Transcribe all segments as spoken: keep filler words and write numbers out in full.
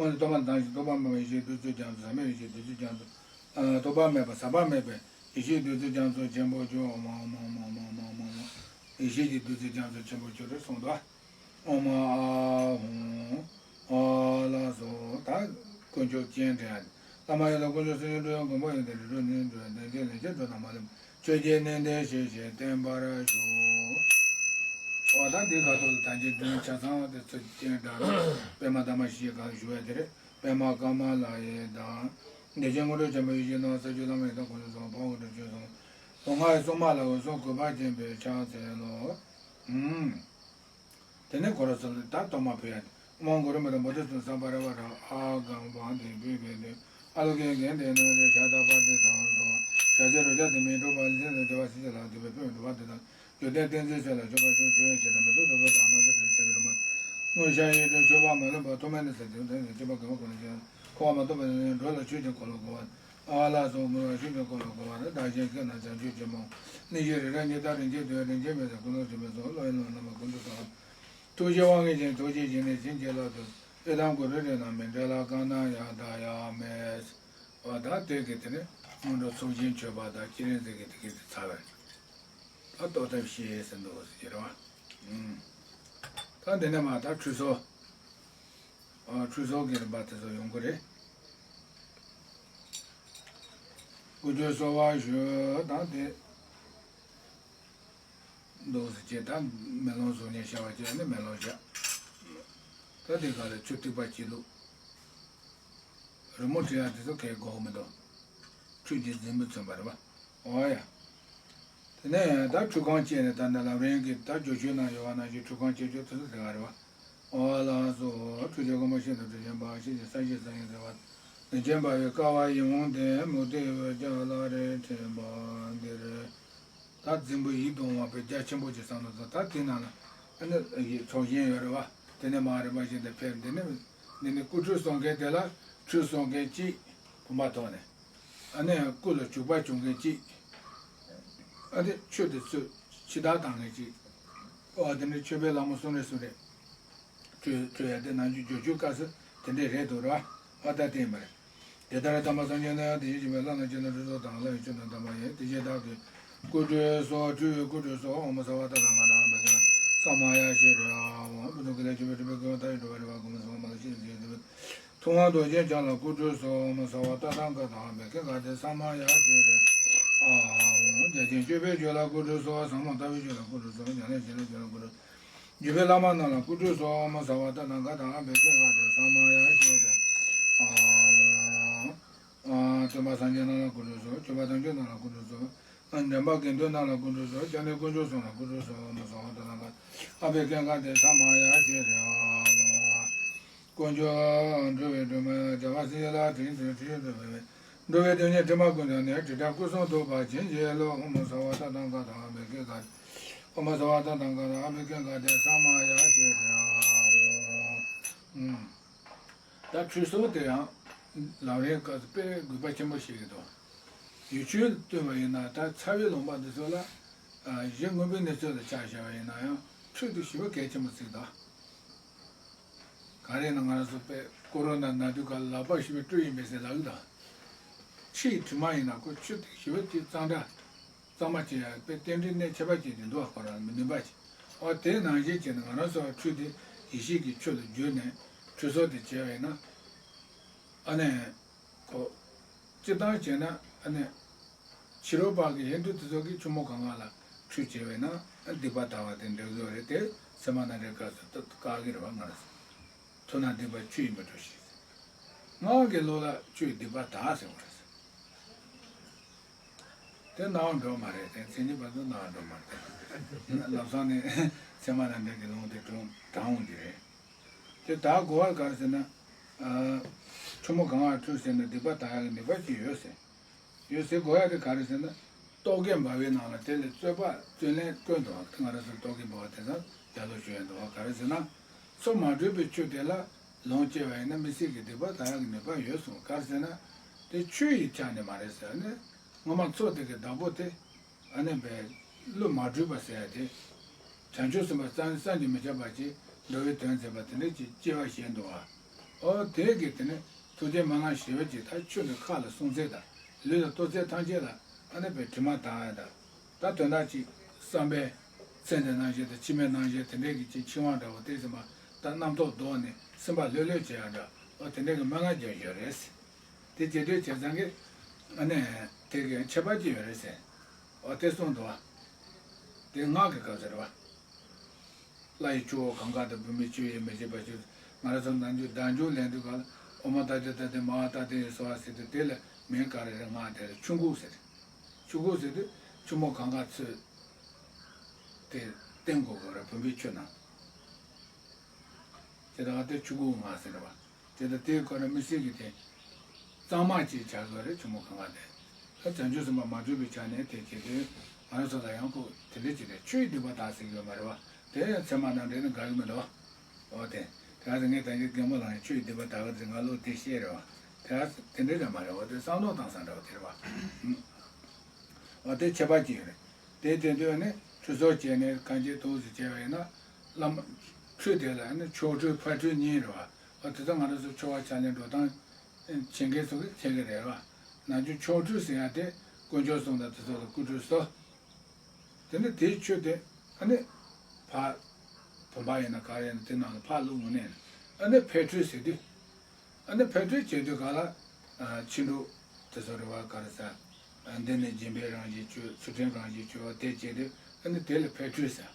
ཁོང་ནི་སྟོབས་མ་དང་ཞིང་སྟོབས་པ་མེད་པ་ཡེ་ཤེས་བདུད་རྩི་རྒྱ་མཚོ། ཟག་མེད་ཡེ་ཤེས་བདུད་རྩི་རྒྱ་མཚོ། ཨ། སྟོབས་པ་མེད་པ་ཟག་པ་མེད་པའི་ཡེ་ཤེས་བདུད་རྩི་རྒྱ་མཚོ་ཆེན་པོ་མཆོག་ཨོཾ་ཨཱཿཧཱུྃ་ཨོཾ་ཨཱཿཧཱུྃ་ཨོཾ་ཨཱཿཧཱུྃ། ཡེ་ཤེས་ཀྱི་བདུད་རྩི་རྒྱ་མཚོ་ཆེན་པོ་མཆོག་རེད་གསུངས་འདུག་ཨོཾ་ཨཱཿཧཱུྃ། ཨ་ལ་སོགས་ད་དཀོན་མཆོག་སྤྱན་འདྲེན། བླ་མ་ཡི་དམ་དཀོན་མཆོག་སེམས་དཔའ་འགྲོ་བའི་མགོན་པོ་ཡོན་ཏན་རིགས་དྲུག་ནི་འགྲོ་བའི་དོན་ཆེན་ལས་ཅན་འགྲོ་དང་མ་ལུས་ཆོས་ཀྱི་གནས་བརྟན་ཞེས་བྱའི་བརྟན་པར་ཞུ། འོ་ད་འདི་ག་ཐོག་ཏུ་ད་ཅི་འདོན་ཆ་ཚང་དེ་ཚོ་སྤྱན་དྲངས་ནས་པདྨ་དྷརྨ་ཞེས་གང་ཞུ་བ་དེ་རེད། པདྨ་ཀ་མ་ལ་ཡི་དམ། བདེ་ཆེན་དངོས་གྲུབ་ཆེན་པོའི་ཡེ་ཤེས་ནང་ས་བཅུ་བླ་མ་ཡི་དམ་དཀོན་མཆོག་གསུམ་དཔའ་བོ་དྲུག་ཅུ་གསུམ། ལྷོ་ང་ཡི་སྲུང་མ་ལ་འོད་སྲུང་གུས་པ་ཆེན་པོས་ཕྱག་འཚལ་ལོ། ཨུམ། དེ་ནས་གོ་ར་ཚུལ་ད་གཏོར་མ་ཕུལ་ཡ། དབང་གོ་ར་མི་དང་བོ་དེ་ཚུན་སམ་བྷ་ར་བ་ར་ཨ་གང་བང་དེ་བུས་བུས་དེ་ཨ་ལོ་ཀེ་གན་དེ་ནོ་རེ་ཤ་ད་པ་དེ་དང་སོ་ཤ་ཆེ་རུ་ཇ་དེ་མི་འགྲོ་བ་ལ་ཟེར་ནས་དེ་བ་སི་ཅི་ལ་དེ་བའི་ཕུལ་འགྲོ་བ་དེ་དང་འཇུ་དེ་བསྟན་འཛིན་ཚེ་ལ་འཇུག་པ་ཆུང་ཆུང་ཡང་ཞེ་ད་མི་ཚོ་འགྲོ་བ་དང་ན་ཚེ་དེ་ཚེ་རུ་མ་དངོས་ཤ་ཡི་དོན་ཆོས་པ་མ་ལུས་པ་ཐོག་མེད་ནས་ཟེར་དེ་དོན་ནས་སྐྱེ་བ་གོང་མ་གོང་ནས་ཀྱང་འཁོར་བ་མ་ཐོབ་པ་ནས་འགྲོ་ལ་ཆོས་ཀྱི་འཁོར་ལོ་བསྐོར་བ། ཨ་ལ་སོགས་མི་རུང་བ་ཆོས་ཀྱི་འཁོར་ལོ་བསྐོར་བ་ནི་བདག་གཞན་ཀུན་ན་བྱང་ཆུབ་ཀྱི་སྨོན། གནས་བཞི་རི་རབ་ཉི་ལྟར་རིན་ཆེན་དོན། རིན་ཆེན་མེད་ཟེར་ཀུན་སློང་ཆོས་མེད་སོགས་བློ་ཡི་ལམ་རྣམ་པ་ཀུན་ཏུ་བསྟན། ཐུགས་རྗེའི་དབང་གིས་བྱིན་ཐུགས་རྗེས་བྱིན་ནས་བྱིན་གྱིས་བརླབ་ཏུ་ཨེ་དམ་གུ་རུ་རིགས་རྣམས་མི་འབྲལ་ལ་བཀའ་གནང་ཡང་དག་ཡང་མེད། འོ་ད་དེ་གི་དེ་ནི་སྔོན་འགྲོ་ཚོགས་ཞིང་མཆོད་པ་དང་སྤྱན་རས་གཟིགས་ཀྱི་དེ་གི་དེ་ཚར་བས། ད་གཏོར་ཐབས་ཤེས་ཟེར་འདུག་ཟེར་གྱི་རེད་བ། ཨུམ། ད་འདི་ནས་མ་ད་ཁྲུས་གསོལ། ཨ། ཁྲུས་གསོལ་གྱི་རིམ་པ་དེ་ཚོ་ཡོང་གི་རེད། སྐུ་ཁྲུས་གསོལ་བ་ཞུ་དང་དེ། འདུག་ཟེར་བྱས་ད་མེ་ལོང་བཟོ་ནས་བྱ་བ་བྱས་ནས་མེ་ལོང་བཞག་ད་དེ་ག་ལ་ཆུ་ཐིགས་པ་གཅིག་བླུགས། རི་མོ་བྲིས་ཡ་དེ་ཚོ་གས་དགོས་མི་འདུག་ཁྲུས་ཀྱི་རྫིང་བུ་མཚོན་པ་རེད་བ། འོ་ཡ། དེ་ནས་ད་ཁྲུས་ཁང་བཅས་ནས་ད་ནི་ལམ་རིམ་གྱི་ད་སྦྱོར་ཆོས་ནང་ཡོད་པ་ནང་བཞིན་ཁྲུས་ཁང་བཅས་རྒྱུ་དེ་ཚོ་དེ་ག་རེད་བ། འོ་ལགས་སོ། ཁྲུས་ཀྱི་སྒོ་མོ་ཤིན་ཏུ་དྲི་ཞིམ་པ། ཤིན་ཏུ་ས་གཞི་ས་ཡིན་ཟེར་བ། རིན་ཆེན་འབར་བའི་ཀ་བ་ཡིད་འོང་ལྡན། མུ་ཏིག་འོད་ཀྱང་བླ་རེ་འཕྲེང་བ་འདིར། ད་རྫིང་བུ་ཡིད་དུ་འོང་བའི་རྒྱ་ཆེན་པོ་ཅིག་བསམ་བློ་བཏང་། ད་དེ་ནང་ལ་ཨ་ནི་ཚོགས་ཞིང་ཡོད་རེད་བ། དེ་ནས་མར་རིམ་པ་བཞིན་དུ་ཕེབས། འདི་ནི་འདི་ནི་སྐུ་ཁྲུས་གསོལ་མཁན་དེ་ལ་ཁྲུས་གསོལ་མཁན་གཅིག་བུམ་པ་ཐོགས་ནས། ཨ་ནི་སྐུ་ལ་བྱུག་པ་བྱུག་མཁན་གཅིག་ཨ་ནི་ཆུ་དེ་ཚོས་ཕྱི་བདར་བཏང་མཁན་གཅིག་ཨོ་དེ་ནི་མཆོད་པའི་ལྷ་མོ་གསུམ་རེ་གསུམ་རེ། ཁྲུས་ཁྲུས་ཡ་དེ་ནང་བཞིན་སྦྱོར་ཆོས་སྐབས་སུ་དེ་འདྲས་རེད་འདུག་ར། ཨ་ད་དེ་མ་རེད། དེ་ལྟར་དམ་པ་སངས་རྒྱས་ནི་དེ་བཞིན་གཤེགས་པའི་ལྷ་རྣམས་ཀྱི་ནང་ཁྲུས་གསོལ་དང་ལྷ་ཡི་ཆོས་རྣམས་དམ་པ་ཡིན། དེ་བཞིན་བདག་གིས་སྐུ་ཁྲུས་གསོལ། ཁྲུས་སྐུ་ཁྲུས་གསོལ། ཨོཾ་སརྦ་ཏ་ཐཱ་ག་ཏ་ཨ་བྷ་ཀ་ས་མ་ཡ་ཤྲཱི་ཧཱུྃ། ཕུན་སུམ་ཚོགས་ལས་བྱུང་བའི་སྤྲུལ་པའི་སྐུ། མཐའ་ཡས་འགྲོ་བའི་རིམ་པ་ཀུན་སྨོན་ལམ་ཤིན་ཏུ་ཞི་བའི་ཐུན་མོང་རྡོ་རྗེ་འཆང་ལ་སྐུ་ཁྲུས་གསོལ། ཨོཾ་སརྦ་ཏ་ཐཱ་ག་ཏ་ཨ་བྷ་ཀ་ཏ་ས་མ་ཡ་ཤྲཱི་ཧཱུྃ། རྒྱ་ཆེན་སྤྱོད་པའི་རྒྱུད་ལ་སྐུ་ཁྲུས་གསོལ། ཟབ་མོ་ལྟ་བའི་རྒྱུད་ལ་སྐུ་ཁྲུས་གསོལ། ཉམས་ལེན་བྱེད་ལས་རྒྱུད་ལ་སྐུ་ཁྲུས། བརྒྱུད་པའི་བླ་མ་རྣམས་ལ་སྐུ་ཁྲུས་གསོལ། ཨོཾ་སརྦ་ཏ་ཐཱ་ག་ཏ་ཨ་བྷ་ཀ་ཏ་ས་མ་ཡ་ཤྲཱི་ཧཱུྃ། སྟོན་པ་སངས་རྒྱས་རྣམས་ལ་སྐུ་ཁྲུས་གསོལ། སྤྱོད་པ་དམ་ཆོས་རྣམས་ལ་སྐུ་ཁྲུས་གསོལ། འདྲེན་པ་དགེ་འདུན་རྣམས་ལ་སྐུ་ཁྲུས་གསོལ། སྐྱབས་གནས་དཀོན་མཆོག་གསུམ་ལ་སྐུ་ཁྲུས་གསོལ། ཨོཾ་སརྦ་ཏ་ཐཱ་ག་ཏ་ཨ་བྷ་ཀ་ཏ་ས་མ་ཡ་ཤྲཱི་ཧཱུྃ། དཀོན་མཆོག་འགྲོ་བའི་སྒྲོན་མེ་རྒྱལ་བ་སྲས་ལ་དྲིན་དྲན་དྲིན་དྲན་འགྲོ་བའི་དོན་གཉེར་དྲི་མ་ཀུན་བྱང་ནས་དྲི་བྲལ་སྐུ་གསུང་ཐུགས་པ་བྱིན་གྱིས་རློབས། ཨོཾ་སརྦ་ཏ་ཐཱ་ག་ཏ་ཨ་བྷ་ཀ་ཏ། ཨོཾ་སརྦ་ཏ་ཐཱ་ག་ཏ་ཨ་བྷ་ཀ་ཏ་ས་མ་ཡ་ཤྲཱི་ཧཱུྃ། ཨུམ། ད་ཁྲུས་གསོལ་དེ་ཡང་ལམ་རིམ་སྐབས་སུ་དཔེ་དགོས་པ་ཆེན་པོ་ཞིག་རེད་དོ། ཡུལ་ཆོས་སྟོན་པ་ཡིན་ན་ད་ཚ་བའི་ལུང་པ་འདི་ཚོ་ལ་གཞི་དངོས་པོའི་གནས་ཚུལ་ལ་ཆ་བཞག་པ་ཡིན་ན་ཡང་ཁྲུས་དེ་ཞེ་པོ་གལ་ཆེན་པོ་ཞིག་དང་། ག་རེ་ན་ང་རང་ཚོ་དཔེ་ཀོ་རོ་ན་ན་དུས་སྐབས་ལག་པ་ཞེ་པོ་བཀྲུས་ཡིན་པས་ཟེར་ལབ་ཀྱི་འདུག་ཁྲི་ཡི་དྲི་མ་ཡིན་ན་ཁོ་ཆུ་དེ་ཞེ་པོ་ཅིག་གཙང་སྦྲ་གཙང་མ་བྱེད་ཡ་དཔེ་རྟེན་འབྲེལ་གནད་ཁྱད་པར་ཅན་ཅིག་འདུག་ཁོ་རང་མི་ནུས་པ་ཅིག་འོ་དེ་ནང་བཞིན་བྱས་ནས་ང་རང་ཚོ་ཁྲུས་དེ་ཡེ་ཤེས་ཀྱི་ཆུ་ལ་བསྒྱུར་ནས་ཁྲུས་གསོལ་དེ་བྱས་པ་ཡིན་ན་ཨ་ནི། ཁོ། སྤྱིར་བཏང་བྱས་ན་ཨ་ནི། ཕྱི་རོལ་པ་གི་ཧིན་དུ་དེ་ཚོ་གིས་ཆུ་མོ་གངྒཱ་ལ་ཁྲུས་བྱས་པས་ན་སྡིག་པ་དག་པ་དེ་འགྲིག་གི་རེད་དེ་ཚད་མ་རྣམ་འགྲེལ་སྐབས་སུ་བཀག་གི་རེད་བ་ང་རང་ཚོ། ཐུབ་རྣམས་སྡིག་པ་ཆུ་ཡིས་མི་འཁྲུ་ཞིང་། སྔགས་ཀྱི་ལུགས་ལ་ཆུ་ཡིས་སྡིག་པ་དག་ཟེར་བ་རེད། དེ་སྣང་བ་འགྲོ་མ་རེད་དེ་མཚན་ཉིད་པ་ཚོ་སྣང་བ་འགྲོ་མ་རེད་དེ། ལམ་སང་ནས་ཚད་མ་རྣམ་འགྲེལ་གྱི་ལུང་དེ་དྲངས་དྲངས་འོང་གི་རེད། དེ་དག་གོ་བ་ག་རེ་ཟེར་ན། ཆུ་མོ་གངྒཱ་ཁྲུས་ཟེར་ན་སྡིག་པ་དག་ཡག་གི་ནུས་པ་ཅིག་ཡོད་ཟེར། ཡོད་ཟེར་གོ་ཡག་དེ་ག་རེ་ཟེར་ན། རྟོག་གེ་འབར་བའི་ནང་ལ་དེ་ལས་རྩོད་པ་རྩོད་ལན་བཀོད་འདུག་བ་ང་རང་ཚོ་རྟོག་གེ་འབར་བ་དེ་ཚོ་ཡར་ལོ་ཞུ་ཡག་འདུག་བ་ག་རེ་ཟེར་ན། མཚོ་མ་དྲོས་པའི་ཆུ་དེ་ལ་ལོངས་སྤྱད་པ་ཡིན་ན་མི་སེར་གྱི་སྡིག་པ་དག་ཡག་གི་ནུས་པ་ཡོད་གསུངས་ག་རེ་ཟེར་ན། དེ་ཆུ་ཡི་ཆ་ནས་མ་རེད་ཟེར་ནས་སྔོན་མ་མཚོ་དེ་གི་བདག་པོ་དེ། ཨ་ནི་བས། བློ་མ་གྲོས་པ་ཟེར་ཡ་དེ། བྱང་ཆུབ་སེམས་དཔའ་བསམ་བསམ་གྱིས་མི་ཁྱབ་པ་ཅིག་འགྲོ་བའི་དོན་མཛད་པ་དེ་འདྲ་ཅིག་སྐྱེ་བ་བཞེས་འདུག་བ། ཨོ་དེ་གི་དེ་ནི་ཐུགས་རྗེ་སྨོན་ལམ་ཞེ་པོ་ཅིག་ད་ཆོས་འདི་ཁ་ལ་གསུང་ཚད་དང་ལུས་ལ་གཏོད་ཚད་ཐམས་ཅད་ལ་ཨ་ནི་པའི་དྲི་མ་དག་ཡ་དང་། ད་དོན་དག་ཅིག་བསམ་པའི་ཚེ་འདི་ནང་བཞིན་དང་ཕྱི་མའི་ནང་བཞིན་དེ་འདྲའི་གི་ཅིག་འཆིང་བ་འདྲ་བོ་དེ་ཟིན་པ་ད་རྣམ་རྟོག་ལྡོག་ནས་སེམས་པ་ལྷོད་ལྷོད་བྱེད་ཡ་འདྲ། ཨོ་དེ་འདྲའི་གི་སྨོན་ལམ་རྒྱག་ཡོད་རེད། དེ་བྱེད་དུས་བྱས་ཙང་གི་ཨ་ནི་དེ་གི་ཁྱད་པར་ཅིག་ཡོད་རེད་ཟེར། ཨོ་དེ་གསུངས་འདུག་བ། དེ་སྔགས་ཀྱི་སྐབས་སུ་རེད་བ། ལྷ་ཡི་ཆུ་བོ་གངྒཱ་དང་བུམ་པའི་ཆུ་ཡིས་མི་ཕྱེད་པ་ཆུ། ང་རང་ཚོ་ནམ་རྒྱུན་བདག་འཇུག་ལེན་དུས་ག་ལ་ཨོཾ་ཏཱ་ཙྪ་ཏཱ་ཏེ་མ་ཧཱ་ཏཱ་ཏེ་ཡེ་སྭཱ་ཧཱ་ཟེར་དུས་དེ་ལ་མིང་ག་རེ་རེད། སྔགས་དེ་ལ་ཆུ་འགོ་ཟེར། ཆུ་འགོ་ཟེར་དུས་ཆུ་མོ་གངྒཱ་ཚུར་དེ་སྟེང་དགོས་དགོས་རེད། བུམ་པའི་ཆུ་ནང་དེ་དག་དེ་ཆུ་འགོའི་སྔགས་ཟེར་བ། དེ་ལྟར་དེའི་སྐོར་ལ་དམིགས་བསལ་གྱི་དེ་གཙང་མ་ཅིག་བྱ་དགོས་རེད། ཆུ་མོ་གང་ག་དེ་ད་བྱང་ཆུབ་སེམས་དཔའ་མ་གྲུབ་པའི་ཆ་ནས་དེ་བྱེད་དུས་ང་རང་ཚོ་ལ་ཡང་ཁོ་དེ་འདྲ་ཅིག་རེད། ཆུ་ཡི་སྡིག་པ་དག་ཟེར་གྱི་ཡོད་མ་རེད་བ། དེ་ཡང་ཚད་མ་ནང་འདྲེན་ན་དགའ་གི་མི་འདུག་བ། འོ་དེ་དེ་ག་ཚོད་ངས་ད་གིན་རྒན་མོ་ལགས་ནས་ཆུ་ཡི་སྡིག་པ་དག་གི་ཟེར་ང་ལོ་དེ་བཤད་རེད་བ། དེ་ག་ཚོད་དེ་འདྲ་རེད་མ་རེད་བ། དེ་བསམ་བློ་བཏང་ས་འདྲ་བ་དེ་རེད་བ། འོ་དེ་ཁྱད་པར་ཅིག་ཡོད་རེད། དེ་དེ་དུས་ནི་ཁྲུས་གསོལ་བྱས་ནས་གང་ཅི་འདུག་ཟེར་བྱས་པ་ཡིན་ན། བླ་མ་ཁྲུས་དེ་ལ་ནི་ཆོ་འཕྲུལ་ཕར་ཁྲུས་གཉིས་རེད་བ། འོ་དེ་ཚོ་ང་རང་ཚོ་ཆོ་ག་ཕྱག་ལེན་འགྲོ་སྟངས་བྱེད་མཁན་ཚོ་གིས་མཁྱེན་གི་རེད་བ། ནམ་རྒྱུན་ཆོ་འཕྲུལ་ཟེར་ཡ་དེ་དཀོན་མཆོག་གསུམ་དང་དེ་ཚོ་ལ་སྐུ་ཁྲུས་གསོལ། དེ་ནི་དེའི་ཆུ་དེ་ཨ་ནི་ཕར་བུམ་པ་ཡིན་ན་ག་རེ་ཡིན་ན་དེ་ནང་ལ་ཕར་བླུགས་ནས་ཨ་ནི་ཕར་ཁྲུས་ཟེར་དུས། ཨ་ནི་ཕར་ཁྲུས་བྱེད་དུས་ག་ལ་ཕྱི་འབྲུ་དེ་ཚོ་རེད་བ། ག་རེ་ཟ། འདི་ནི་སྦྱིན་པའི་རང་བཞིན་བཅུ། ཚུལ་ཁྲིམས་རང་བཞིན་བཅུ། དེ་བྱེད་དུས་ཨ་ནི་དེ་ལ་ཕར་ཁྲུས་ཟེར།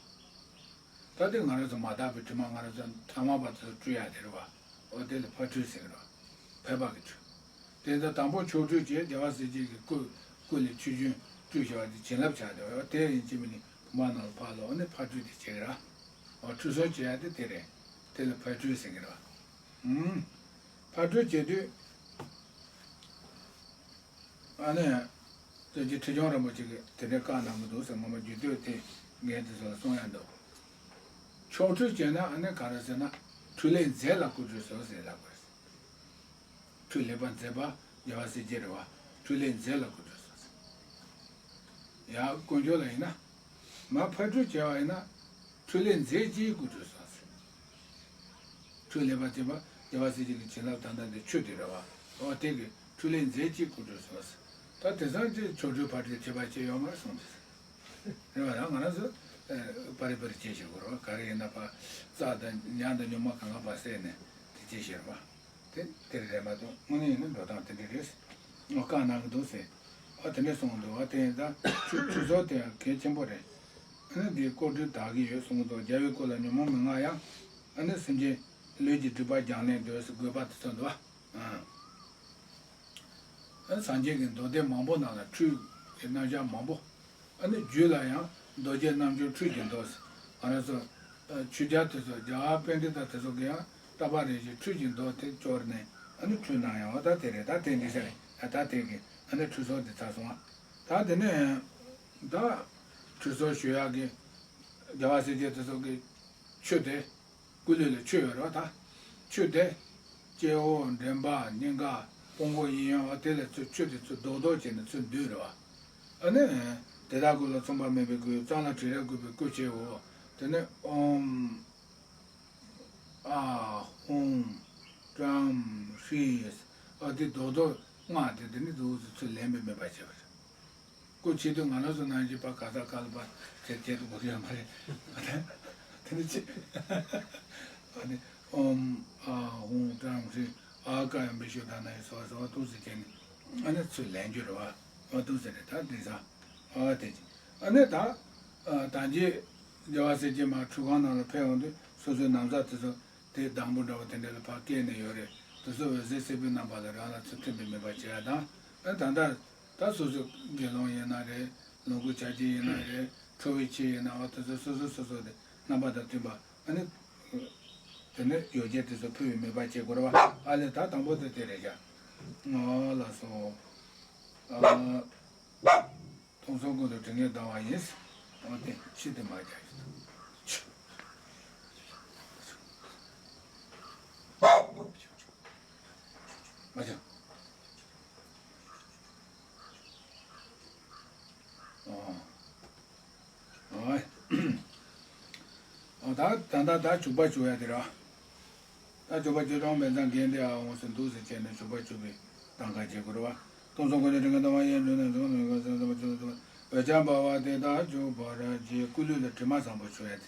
ད་དེ་ང་རང་ཚོ་མ་དག་པའི་དྲི་མ་ང་རང་ཚོ་ཐ་མལ་པ་ཚོ་བཀྲུ་ཡ་དེ་རེད་བ། འོ་དེ་ལ་ཕར་ཁྲུས་ཟེར་གི་རེད་བ། ཕལ་པ་གི་ཁྲུས། དེ་ཚོ་དང་པོ་ཆོ་འཕྲུལ་བྱས། རྒྱལ་བ་སྲས་བཅས་ཀྱི་སྐུ་སྐུ་ལས་ཆུ་རྒྱུན་བཀྲུས་བྱས་པ་དེ་བྱིན་རླབས་ཆགས་ཏེ། འོ་དེ་ཡིན་གཅིག་མིན་གཉིས་བུམ་པ་ནང་ལ་ཕར་བླུགས། ཨ་ནི་ཕར་ཁྲུས་དེ་བྱེད་གི་རེད་བ། འོ་ཁྲུས་གསོལ་བྱེད་ཡ་དེ་དེ་རེད། དེ་ལ་ཕར་ཁྲུས་ཟེར་གི་རེད་བ། ཨུམ། ཕར་ཁྲུས་བྱེད་དུས། ཨ་ནི། རྩ་བརྒྱུད་ཁྲི་བྱང་རིན་པོ་ཆེ་གིས་དེ་འདྲའི་བཀའ་གནང་གི་འདུག་ཟེར། ངོ་མ་རྒྱུད་སྟོད་དེ་རྒན་དེ་ཚོ་ལ་གསུང་ཡ་འདུག་ཆོ་འཕྲུལ་བྱས་ན་ཨ་ནི་ག་རེ་ཟེར་ན། ཁྲུས་ལས་མཛད་ལ་སྐུ་ཁྲུས་གསོལ་ཟེར་ལབ་དགོས། ཁྲུས་ལེགས་པར་མཛད་པ་རྒྱལ་བ་སྲས་བཅས་རེད་བ། ཁྲུས་ལས་མཛད་ལ་སྐུ་ཁྲུས་གསོལ་ཟེར། ཡང་དཀོན་མཆོག་ལ་ཡིན་ན། མར་ཕར་ཁྲུས་བྱས་པ་ཡིན་ན། ཁྲུས་ལས་མཛད་ཅིང་སྐུ་ཁྲུས་གསོལ་ཟེར། ཁྲུས་ལེགས་པར་མཛད་པ་རྒྱལ་བ་སྲས་བཅས་ཀྱི་བྱིན་རླབས་ད་ལྟ་འདི་ཆུ་དེ་རེད་བ། འོ་དེ་གི་ཁྲུས་ལས་མཛད་ཅིང་སྐུ་ཁྲུས་གསོལ་ཟེར། ད་དེང་སང་ཅིག་ཆོ་འཕྲུལ་ཕར་ཁྲུས་བྱེད་པ་ཅིག་ཡོད་མ་རེད་གསུངས་ཏེ། རེད་བ། ད་ང་རང་ཚོ་པར་རིས་པར་རིས་བྱེད་ཤེས་དགོས་རེད་བ། ག་རེ་ཡིན་ན་ཕར་རྩ་དང་ཉ་དང་ཉུང་མ་གང་ག་ཕར་བསད་ནས་དེ་བྱེད་ཤེས་རེད་བ། དེ་དེ་རེད་མ་གཏོགས་དངོས་གནས་ཡིན་ན་འགྲོ་སྟངས་དེ་འདྲ་རེད། ཨོ་བཀའ་གནང་གི་འདུག་ཟེར། ཨོ་དེ་འདྲ་གསུངས་འདུག་བ། དེ་ཡིན་ད་ཆུ་ཆུ་ཚོད་དེ་ཡང་གལ་ཆེན་པོ་རེད། ཨ་ནི་འདིའི་སྐུ་ཁྲུས་དག་གི་ཡོད་གསུངས་འདུག་རྒྱལ་བའི་སྐུ་ལ་ཉོན་མོངས་མི་མངའ་ཡང་། ཨ་ནི་སེམས་ཅན་ལུས་ཀྱི་སྒྲིབ་པ་སྦྱང་ནས་སྡོད་ཟེར་དགོས་པ་དེ་ཚོ་འདུག་བ། ཨ་སངས་རྒྱས་ཀྱི་མདོ་སྡེ་མང་པོ་ནང་ལ་ཁྲུས་ཀྱི་རྣམ་གཞག་མང་པོ། ཨ་ནི་རྒྱུད་ལ་ཡང་རྡོ་རྗེ་རྣམ་འབྱོར་ཁྲུས་ཀྱི་མདོ་ཟེར། ང་རང་ཚོ་ཆོས་རྒྱལ་དེ་ཚོ་རྒྱལ་བ་དཔལ་ལྡན་དང་དེ་ཚོ་གི་ཡང་བསྟན་པ་རེ་ཞིག་ཁྲུས་ཀྱི་མདོ་དེ་སྐྱོར་ནས་ཨ་ནི་ཁྲུས་གནང་ཡང་བ། ད་དེ་རེད། ད་དེ་འདི་ས་རེད། ད་དེ་གི་ཨ་ནི་ཁྲུས་གསོལ་འདི་ཚར་སོང་བ། ད་དེ་ནས་ད་ཁྲུས་གསོལ་ཞུ་ཡག་གི་རྒྱལ་བ་སྲས་བཅས་དེ་ཚོ་གི་ཆུ་དེ། སྐུ་ལུས་ལ་ཆུ་ཡོད་རེད་བ། ད་ཆུ་དེ་སྤྱི་བོ་མགྲིན་པ་སྙིང་ག་དཔུང་པ་གཡས་གཡོན་བ་དེ་ལ་ཚུར་ཆུ་དེ་ཚུར་རྡོག་རྡོག་བྱས་ནས་ཚུར་འདུས་རེད་བ། ཨ་ནི་དེ་དག་ཀུན་ལ་མཚུངས་པ་མེད་པའི་སྐུ། གཙང་ལ་དྲི་རབ་བཀོད་པའི་སྐུ་བྱེའོ། དེ་ནས་ཨོཾ་ཨཱཿཧཱུྃ་ཀྲཾ་ཧྲཱིཿ་ཨ་དེ་རྡོག་རྡོག་སྔགས་དེ་དེ་ནི་འདུག་སེ་ཚུར་ལེན་པའི་མོས་པ་བྱས་པ་རེད། སྐུ་མཆེད་དུ་ང་རང་ཚོ་ནང་བཞིན་པ་ག་ས་ག་ལ་པ་དེ་དེ་དུ་གོ་ཡོད་མ་རེད། དེ་ནི་ཅི། ཨ་ནི་ཨོཾ་ཨཱཿཧཱུྃ་ཀྲཾ་ཧྲཱིཿ་ཨཱཿཧཱུྃ་ཡང་མི་ཤོ་ད་ན་ཡི་སོ་སོ་ཏུ་ཟེར་བྱས་ནས་ཨ་ནི་ཚུར་ལེན་རྒྱུ་རེད་བ། ཨ་ཏུ་ཟེར་རེད། ད་དེ་ས་ཨ་དེ་ཅི། ཨ་ནི་ད་ད་རྗེས་རྒྱལ་བ་སྲས་བཅས་མར་ཁྲུས་ཁང་ནང་ལ་ཕེབས་འོང་དུས་སོ་སོའི་ན་བཟའ་དེ་ཚོ་དེ་སྡང་པོ་འདྲ་བོ་དེ་འདྲ་ལ་ཕར་བཀལ་ནས་ཡོད་རེད། དེ་ཚོ་འོད་ཟེར་སེར་པོའི་རྣམ་པ་ལ་རང་ལ་ཚུར་ཐིམ་པའི་མོས་པ་བྱེད་ཡ་དང་། ཨ་ད་ལྟ། ད་སོ་སོ་དགེ་སློང་ཡིན་ན་རེད། ལོངས་སྐུ་ཆ་བྱད་ཡིན་ན་རེད། ཁྲོ་བོའི་ཆས་ཡིན་ན་འོ་དེ་ཚོ་སོ་སོ་སོ་སོ་དེ་རྣམ་པ་དང་མཐུན་པ། ཨ་ནི་དེ་ནས་ཡོ་བྱད་དེ་ཚོ་ཕུལ་བའི་མོས་པ་བྱེད་དགོས་རེད་བ། ཨ་ལས་ད་དང་པོ་དེ་དེ་རེད་བཞག་ཨོ་ལགས་སོ། ཨ། མཐོང་སོང་ཀུན་ཏུ་དྲི་ངད་ལྡང་བ་ཡིན། འོ་དེ་ཕྱི་དེ་མ་རྒྱག་ཡོད། མ་རྒྱག་ཨོ། ཨོ། ཨོ་ད་ད་ད་ད་བྱུག་པ་བྱུག་ཡ་དེ་ར། ད་བྱུག་པ་བཅུ་ཕྲག་འབེན་ཚང་འགན་དེ་ཨ་འོང་སེ་འདུག་སེ་བྱས་ནས་བྱུག་པ་བཅུག་པའི་གདམ་ག་བྱེད་དགོས་རེད་བ། སྟོང་གསུམ་ཀུན་ནས་དྲིན་གྱི་ཟླ་བ་ཡན་འབྱུང་ནས་འབྱུང་ནས་འོད་ཆགས་འབར་བ་དེ་དག་བྱུག་པར་བགྱི། སྐུ་ལུས་ལ་དྲི་མ་བཟང་པོ་བྱུག་ཡ་དེ་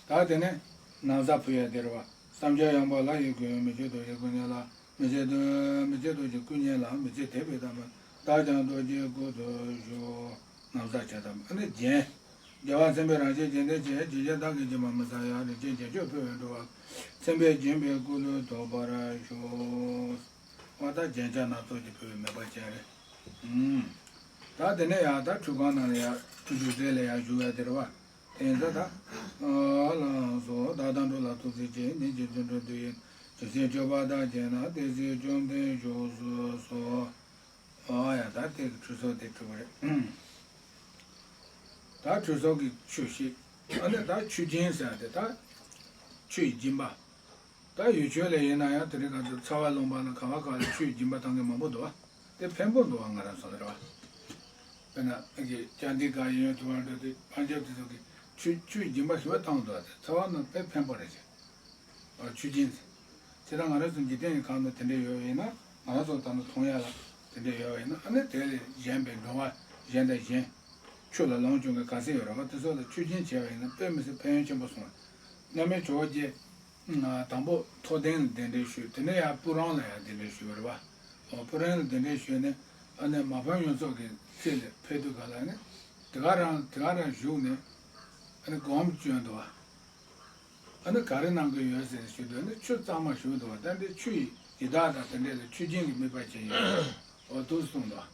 བྱེད། ད་དེ་ནས་ན་བཟའ་ཕུལ་ཡ་དེ་རེད་བ། བསམ་བྱ་ཡངས་པ་ལྷ་ཡི་སྐུ། མི་བསྐྱོད་རྡོ་རྗེ་སྐུ་བརྙེས་ལ། མི་བསྐྱོད་རྡོ་མི་བསྐྱོད་རྡོ་རྗེ་སྐུ་བརྙེས་ལ། མི་བསྐྱོད་དད་པའི་དམ་པ་བདག་ཀྱང་རྡོ་རྗེའི་སྐུ་ཚུགས་ཤོག། ན་བཟའ་བྱ་དང་ཨ་ནི་རྒྱན། རྒྱལ་བ་སེམས་དཔའི་རང་བཞིན་རྒྱན་ལྡན་ཆེ། རྗེ་བྱེད་བདག་གིས་བྱིན་པ་མི་ཟ་ཡ། རིན་ཆེན་རྒྱན་མཆོག་ཕུལ་བས་འགྲོ་བ། སེམས་དཔས་བྱིན་པའི་སྐུ་ལུས་ཐོབ་པར་ཤོག། བ་ད་རྒྱན་ཆ་སྣ་ཚོགས་ཀྱིས་ཕུལ་བའི་མོས་པ་ཅན་རེད། ཨུམ། ད་དེ་ནས་ཡང་ད་ཁྲུས་ཁང་ནང་ལ་ཡང་ཁྲུས་གཞོགས་རྩེ་ལ་ཡང་བཞུགས་ཡ་དེ་རེད་བ། དེ་ཡིན་ཙང་ད། ཨ་ལགས་སོ། བདག་དང་འགྲོགས་ལ་ཐུགས་རྗེ་ཆེ། ཉིན་གཅིག་བརྩོན་འགྲུས་འདི་ཡིས། ཇི་སྲིད་སྤྱོད་པ་དག་བྱས་ན། དེ་སྲིད་བཅོམ་ལྡན་བཞུགས་སུ་གསོལ། ཨོ་ཡ་ད་དེ་གི་ཁྲུས་གསོལ་དེ་ཁྲུས་པ་རེད། ད་ཁྲུས་གསོལ་གྱི་ཆུ་ཞིག་ཨ་ནི་ད་ཆུ་སྦྱིན་ཟེར་ཡ་དེ་ད་ཆུ་ཡི་སྦྱིན་པ། ད་ཡུལ་ཆོས་ལ་ཡིན་ན་ཡང་དེ་རིང་ཁ་ཚོ་ཚ་བ་ལུང་པ་ལ་ག་བ་ག་ལ་ཆུ་ཡི་སྦྱིན་པ་བཏང་མཁན་མང་པོ་འདུག་བ། དེ་ཕན་པོ་འདུག་བ། ང་རང་ཚོ་ལ་རེད་བ། དཔེར་ན་ཨ་གི་ཅན་དི་ག་ཡིན་ཡོད་དུ་བ་འདྲ་དེ་པན་ཇབ་དེ་ཚོ་གི་ཆུ་ཆུ་ཡི་སྦྱིན་པ་ཞེ་པོ་བཏང་འདུག་བ། དེ་ཚ་བ་ན་དཔེ་ཕན་པོ་རེད་ཅེ། ཨ་ཆུ་སྦྱིན་ཟེར། ཁྱེད་རང་ང་རང་ཚོ་འཇིག་རྟེན་གྱི་ཁམས་ན་དེ་འདྲ་ཡོད་པ་ཡིན་ན། ང་རང་ཚོ་ད་ནི་མཐོང་ཡ་ལ་དེ་འདྲ་ཡོད་པ་ཡིན་ན། ཨ་ནི་དེ་ལས་གཞན་པའི་འགྲོ་བ་གཞན་དང་གཞན། ཆུ་ལ་ལོངས་སྤྱོད་མཁན་ག་ཚད་ཡོད་རེད་བ། དེ་ཚོ་ལ་ཆུ་སྦྱིན་བྱས་པ་ཡིན་ན་དཔེ་མི་སྲིད་ཕན་ཡོན་ཆེན་པོ་སོང་བ། སྔ་མའི་ཇོ་བོ་རྗེ། དང་པོ་མཐོ་ལྡིང་ལ་གདན་འདྲེན་ཞུས། དེ་ནས་ཡང་སྤུ་རང་ལ་ཡང་གདན་འདྲེན་ཞུས་པ་རེད་བ། སྤུ་རང་ལ་གདན་འདྲེན་ཞུས་ནས་ཨ་ནི་མ་ཕམ་ཡོངས་རྫོགས་ཀྱི་རྩེ་ལ་ཕེབས་དུས་ག་ལ་ནི། དེ་ག་རང་དེ་ག་རང་བཞུགས་ནས་ཨ་ནི་སྒོམ་བསྐྱོན་འདུག་བ། ཨ་ནི་ག་རེ་གནང་གི་ཡོད་ཟེར་ཞུ་དུས་ནི་ཆུ་གཙང་མ་ཞུ་འདུག་བ། ད་འདི་ཆུ་ཡི་ཡི་དྭགས་དང་དེ་འདྲས་ལ་ཆུ་སྦྱིན་གྱི་དམིགས་པ་ཅན་ཡིན། འོ་འདུག་གསུངས་འདུག་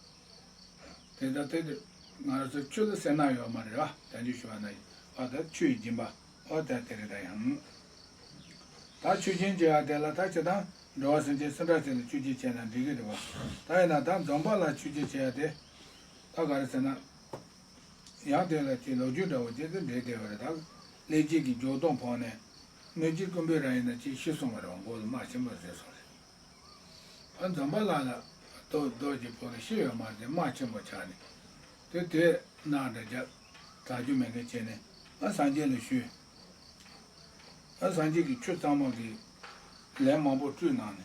བ། དེ་ལྟར་དེ་དུས་ང་རང་ཚོ་ཆུ་ལ་སེར་སྣ་ཡོད་མ་རེད་བ། ད་འདི་ཞུ་བ་ན་ཡིན་བ། ད་ཆུ་ཡི་སྦྱིན་པ་འོ་ད་དེ་རེད། ད་ཡང་ད་ཆུ་སྦྱིན་བྱེད་ཡ་དེ་ལ་ད་ཅི་དང་འགྲོ་བ་སེམས་ཅན་སུ་འདྲ་ཅིག་ལ་ཆུ་སྦྱིན་བྱས་ན་འགྲིག་གི་རེད་བ། ད་ཡིན་ན་ད་འཛོམས་པ་ལ་ཆུ་སྦྱིན་བྱེད་ཡ་དེ་ད་ག་རེ་ཟེར་ན། ཡང་དེ་ལ་ཅིག་ལོ་རྒྱུས་འདྲ་བོ་ཅིག་དེ་འདྲས་བསྡད་པ་རེད། ད་ཀླད་རྒྱས་ཀྱི་འཇུག་ལྡོག་ཕོག་ནས་གནོད་སྦྱིན་རྐུན་པོའི་ར་ཡིན་ན་ཅིག་ཤི་སོང་བ་རེད་བ། མགོ་ལ་རྨ་ཆེན་པོ་བཟས་སོང་རེད། ཨ་འཛོམས་པ་ལ་ལ་རྡོ་རྡོ་ཅིག་ཕོག་ནས་ཤི་ཡོད་མ་རེད། རྨ་ཆེན་པོ་ཆགས་ནས་དེ་དེ་ནང་འདྲ་རྒྱབ་དྲག་རྒྱུ་མེད་མཁན་བྱས་ནས་ཨ་སངས་རྒྱས་ལ་ཞུས། ཨ་སངས་རྒྱས་ཀྱིས་ཆུ་གཙང་མ་གི་ལན་མང་པོ་བཀྲུས་གནང་ནས།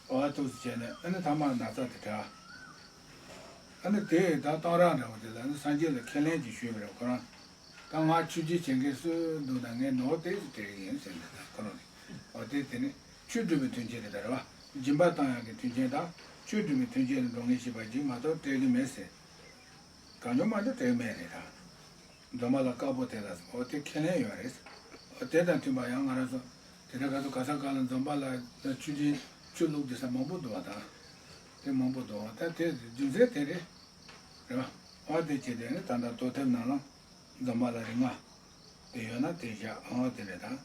འོ་ཐུགས་སུ་བྱས་ནས་ཨ་ནི་ཐ་མ་ན་ཚ་དེ་དྲག་ཨ་ནི་དེས་ད་གཏང་རག་འདྲ་བོ་དེ་ལ་ནི་སངས་རྒྱས་ལ་ཁས་ལེན་ཅིག་ཞུས་པ་རེད། ཁོ་རང་ད་ང་ཆུ་སྦྱིན་བྱེད་མཁན་སུ་འདུག་ན་ངས་ནོར་དེ་ཅིག་སྤྲད་ཀྱི་ཡིན་ཟེར་ནས། ད་ཁོ་རང་གིས་འོ་དེ་དེ་ནི་ཆུ་སྒྲུབ་པའི་མཐུན་རྐྱེན་རེད་ད་རེད་བ། སྦྱིན་པ་བཏང་ཡག་གི་མཐུན་རྐྱེན་དང་ཆུ་སྒྲུབ་པའི་མཐུན་རྐྱེན་ལ་འགྲོ་མཁན་ཞིག་པ་ཅིག་མ་གཏོགས་སྤྲད་ཀྱི་མེད་ཟེར། གང་བྱུང་མང་བྱུང་སྤྲད་ཀྱི་མེད་རེད་ད། འཛོམས་པ་ལ་དཀར་པོ་དེ་ལ་འོ་དེ་ཁས་ལེན་ཡོད་རེད། འོ་དེ་དང་མཐུན་པ་ཡང་ང་རང་ཚོ་དེ་འདྲ་ག་ཚོད་ག་ས་ག་ལ་འཛོམས་པ་ལ་ཆུ་སྦྱིན་ཆུ་བླུགས་དེ་ས་མང་པོ་འདུག་བ་དང་། དེ་མང་པོ་འདུག་བ། ད་དེ་རྒྱུ་མཚན་དེ་རེད། རེད་བ། འོ་དེ་བྱས་དེ་ནི་ད་ལྟ་གཏོར་ཐབས་ནང་ལ་འཛོམས་པ་ལ་རིགས་ལྔ་དེ་ཡོད་ན་དེ་བཞག་འོ་དེ་རེད་ད།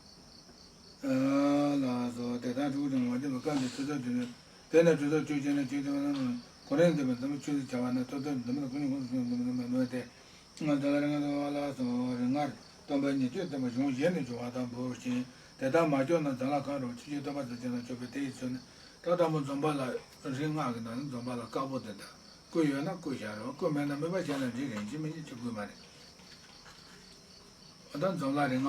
ལགས་སོ། དེ་ལྟར་ཕྲུ་གུ་ཆུང་བ་འདི་ལ་སྐབས་འདིར་ཁྲུས་གསོལ་དུས་ནི། དེ་ནས་ཁྲུས་གསོལ་ཆུ་སྦྱིན་ནས་ཆུ་སྦྱིན་ན་གོ་རིམ་ལྡན་པའི་འཛོམས་ཆུ་ཟེར་བྱ་བ་ན་ཐོབ་ཐོབ་འཛོམས་ན་ཀུན་ནས་ཀུན་ཏུ་འཛོམས་འཛོམས་འཛོམས་མོས་ཏེ། ང་དེ་ལ་རིགས་ལྔ་འཛོམས་པ་ལ་སོགས་རིགས་ལྔར་སྟོན་པ་ཉེར་སྤྱོད་བསྟན་པ་གཞུང་གཞན་དུ་འབྱུང་བ་དང་འབུར་ཞིང་དེ་ལྟར་མ་བྱུང་ན་འཛམ་ལྷ་གང་རུང་ཆུ་སྦྱིན་བསྟོད་པ་ཙམ་བྱས་ན་ཆོག་པས་དེ་ཡི་ཚུལ་ནི། ད་དང་པོ་འཛོམས་པ་ལ་རིགས་ལྔ་གི་ནང་ནས་འཛོམས་པ་ལ་དཀར་པོ་དེ་དང་སྐུ་ཡོད་ན་སྐུ་བཞག་རོགས། སྐུ་མེད་ན་མོས་པ་བྱས་ན་འགྲིག་རེད། ཅི་མི་ཉན་ཅི་དགོས་མ་རེད། ཨ་ད་འཛོམས་ལ་རིགས་ལྔ་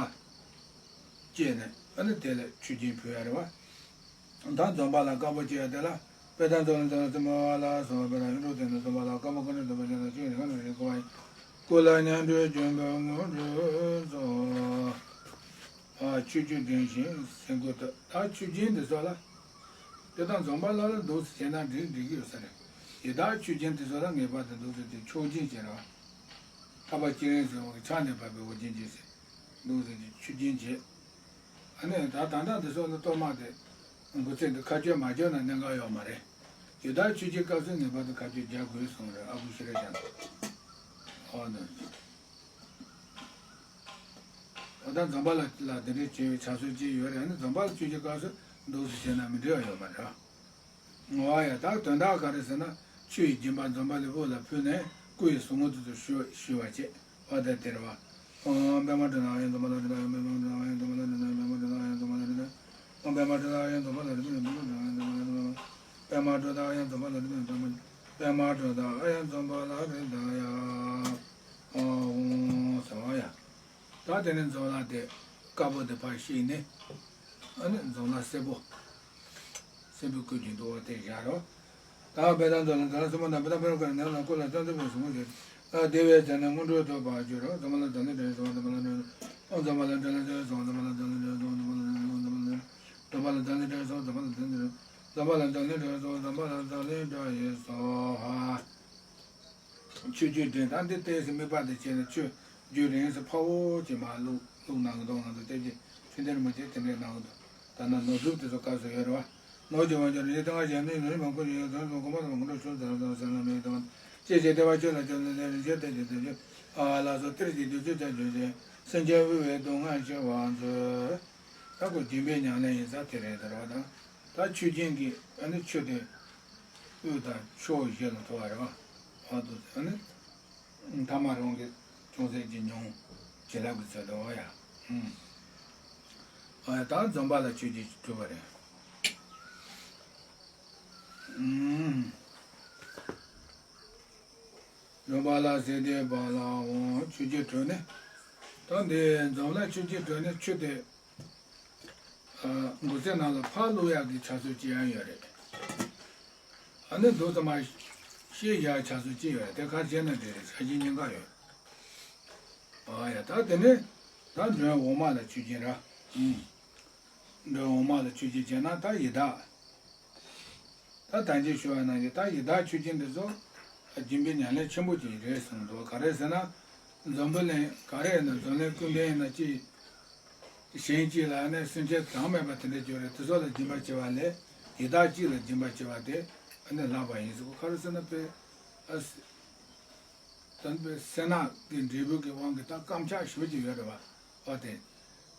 བཅས་ནས་ཨ་ནི་དེ་ལ་ཆུ་སྦྱིན་ཕུལ་ཡ་རེད་བ། ད་འཛོམས་པ་ལ་དཀར་པོ་བཅས་ཡ་དེ་ལ་དཔེ་དང་འཛོམས་ལ་འཛོམས་ལ་འཛོམས་པ་ལ་སོགས་པ་དང་ཡོངས་གྲུབ་དེ་ནི་འཛོམས་པ་ལ་དཀར་པོ་ཀུན་ནས་འཛོམས་པ་ཅན་དང་ཆོས་ཉིད་ཀུན་ནས་རིག་གོ་བ་ཡིན། སྐུ་ལ་མཉམ་འགྲོས་བྱོན་པའི་དངོས་གྲུབ་སོགས། ཨ་ཆུ་རྒྱུན་འབྲིང་ཞིང་སེམས་འགུལ་ཐུབ། ད་ཆུ་རྒྱུན་འདི་ཚོ་ལ་དེ་དང་འཛོམས་པ་ལ་ལ་འདུག་སེ་བྱས་ན་འགྲིག་འགྲིག་གི་ཡོད་ས་རེད། ཡི་དྭགས་ཆུ་རྒྱུན་འདི་ཚོ་ལ་ངེས་པར་དུ་འདུག་སེ་དེ་མཆོག་སྦྱིན་བྱེད་རོགས། ཐར་པ་སྤྱན་རས་གཟིགས་དབང་གི་ཕྱག་ནས་བབས་པའི་འོ་སྦྱིན་སྦྱིན་ཟེར། འདུག་ཟེར་གྱི་ཆུ་སྦྱིན་བྱེད། ཨ་ནི་ད་ད་ལྟ་འདི་ཚོ་ནི་གཏོར་མ་དེ། འགོ་ཚད་འདི་ཁ་གཅོད་མ་གཅོད་ན་གནད་འགག་ཡོད་མ་རེད། ཡི་དྭགས་ཆུ་སྦྱིན་སྐབས་སུ་ངེས་པར་དུ་ཁ་གཅོད་རྒྱག་དགོས་གསུངས་རེད། ཨ་ཁུ་ཤེས་རབ་ཅན་དུ། ཨོ་ནི། ཨོ་ད་འཛོམས་པ་ལ་ལ་འདི་འདྲའི་བྱེད་པའི་བྱ་སྲོལ་ཅིག་ཡོད་རེད། ཨ་ནི་འཛོམས་པ་ལ་ཆུ་སྦྱིན་སྐབས་སུ་འདུག་སེ་བྱས་ན་མི་འགྲིག་པ་ཡོད་མ་རེད། ཨོ་ཡ། ད་དོན་དག་ག་རེ་ཟེར་ན། ཆུ་ཡི་སྦྱིན་པ་འཛོམས་པ་ལ་དབུ་ལ་ཕུལ་ནས་སྐུ་ཡི་གཟུངས་སྔགས་དེ་ཚོ་ཞུ་ཞུ་བ་བྱེད། ཨོ་ད་དེ་རེད་བ། ཨོ་པདྨ་དྲི་བཟང་ཨཱ་ཡ་འཛོམས་པ་ལ་དྲི་བཟང་ཨཱ་ཡ། པདྨ་དྲི་བཟང་ཨཱ་ཡ་འཛོམས་པ་ལ་དྲི་བཟང་ཨཱ་ཡ། པདྨ་དྲི་བཟང་ཨཱ་ཡ་འཛོམས་པ་ལ་དྲི་བཟང་ཨཱ་ཡ། པདྨ་དྲི་བཟང་ཨཱ་ཡ་འཛོམས་པ་ལ་དྲི་བཟང་ཨཱ་ཡ། པདྨ་དྲི་བཟང་ཨཱ་ཡ་འཛོམས་པ་ལ་དྲི་བཟང་ཨཱ་ཡ། པདྨ་དྲི་བཟང་ཨཱ་ཡ་འཛོམས་པ་ལ་དྲི་བཟང་ཨཱ་ཡ། ཨོ་ཟེར་བ་ཡ། ད་དེ་ནས་འཛོམས་ལ་དེ། དཀར་པོ་དེ་ཕར་བཤིག་ནས། ཨ་ནི་འཛོམས་ལ་སེར་པོ། སེར་པོའི་སྐུ་གྱི་འདུག་བ་དེ་བཞག་རོགས། ད་བེ་དང་འཛོམས་ལ་འཛོམས་ལ་སེར་པོ་དང་བེ་དང་བེ་རོ་ཀ་ནང་ལ་སྐུ་ལ་ཙམ་ཙམ་པའི་གཟུགས་མོ་ཞིག་ཨ་བདེ་བའི་ཚལ་ནས་སྔོན་འགྲོའི་ཐོབ་པར་འགྱུར་རོ། འཛོམས་ལ་འཛོམས་ལ་འདྲེན་སོང་འཛོམས་ལ་འདྲེན་སོང་འཛོམས་ལ་འདྲེན་སོང་འཛོམས་ལ་འདྲེན་སོང་འཛོམས་ལ་འདྲེན་སོང་འཛོམས་ལ་འདྲེན་སོང་འཛོམས་ལ་འདྲེན་སོང་འཛོམས་ལ་འདྲེན་སོང་འཛོམས་ལ་འདྲེན་སོང་འཛོམས་ལ་འདྲེན་སོང་། ཆོས་བརྒྱུད་འདྲེན་ད་འདི་ལྟས་སུ་དམིགས་པ་དེ་བྱས་ནས་ཆོས་བརྒྱུད་རིང་སུ་ཕ་བོ་ཅེས་མ་བླུག་བླུག་གནང་གི་འདུག་ང་ཚོ་བསྟན་རྒྱས་ཆོས་ལྡན་རིན་པོ་ཆེ་དེ་འདྲས་གནང་གི་འདུག་ད་ནང་ནོར་སྒྲུབ་དེ་ཚོ་སྐབས་སུ་ཡོད་རེད་བ། ནོར་གྱི་དབང་ཆ་རིན་ཆེན་ལྟེ་བ་གཞལ་མེད་ནོར་མང་པོ་ཡོད་དོན་དུ་གོང་མ་དང་མང་པོ་ཤོར་ཟེར་དང་ཟེར་ན་མེད་དང་། ཅེས་བྱས་ལྟེ་བ་ཆོས་ལ་སྤྱོད་ལ་ལྡན་རིན་ཆེན་གཏེར་གྱི་དོན་ཆེན་ཨ་ལ་སོགས་གཏེར་གྱི་བདུད་རྩི་ལྟར་བྱུང་ཞིང་སེམས་ཅན་དབུལ་བའི་སྡུག་བསྔལ་ཆེ་བར་མཛོད། ད་ཁོ་སྦྱིན་པའི་ཉམས་ལེན་ཡིན་ས་དེ་རེད་ཟེར་བ་དང་། ད་ཆོས་སྦྱིན་གྱི་ཨ་ནི་ཆོས་དེ་དབུས་དང་ཕྱོགས་བཞི་ལ་མཐོ་བ་རེད་བ། འོ་དུ་ཨ་ནི། ཐ་མ་རང་གི་ཅུང་ཟད་ཀྱི་མྱོང་བྱིན་རླབས་ཀྱི་ཚད་དུ་འོ་ཡ། ཨུམ། འོ་ཡ་ད་འཛོམས་པ་ལ་ཆོས་ཀྱི་གྲུབ་པ་རེད། ཨུམ། འཛོམས་པ་ལ་ཟེར་དེ་བ་ལའོ་ཆོས་ཀྱི་གྲུབ་ནི། ད་འདི་འཛོམས་ལ་ཆོས་ཀྱི་གྲུབ་ནི་ཆོས་དེ། ཨ། མགུར་ཚིག་ནང་ལ་ཕར་བླུག་ཡག་གི་བྱ་སྤྱོད་ཅིག་ཡང་ཡོད་རེད། ཨ་ནི་མདོ་ཙམ་མ་ཤེས་བཞག་བྱ་སྤྱོད་ཅིག་ཡོད་རེད་དེ་ག་བྱས་ན་འགྲིག་རེད་ཆ་རྐྱེན་གཉིས་ཀ་ཡོད། ཨ་ཡ་ད་དེ་ནས་ད་མགྲོན་འོག་མ་ལ་ཆོས་སྦྱིན་ར། ཨུམ། མགྲོན་འོག་མ་ལ་ཆོས་སྦྱིན་བྱས་ན་ད་ཡི་དྭགས། ད་ད་གིན་ཞུ་བ་ནང་བཞིན་ད་ཡི་དྭགས་ཆོས་སྦྱིན་འདི་ཚོ་སྦྱིན་པའི་ཉམས་ལེན་ཆེན་པོ་ཅིག་རེད་གསུངས་འདུག་ག་རེ་ཟེར་ན། འཛམ་བུ་གླིང་ག་རེ་ཡིན་ན་འཛམ་གླིང་ཀུན་ལྡན་ཡིན་ན་ཅི། གཞན་གཅིག་ལ་ནི་སེམས་ཅན་གྲངས་མེད་པ་དེ་འདྲ་ཡོད་རེད་དེ་ཚོ་ལ་སྦྱིན་པ་བྱེད་པ་ལས་ཡི་དྭགས་གཅིག་ལ་སྦྱིན་པ་བྱེད་པ་དེ་ནི་ལྷག་པ་ཡིན་ཟེར་ག་རེ་ཟེར་ན་དཔེ། ཨ། དམ་པའི་སེར་སྣ་གི་འབྲས་བུ་གི་དབང་གིས་ད་དཀར་ཆག་ཞེ་པོ་ཅིག་ཡོད་རེད་བ། འོ་དེ།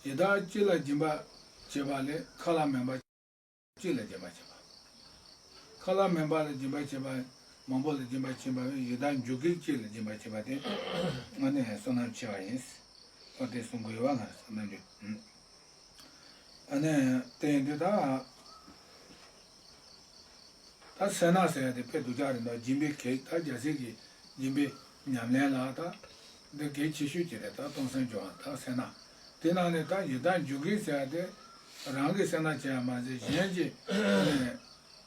ཡི་དྭགས་གཅིག་ལ་སྦྱིན་པ་བྱེད་པ་ལས་ཁ་ལག་མེད་པ། གཅིག་ལ་སྦྱིན་པ་བྱེད་པ། ཁ་ལག་མེད་པ་ལ་སྦྱིན་པ་བྱེད་པ། མང་པོ་ལ་སྦྱིན་པ་བྱེད་པ་ཡི་དྭགས་འཇུག་གི་གཅིག་ལ་སྦྱིན་པ་བྱེད་པ་དེ། ང་ནི་བསོད་ནམས་ཆེ་བ་ཡིན། ཨོ་དེ་གསུང་གི་ཡོད་བ་ང་བསོད་ནམས་ཆེ། ཨ་ནི་དེ་ཡིན་དུས་ད། ད་སེར་སྣ་ཟེར་ཡ་དེ་དཔེ་སྡུག་ཅག་རེད་འདུག་སྦྱིན་པའི་གེགས་ད་རྒྱལ་སྲས་ཀྱི་སྦྱིན་པའི་ཉམས་ལེན་ལ་ད། འདི་གལ་ཆེ་ཤོས་ཅིག་རེད་ད་སྟོང་སེམས་སྦྱོང་བ་ད་ཟེར་ན། དེ་ནང་ནས་ད་ཡི་དྭགས་འཇུག་གི་ཟེར་བ་དེ་རང་གི་སེར་སྣ་བྱས་པ་མ་ཟད་གཞན་གྱི་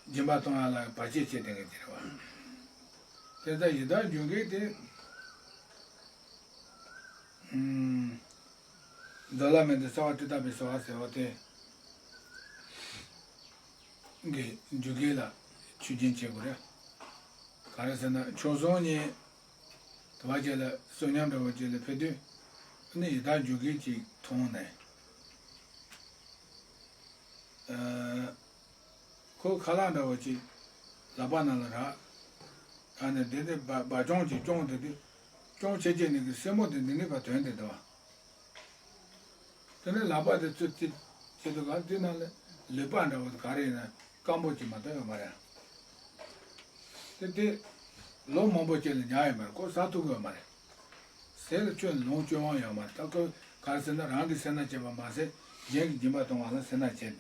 སྦྱིན་པ་གཏོང་ཡ་ལ་བར་ཆད་བྱེད་བསྡད་མཁན་དེ་རེད་བ། དེ་ལྟར་ཡི་དྭགས་འཇུག་གི་དེ་མདོ་ལ་མེད་དུ་རྩ་བ་ཏུ་ད་པའི་སོ་བ་ཟེར་བ་དེ། གི་འཇུག་གི་ལ་ཆོས་སྦྱིན་བྱེད་དགོས་རེད། ག་རེ་ཟེར་ན་ཆོས་སོང་ཉིན། དུ་བ་ཅིག་ལ་བསོད་སྙོམས་འདྲ་བོ་ཅིག་ལ་ཕེབས་དུས། ཨ་ནི་ཡི་དྭགས་འཇུག་གི་ཅིག་མཐོང་ནས། ཨ། ཁོ་ཁ་ལག་འདྲ་བོ་ཅིག་ལག་པ་ནང་ལ་རག་ཨ་ནི་དེ་དེ་སྦ་སྦ་ཅོང་ཅིག་ཅོང་དེ་དུས། ཅོང་ཆེ་ཆེ་ནི་གི་སེན་མོ་དེ་འདི་ནི་བ་དོན་དེ་འདུག་དེ་ནས་ལག་པ་དེ་ཚུར་ཅིག་བྱེད་དུས་ག་དེ་ནང་ལ་ལུད་པ་འདྲ་བོ་དེ་ག་རེ་ཡིན་ན་སྐམ་པོ་ཅིག་མ་གཏོགས་ཡོད་མ་རེད། དེ་དེ། ལོ་མང་པོ་ཅིག་ལ་ཉར་ཡོད་མ་རེད་ཁོ་ཟ་ཐུབ་ཀྱི་ཡོད་མ་རེད། ཟས་ལ་ཁྱོན་ལོངས་སྤྱོད་དབང་ཡོད་མ་རེད་ད་ཁོ་ག་རེ་ཟེར་ན་རང་གི་སེར་སྣ་བྱེད་པ་མ་ཟད་གཞན་གྱི་སྦྱིན་པ་གཏོང་བ་ལ་སེར་སྣ་བྱེད།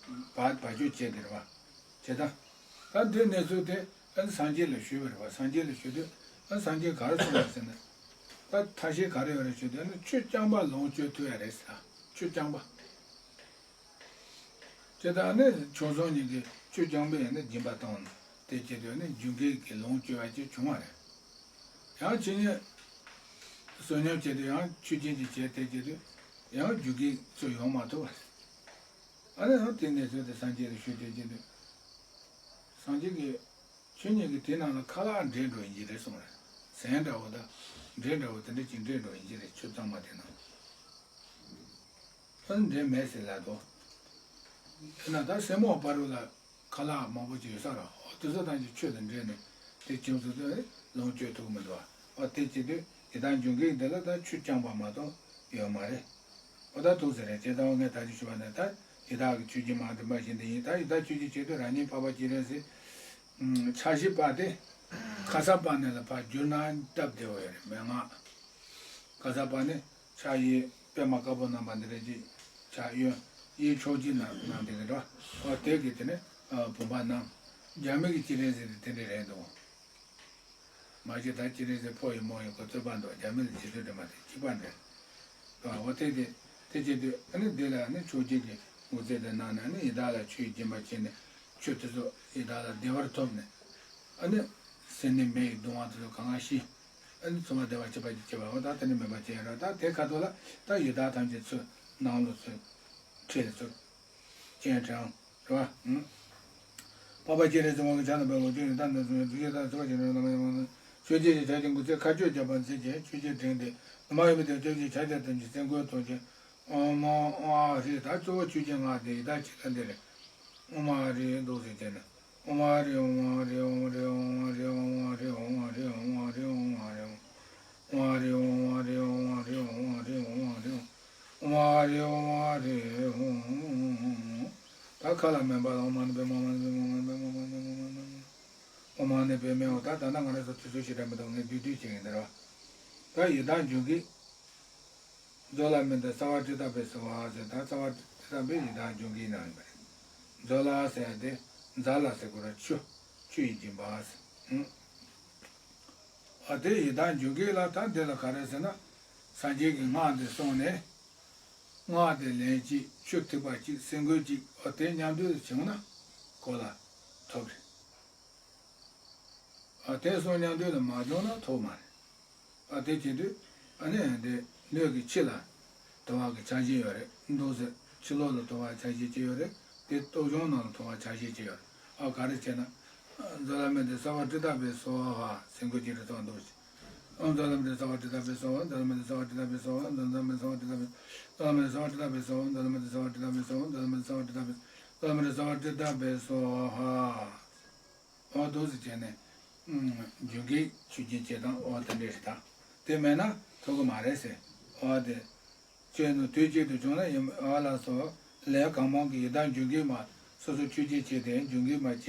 བ་བ་ཅོ་བྱེད་དེ་རེད་བ། བྱེད་ད། ད་འདི་གནས་ཚུལ་དེ་ཨ་ནི་སངས་རྒྱས་ལ་ཞུས་པ་རེད་བ་སངས་རྒྱས་ལ་ཞུས་དུས་ཨ་སངས་རྒྱས་ག་རེ་གསུངས་པ་ཟེར་ན། ད་ཐབས་ཤེས་ག་རེ་ཡོད་རེད་ཞུས་དུས་ཨ་ནི་ཆོས་རྐྱང་པ་ལོངས་སྤྱོད་ཐུབ་ཡ་རེད་ཟེར་ཆོས་རྐྱང་པ། ཇི་ལྟར་ནི་ཆོས་སོང་ཉིད་ཀྱི་ཆོས་རྐྱང་པས་ནི་སྦྱིན་པ་བཏང་། དེ་བྱེད་དུས་ནི་རྒྱུ་འབྲས་ཀྱི་ལོངས་སྤྱོད་པ་ཅིག་བྱུང་བ་རེད། ཡང་ཕྱི་ཉིན་བསོད་སྙོམས་བྱེད་དུས་ཡང་ཆོས་སྦྱིན་གྱི་བྱེད་དེ་བྱེད་དུས་ཡང་རྒྱུ་འབྲས་ཚུར་ཡོང་མ་ཐུབ་པ་རེད། ཨ་ནི་ཡང་དེ་ནས་ཚུར་དེ་སངས་རྒྱས་ལ་ཞུས་དེ་བྱེད་དུས། སངས་རྒྱས་ཀྱིས་ཁྱོད་ཉིད་ཀྱི་དེ་ནང་ལ་ཁ་ལག་འདྲེས་འགྲོ་ཡིན་གྱི་རེད་གསུངས་རེད། ཟན་འདྲ་བོ་དང་འབྲས་འདྲ་བོ་དེ་འདྲ་ཅིག་འདྲེས་འགྲོ་ཡིན་གྱི་རེད་ཆུ་གཙང་མ་དེ་ནང་། ཨ་ནི་འདྲེས་མེད་ཟེར་ལབ་དོ། དེ་ན་ད་སེན་མོ་བར་དུ་ལ་ཁ་ལག་མང་པོ་ཅིག་ཡོད་ས་ར་འོ་དེ་ཚོ་དང་ཅིག་ཆུ་དང་འདྲེས་ནས་དེ་ཁྱིམ་སོ་དེ་ལོངས་སྤྱོད་ཐུབ་ཀྱི་མི་འདུག་ཨ། འོ་དེ་བྱེད་དུས་ཡི་དྭགས་འབྱུང་གི་འདི་ལ་ད་ཆུ་རྐྱང་པ་མ་གཏོགས་ཡོད་མ་རེད། འོ་ད་ཐུག་ཟེར་རེད་ཅེས་ད་འོ་ངས་ད་ཅི་ཞུ་བ་ནས་ད་ཡི་དྭགས་ཀྱི་ཆོས་སྦྱིན་མ་འདྲེན་པ་བཞིན་དུ་ཡིན་ད་ཡི་དྭགས་ཆོས་སྦྱིན་བྱེད་དུས་རང་ཉིད་འཕགས་པ་སྤྱན་རས་གཟིགས། ཕྱག་བཞི་པ་དེ། ཁ་ས་པ་ཎི་ལ་ཕར་བསྒྱུར་ན་སྟབས་བདེ་བོ་ཡོད་རེད་མན་ངག་ཁ་ས་པ་ཎི་ཕྱག་གཡས་པད་མ་དཀར་པོ་བསྣམས་པ་འདི་རེད་ཅེས་ཕྱག་གཡོན་གཡས་ཕྱོགས་ཀྱི་ནང་ནང་དེ་གི་འགྲོ། འོ་དེ་གི་དེ་ནས་བུམ་པ་བསྣམས། རྒྱ་མི་གི་སྤྱན་རས་གཟིགས་དེ་དེ་འདྲས་རེད་འདུག་མ་གཞི་ད་སྤྱན་རས་གཟིགས་ཕོ་ཡི་མོ་ཡི་གོ་རྩོད་པ་འདུག་རྒྱ་མི་ལ་རྗེས་ལུས་འདྲ་མ་དེ་སྐྱིད་པ་འདྲ། འོ་དེ་དེ་ དེ་བྱེད་དུས་ཨ་ནི་འདི་ལ་ནི་ཆོས་བརྒྱད་ཀྱི་འོད་ཟེར་དེ་སྣང་ནས་ནི་ཡི་དྭགས་ལ་ཆོས་སྦྱིན་པ་བྱས་ནས་ཆོས་དེ་ཚོ་ཡི་དྭགས་ལ་བདེ་བར་ཐོབ་ནས་ཨ་ནི་སེམས་ནི་མེ་ཡིས་གདུང་བ་དེ་ཚོ་གང་ག་ཞི། ཨ་ནི་ཚང་མ་བདེ་བར་གཤེགས་པ་ཅིག་བྱེད་པ་འོ་ད་དེ་ནི་མེད་པ་ཅན་ར་ད་དེ་ཁ་ཐུག་ལ་ད་ཡི་དྭགས་ཐམས་ཅད་ཚུར་ནང་ལོགས་ཚུར་ཁྲིད་ཚུར། སྤྱན་དྲངས། རེད་བ། ཨང་། འཕགས་པ་སྤྱན་རས་གཟིགས་དབང་གི་ཕྱག་ན་པདྨོ། ཆོས་ཀྱི་མཐའ་རྣམས་སུ་ཡང་ཐུགས་རྗེ་ལྟར་གསོལ་བ་ཞིག་རེད་ལ་མ་ཡིན་མ་ནི། ཆོས་ཀྱི་ཕྱག་རྒྱ་འགུལ་ཚད་མཁའ་སྤྱོད་རྒྱ་བ་མཛད་ཅིང་ཆོས་ཀྱི་དྲིན་དེ་ནུ་མ་ཡིན་པའི་དོན་ཆོས་ཀྱི་ཕྱག་རྒྱ་ཐམས་ཅད་སེམས་ཁོང་དུ་བྱས། ཨོཾ་ཨཱཿཧྲཱིཿ་ད་གཙོ་བོ་ཆོས་ཀྱི་སྔགས་དེ་ཡི་དྭགས་ཁྱེད་ལ་འདི་རེད། ཨོཾ་ཨཱཿཧྲཱིཿ་འདུག་ཟེར་བྱས་ནས། ཨོཾ་ཨཱཿཧྲཱིཿ་ཨོཾ་ཨཱཿཧྲཱིཿ་ཨོཾ་ཨཱཿཧྲཱིཿ་ཨོཾ་ཨཱཿཧྲཱིཿ་ཨོཾ་ཨཱཿཧྲཱིཿ་ཨོཾ་ཨཱཿཧྲཱིཿ་ཨོཾ་ཨཱཿཧྲཱིཿ་ཨོཾ་ཨཱཿཧྲཱིཿ་ཨོཾ་ཨཱཿཧྲཱིཿ་ཨོཾ་ཨཱཿཧྲཱིཿ་ཨོཾ་ཨཱཿཧྲཱིཿ་ཨོཾ་ཨཱཿཧྲཱིཿ་ཨོཾ་ཨཱཿཧྲཱིཿ་ཨོཾ། ད་ཁ་ལ་སྨན་པ་ལ་ཨོཾ་མ་ཎི་པདྨེ་ཨོཾ་མ་ཎི་པདྨེ་ཨོཾ་མ་ཎི་པདྨེ་ཨོཾ་མ་ཎི་པདྨེ་ཨོཾ་མ་ཎི་པདྨེ་ཨོཾ། ད་ད་ལྟ་ང་རང་ཚོ་དུས་ཚོད་ཞེ་དྲག་མི་འདུག་ངས་བསྡུས་བསྡུས་བྱེད་ཀྱི་ཡིན་ད་ར། ད་ཡི་དྭགས་འབྱུང་གནས། མཛོད་ལ་མི་འདི་རྩ་བ་ཏྲི་ཏ་པའི་སོ་བ་ཟེར་ད་རྩ་བ་ཏྲི་ཏ་པའི་ཡི་དྭགས་འབྱུང་གནས་ནང་ཡིན་པ་རེད། མཛོད་ལ་ཟེར་ཏེ་མཛའ་ལ་ཟེར་གོ་ར་ཆུ་ཆུ་ཡི་སྦྱིན་པ་ཟེར། ཨ་དེ་ཡི་དྭགས་འབྱུང་གནས་ལ་ད་འདི་ལ་ག་རེ་ཟེར་ན། སངས་རྒྱས་ཀྱི་སྔགས་འདི་གསུངས་ནས། སྔགས་དེ་ལན་གཅིག་ཆུ་ཐིགས་པ་གཅིག་སེ་གོལ་གཅིག་ཨ་དེ་མཉམ་དུ་བྱུང་ན་གོ་ལ་ཐོབ་རེད། ཨ་དེ་གསུངས་མཉམ་དུ་ལ་མ་བྱུང་ན་ཐོབ་མ་རེད། ཨ་དེ་བྱེད་དུས་ཨ་ནི་དེ་སྣོད་ཀྱི་ཕྱི་ལ་དུ་བ་གི་ཆ་ཤས་ཡོད་རེད་འདུག་ཟེར་ཕྱི་ལོགས་ལ་དུ་བ་ཆ་ཤས་ཅིག་ཡོད་རེད་དེ་སྟོབས་ཆུང་ནང་ལ་དུ་བ་ཆ་ཤས་ཅིག་ཡོད་རེད། ཨ་ག་རེ་བྱས་ན། མཛོད་ལ་མི་འདི་རྩ་བ་ཏྲི་ཏ་པའི་སོ་བ་སེ་གོལ་གཅིག་རེ་ཐོག་འདུག་ཟེར། ཨོཾ་མཛོད་ལ་མི་འདི་རྩ་བ་ཏྲི་ཏ་པའི་སོ་བ་མཛོད་ལ་མི་འདི་རྩ་བ་ཏྲི་ཏ་པའི་སོ་བ་མཛོད་ལ་མི་འདི་རྩ་བ་ཏྲི་ཏ་པའི་སོ་བ་མཛོད་ལ་མི་འདི་རྩ་བ་ཏྲི་ཏ་པའི་སོ་བ་མཛོད་ལ་མི་འདི་རྩ་བ་ཏྲི་ཏ་པའི་སོ་བ་མཛོད་ལ་མི་འདི་རྩ་བ་ཏྲི་ཏ་པའི་སོ་བ། འོ་འདུག་ཟེར་བྱས་ནས། འབྱུང་གནས་ཆོས་སྦྱིན་བྱེད་སྟངས་འོ་དེ་འདྲས་རེད་ད། དེ་མེད་ན་ཐོབ་གི་མ་རེད་ཟེར། འོ་དེ། བྱས་ནས་དུས་གཅིག་ཏུ་བྱུང་ན་ཡིན་འོ་ལགས་སོ། ལས་གང་མང་གིས་ཡི་དྭགས་འབྱུང་གནས་མ་སོ་སོ་ཆོས་སྦྱིན་བྱས་ཏེ་འབྱུང་གནས་མ་བྱས་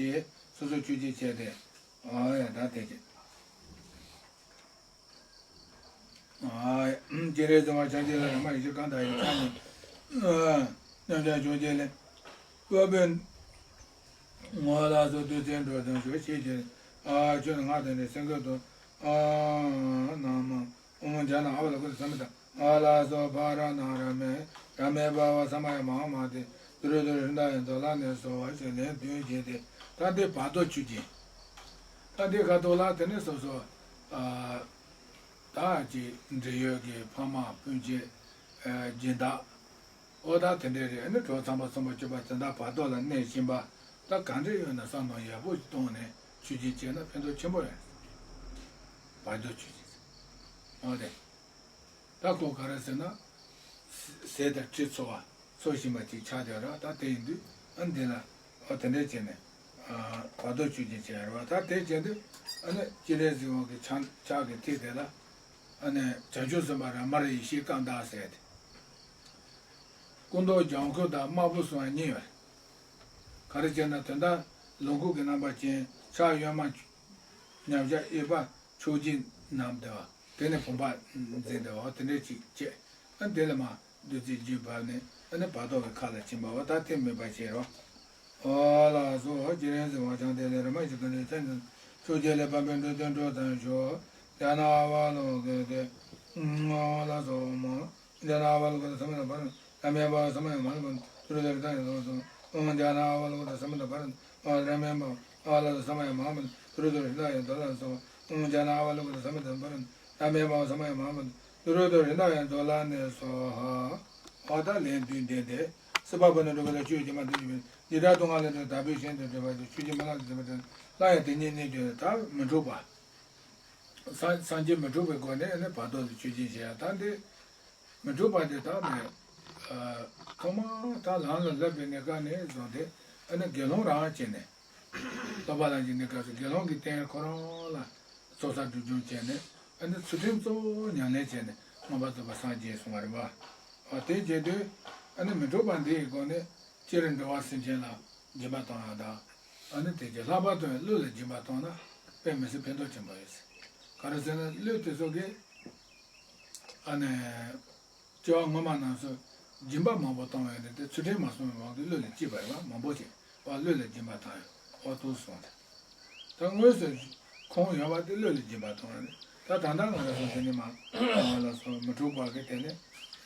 སོ་སོ་ཆོས་སྦྱིན་བྱས་ཏེ། འོ་ཡ་ད་དེ་བྱས། སྤྱན་རས་གཟིགས་དབང་བྱང་ཆུབ་ལ་རེ་མ་ཡི་ཤེས་གང་དག་ཡི་ཚ་ནི། མཉམ་བཞག་ཕྱོགས་བརྒྱད་ལས། དབུལ་པོའི་ངོ་ལ་སོགས་བདུད་རྩིའི་འགྲོ་དོན་ཞུ་ཤེས་ཀྱི། ཨ་ཆོས་ནི་ངག་དང་ནི་སེམས་ཁོང་དུ། ཨ་ནང་མ་ཨོཾ་ཛྙཱ་ན་ཨ་བ་ལ་ཀུ་ཏི་ས་མི་ཏ་ཨ་ལ་སོ་ཕ་ར་ན་ར་མེ་ར་མེ་བྷ་བ་ས་མ་ཡ་མ་ཧཱ་མ་ཏི་དུ་རུ་དུ་རུ་ཧྲི་ད་ཡ་མཛོད་ལ་ནི་སོ་བ་ཞེས་ལན་བདུན་བྱས་ཏེ་ད་འདི་བར་དོ་ཆོས་སྦྱིན། ད་འདི་ཁ་ཐོག་ལ་དེ་ནས་སོ་སོ། ཨ། ད་ཅིག་འབྲེལ་ཡོད་ཀྱི་ཕ་མ་སྤུན་མཆེད། ཨ་སྦྱིན་བདག་འོ་ད་དེ་འདྲས་རེད་ཨ་ནི་གྲོགས་ཚངས་པ་གསུམ་པོ་བཅུ་པ་དེ་འདྲ་བར་དོ་ལ་གནས་བཞིན་པ་ད་ག་འདྲས་ཡོད་ན་བསམ་བློ་ཡག་པོ་ཞིག་གཏོང་ནས་ཆོས་སྦྱིན་བྱས་ན་ཕན་ཐོགས་ཆེན་པོ་ཡོད། བར་དོ་ཆོས་སྦྱིན་ཟེར། འོ་དེ། ད་ཁོ་ག་རེ་ཟེར་ན། ཟས་དང་དྲི་འཚོ་བ་འཚོ་བཞིན་པ་ཅིག་ཆགས་བསྡད་ར་ད་དེ་ཡིན་དུས་ཨ་འདི་ལ་འོ་དེ་འདྲས་བྱས་ནས། བར་དོ་ཆོས་སྦྱིན་བྱས་ར་ད་དེ་བྱས་དུས་ཨ་ནི་སྤྱན་རས་གཟིགས་དབང་གི་ཕྱག་ཕྱག་གི་ཐིག་དེ་ལ། ཨ་ནི་བྱང་ཆུབ་སེམས་དཔའ་ར་མར་ཡེ་ཤེས་སྐར་མདའ་ཟེར་ཏེ། སྐུ་མདོག་ལྗང་ཁུ་དང་དམར་པོ་གསུམ་གཉིས་ཡོད། ག་རེ་བྱས་ན་དོན་དག་ལོངས་སྐུ་གི་རྣམ་པ་ཅན་ཕྱག་གཡོན་མ་མཉམ་བཞག་གཡས་པ་མཆོག་སྦྱིན་ནམ་དེ་བ་དེ་ནས་བུམ་པ་འཛིན་དེ་བ་དེ་འདྲས་ཅིག་བྱས། ཨ་དེ་ལ་མ་བདུད་རྩིའི་རྒྱུན་བབས་ནས་ཨ་ནི་བར་དོ་གི་ཁ་ལ་ཕྱིན་པ་བ་ད་དེ་མེད་པ་བྱས་རོ། ཨོ་ལགས་སོ། སྤྱན་རས་གཟིགས་དབང་བྱང་དེ་ལས་རིམ་པ་བཞི་ཀུན་ནས་མཚན་ཉིད་ཆོས་བརྒྱད་ལས་བབས་པའི་འགྲོ་དོན་འགྲོ་དང་ཞོ། ཛྙཱ་ན་ཨ་བ་ལོ་ཀི་ཏེ། ཨོ་ལགས་སོ་མ། ཛྙཱ་ན་ཨ་བ་ལོ་ཀི་ཏེ་ས་མི་ད་པ་ར། ཨ་མེ་བ་ས་མ་ཡ་མ་ལ་ཀུན་ཏུ་རུ་དེ་རི་ད་ཡ་ལོ་སོ། ཨོ་ཛྙཱ་ན་ཨ་བ་ལོ་ཀི་ཏེ་ས་མི་ད་པ་ར། ཨ་ར་མེ་བ་ཨ་ལ་ས་མ་ཡ་མ་ཀུན་ཏུ་རུ་དེ་རི་ད་ཡ་དོ་ལ་སོ། ཨོ་ཛྙཱ་ན་ཨ་བ་ལོ་ཀི་ཏེ་ས་མི་ད་པ་ར། ཨ་མེ་བ་ས་མ་ཡ་མ་ཀུན་ཏུ་རུ་དེ་རི་ད་ཡ་དོ་ལ་ནི་སོ་ཧ། ཨོ་ད་ལན་བདུན་ལྡན་ཏེ། སྲིད་པ་པོ་ནས་འགྲོ་བ་ལ་ཆོས་ཀྱི་མ་འདི་ཡིན་པས་འདི་ལྟར་སྡུག་བསྔལ་ལས་འདས་བདག་པོའི་ཞིང་དུ་འགྲོ་བ་དེ་ཆོས་ཀྱི་མ་ལག་གི་འདོད་པ་དེ་སླར་ཡང་དེ་ཉིད་གནས་དུས་ད་མི་འཁྲུགས་པ། སངས་སངས་རྒྱས་མི་འཁྲུགས་པའི་སྒོ་ནས་ཨ་ནི་བར་དོ་ལ་ཆོས་སྦྱིན་བྱེད་ཡ་ད་འདི། མི་འཁྲུགས་པ་དེ་དག་ནས། ཐོག་མར་ད་ལམ་ལ་བསླབ་པའི་གནས་སྐབས་ནས་བཟུང་སྟེ་ཨ་ནི་དགེ་སློང་རང་བྱས་ནས། སློབ་པ་ལ་སྦྱིན་གནས་སྐབས་སུ་དགེ་སློང་གི་རྟེན་ཁོ་རང་ལ་ཚོགས་བསགས་སྒྲིབ་སྦྱོང་བྱས་ནས་ཨ་ནི་ཚུལ་ཁྲིམས་གཙོ་བོ་ཉམས་ལེན་བྱས་ནས་མངོན་པར་རྫོགས་པར་སངས་རྒྱས་གསུང་བ་རེད་པ། དེ་བྱེད་དུས་ཨ་ནི་མི་འཁྲུགས་པ་འདི་ཡི་སྒོ་ནས་སྤྱིར་འགྲོ་བ་སེམས་ཅན་ལ་སྦྱིན་པ་གཏོང་ཡག་དང་། ཨ་ནི་དེ་རྗེས་ལྷག་པར་དུ་ཀླུ་ལ་སྦྱིན་པ་གཏོང་ན་དཔེ་མི་སྲིད་ཕན་ཐོགས་ཆེན་པོ་ཡོད་ཟེར། ག་རེ་ཟེར་ན་ཀླུ་དེ་ཚོ་གིས་ཨ་ནི། སྐྱེ་བ་སྔོན་མ་རྣམས་སུ་སྦྱིན་པ་མང་པོ་བཏང་བའི་རིགས་དེ་ཚུལ་ཁྲིམས་མ་བསྲུངས་པའི་དབང་གིས་ཀླུ་ལ་སྐྱེས་པ་རེད་བ། མང་པོ་ཞིག་བ་ཀླུ་ལ་སྦྱིན་པ་བཏང་ཡོད་འོ་འདུག་གསུངས་ཏེ། ད་དངོས་སུ་ཁོང་ཡོད་པ་དེ་ཀླུ་ལ་སྦྱིན་པ་བཏང་ཡོད་རེད། ད་ད་ལྟ་ང་རང་ཚོ་དེ་ནི་མ་ཨ་ལ་སོགས་མི་འཁྲུགས་པ་གི་དེ་ནི་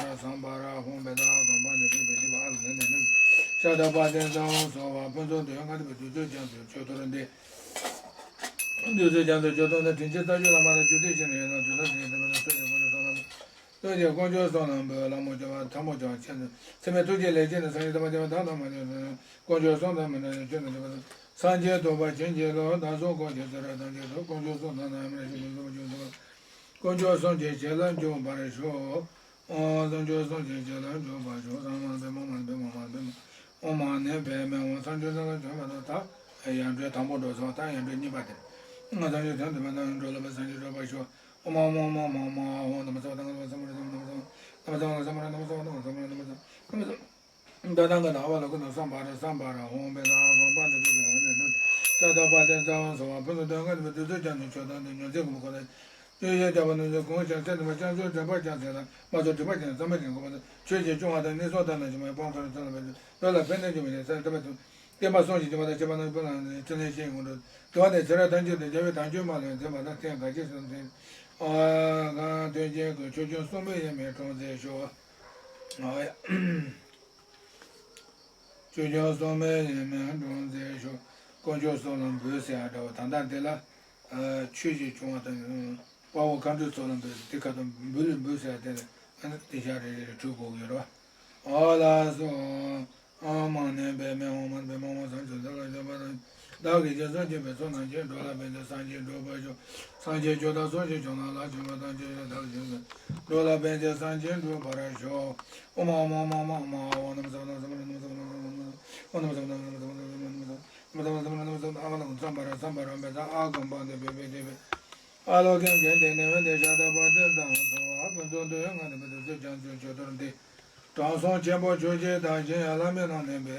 པར་བསམ་པར་འོང་པའི་དགོན་པ་འདི་ཕུན་པའི་བཞི་པ་ཨ་ལ་ཟེར་ནས་ནི། ཤ་དང་པ་དེ་ཚང་སོགས་པ་ཕུན་སུམ་དུ་ཡོང་ག་འདི་པའི་དུས་ཚོད་ཀྱང་དུ་ཆོས་ཐོར་འདི། དུས་ཚོད་ཀྱང་དུ་ཆོས་ཐོར་འདི་དྲིན་ཆེན་རྩ་བརྒྱུད་བླ་མ་དང་རྒྱུད་སྡེ་བཞི་ནས་ཡོད་ན་དུས་ལ་དེའི་དེ་མ་ནི་སོ་ཡི་དཀོན་མཆོག་གསུམ་ལ་འབུལ། བླ་མ་དཀོན་མཆོག་གསུམ་ལ་འབུལ། བླ་མ་དཀོན་མཆོག་ཐལ་མོ་སྦྱར་བ་ཆེ་ནས་ཚད་མེད་ཐུགས་རྗེ་ལས་བྱིན་ནས་སངས་རྒྱས་དང་མ་ཐལ་མ་ཐལ་དཀོན་མཆོག་གསུམ་དང་མི་འབྲལ་ནས་ཆོས་ནི་འདི་པ་དང་། སངས་རྒྱས་ཐོབ་པར་བྱིན་གྱིས་རློབས། བདག་སོགས་འཁོར་བཅས་ཚེ་རབས་ཐམས་ཅད་དུ། དཀོན་མཆོག་གསུམ་དང་ནམ་ཡང་མི་འབྲལ་ཞིང་དུས་གསུམ་པ་འབྱུང་ཚུལ། དཀོན་མཆོག་གསུམ་གྱི་བྱིན་རླབས་འཇུག་པར་ཤོག། ཨོཾ་དཀོན་མཆོག་གསུམ་གྱི་བྱིན་རླབས་འཇུག་པར་ཤོག། ཨོཾ་མ་ཎི་པདྨེ་ཧཱུྃ་མ་ཎི་པདྨེ་ཧཱུྃ་མ་ཎི་པདྨེ་ཧཱུྃ། ཨོཾ་མ་ཎི་པདྨེ་ཧཱུྃ། སངས་རྒྱས་སེམས་ལ་བྱོན་པ་དང་། ད་ཡར་འགྲོའི་དང་པོ་འགྲོ་སོང་། ད་ཡར་འགྲོའི་གཉིས་པ་དེ། སངས་རྒྱས་དོན་དུ་མ་ནམ་འགྲོ་ལ་བབ། སངས་རྒྱས་འགྲོ་བར་ཤོག། ཨོཾ་མ་ཎི་པདྨེ་ཧཱུྃ་མ་ཎི་པདྨེ་ཧཱུྃ། ན་མོ་སྭཱ་ཧཱ། ན་མོ་སྭཱ་ཧཱ། ན་མོ་སྭཱ་ཧཱ། ད་ནང་གི་ནང་བ་ལ་ཀུན་ཏུ་བསམ་པ་རེ་བསམ་པར་འོང་བས་ན་དགོན་པ་འདི་ཕུན་སུམ་ཚོགས་པ་ཕུན་སུམ་དུ་ཡོང་ག་འདི་པའི་དུས་ཚོད་ཀྱང་དུ་ཆོས་ཐོར་འདི་ཉོན་ཚེ་གོང་མ་ཁོ་ན། ཡོན་ཡོན་བྱ་བ་ནི་གོང་ཞིང་ཚེ་འདི་མ་བྱང་ཆུབ་སྒྲིབ་པ་བྱང་ཚེ་ལ་མ་སོགས་སྒྲིབ་པ་ཅན་བསམ་པ་ཅན་གོ་བ་དང་ཆོས་ཀྱི་སྐྱོང་བ་དང་ནི་སོགས་དང་ལ་ཞིག་མ་སྤང་ཁོ་ན་ཚེ་ལ་འབད་དུ་ལོ་ལ་ཕན་གནོད་ཀྱི་མི་ཞིག་ཚེ་འདི་མ་ཐུབ། བསྟན་པ་སྲུང་ཞིང་སྐྱོང་བ་དང་བྱེད་པ་ནི་ཀུན་ལ་ནི་ཕྲིན་ལས་ཤིང་ངོ་འགྲོ་དུ་བ་ནི་ཚེ་རབས་ཐམས་ཅད་དུ་རྒྱལ་བའི་དམ་ཆོས་མ་ལུས་འཛིན་པ་དང་རྟེན་ག་ཅི་སུ་འཛིན། ཨ་གང་དོན་ཅན་གྱི་ཆོས་སྐྱོང་སྲུང་མའི་ཡིད་སྨོན་དྲུང་མཛད་ཤོག། ཨ་ཡ། ཆོས་སྐྱོང་སྲུང་མའི་ཡིད་སྨོན་དྲུང་མཛད་ཤོག། དཀོན་མཆོག་གསུམ་ལ་འབུལ་ཟེར་ཡ་འདྲ་བ་ད་ལྟ་འདི་ལ། ཆོས་ཀྱི་སྐྱོང་བ་དང་། དཔའ་བོ་མཁའ་འགྲོའི་ཚོགས་ལ་འབུལ་ཟེར་དེ་ཁ་དང་འབུལ་འབུལ་ཟེར་ཡ་དེ་ལ། ཨ་ནི་དེ་ཤ་རེ་རེ་རེ་འཁྲུད་དགོས་ཀྱི་ཡོད་རེད་བ། ཨོ་ལགས་སོ། ཨོཾ་མ་ཎི་པདྨེ་ཧཱུྃ། མ་ཎི་པདྨེ་ཧཱུྃ། སངས་རྒྱས་ཆོས་དང་ལ་ཆོས་པ་དང་། བདག་གིས་རྗེས་སུ་བརྒྱུད་པའི་ཚོགས་རྣམས་ཀྱིས། འགྲོ་ལ་ཕན་ཕྱིར་སངས་རྒྱས་འགྲུབ་པར་ཤོག། སངས་རྒྱས་ཆོས་དང་ཚོགས་ཀྱི་མཆོག་རྣམས་ལ། ཕྱོགས་བཅུ་དང་ཞིང་གཤེགས་བདག་གི་ཞིང་དུ། འགྲོ་ལ་ཕན་ཕྱིར་སངས་རྒྱས་འགྲུབ་པར་ཤོག། ཨོཾ་ཨཱཿཧཱུྃ་ཨཱཿཧཱུྃ་ཨཱཿཧཱུྃ། ཨོཾ་ནམ་སྭ་བྷཱ་ནམ་སྭ་བྷཱ་ནམ་སྭ་བྷཱ་ནམ་ཨོཾ་ནམ་སྭ་བྷཱ་ནམ་སྭ་བྷཱ་ནམ་སྭ་བྷཱ་ནམ་ཨཱཿཧཱུྃ་ཨཱཿཧཱུྃ། ཨ་ལ་ཀུན་སམ་བྷ་ར་སམ་བྷ་ར་མེ་ཏ་ཨ་ཀམ་པ་ཏི་བེ་བེ་ཏི་བེ། ཨ་ལོ་ཀྱང་གན་ཏེ་ནེ་ཝན་ཏེ་ཤ་ཏ་པ་ཏི་ཙམ་སོ། ཨ་ཕུན་ཚོགས་འདོད་ཡོན་ལྔ་ལྡན་པའི་དུས་གསུམ་རྒྱ་མཚོའི་མཆོད་གཏོར་འདི། དྲང་སྲོང་ཆེན་པོ་ཆོས་རྗེ་དང་གཞན་ཡང་བླ་མའི་རྣམས་ལེན་པའི་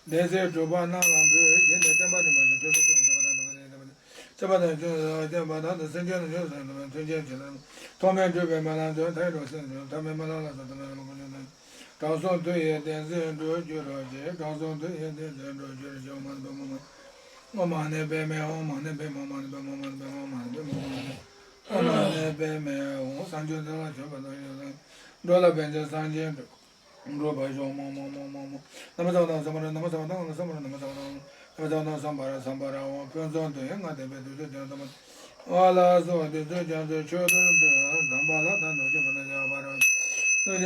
བདེན་ཚིག་གྲུབ་པ་རྣམས་ལ་འབུལ། བཞེས་ནས་བསྟན་པ་རིམ་པར་བྱོན། ཆོས་སྲུང་ཀུན་ལ་མཛད་པ་དང་འགྲོ་བ་དང་ཡང་དག་པར་སྐྱོབ་པ། སྲིད་པ་དང་ཆོས་སུ་སྐྱོབ་པ་དང་། སེམས་ཅན་རྣམས་སྐྱོབ་པར་བྱེད་པའི་མཐུན་རྐྱེན་བྱིན་རླབས། ཐོགས་མེད་སྤྲུལ་པའི་སྨོན་ལམ་མཛོད། མཐའ་ཡས་འགྲོ་བ་སེམས་ཅན་ཐོགས་མེད་སྨོན་ལམ་ལ་སོགས་ཐོགས་མེད་ལམ་ཀུན་ཀྱང་དང་། དྲང་སྲོང་མཐུ་ཡིས་བདེན་ཚིག་འགྲུབ་གྱུར་ཅིག། དྲང་སྲོང་མཐུ་ཡིས་བདེན་ཚིག་འགྲུབ་གྱུར་ཅིག། ཨོཾ་མ་ཎི་པདྨེ་ཧཱུྃ། ཨོཾ་མ་ཎི་པདྨེ་ཧཱུྃ། ཨོཾ་མ་ཎི་པདྨེ་ཧཱུྃ། ཨོཾ་མ་ཎི་པདྨེ་ཧཱུྃ། ཨོཾ་མ་ཎི་པདྨེ་ཧཱུྃ། ཨོཾ་མ་ཎི་པདྨེ་ཧཱུྃ། སངས་རྒྱས་ཆོས་དང་ལ་ཆོས་པ་དང་ཡང་དག་འགྲོ་ལ་ཕན་ཕྱིར་སངས་རྒྱས་འགྲུབ་འགྲུབ་པར་ཤོག། ཨོཾ་ཨཱཿཧཱུྃ་ཨཱཿཧཱུྃ་ཨཱཿཧཱུྃ། ནམ་སྭ་བྷཱ་ནམ་སྭ་བྷཱ་ནམ་ཨོཾ་ནམ་སྭ་བྷཱ་ནམ་ཨོཾ་ནམ་སྭ་བྷཱ་ནམ་སྭ་བྷཱ་ནམ་ཨོཾ་ཕུན་ཚོགས་འདོད་ཡོན་ལྔ་ལྡན་པའི་དུས་གསུམ་རྒྱ་མཚོ། ཨ་ལ་སོགས་དུས་གསུམ་རྒྱ་མཚོའི་མཆོད་གཏོར་འདི། དམ་པ་ལྷ་དང་གདུལ་བྱ་མི་ནག་ཡང་བར་ནག་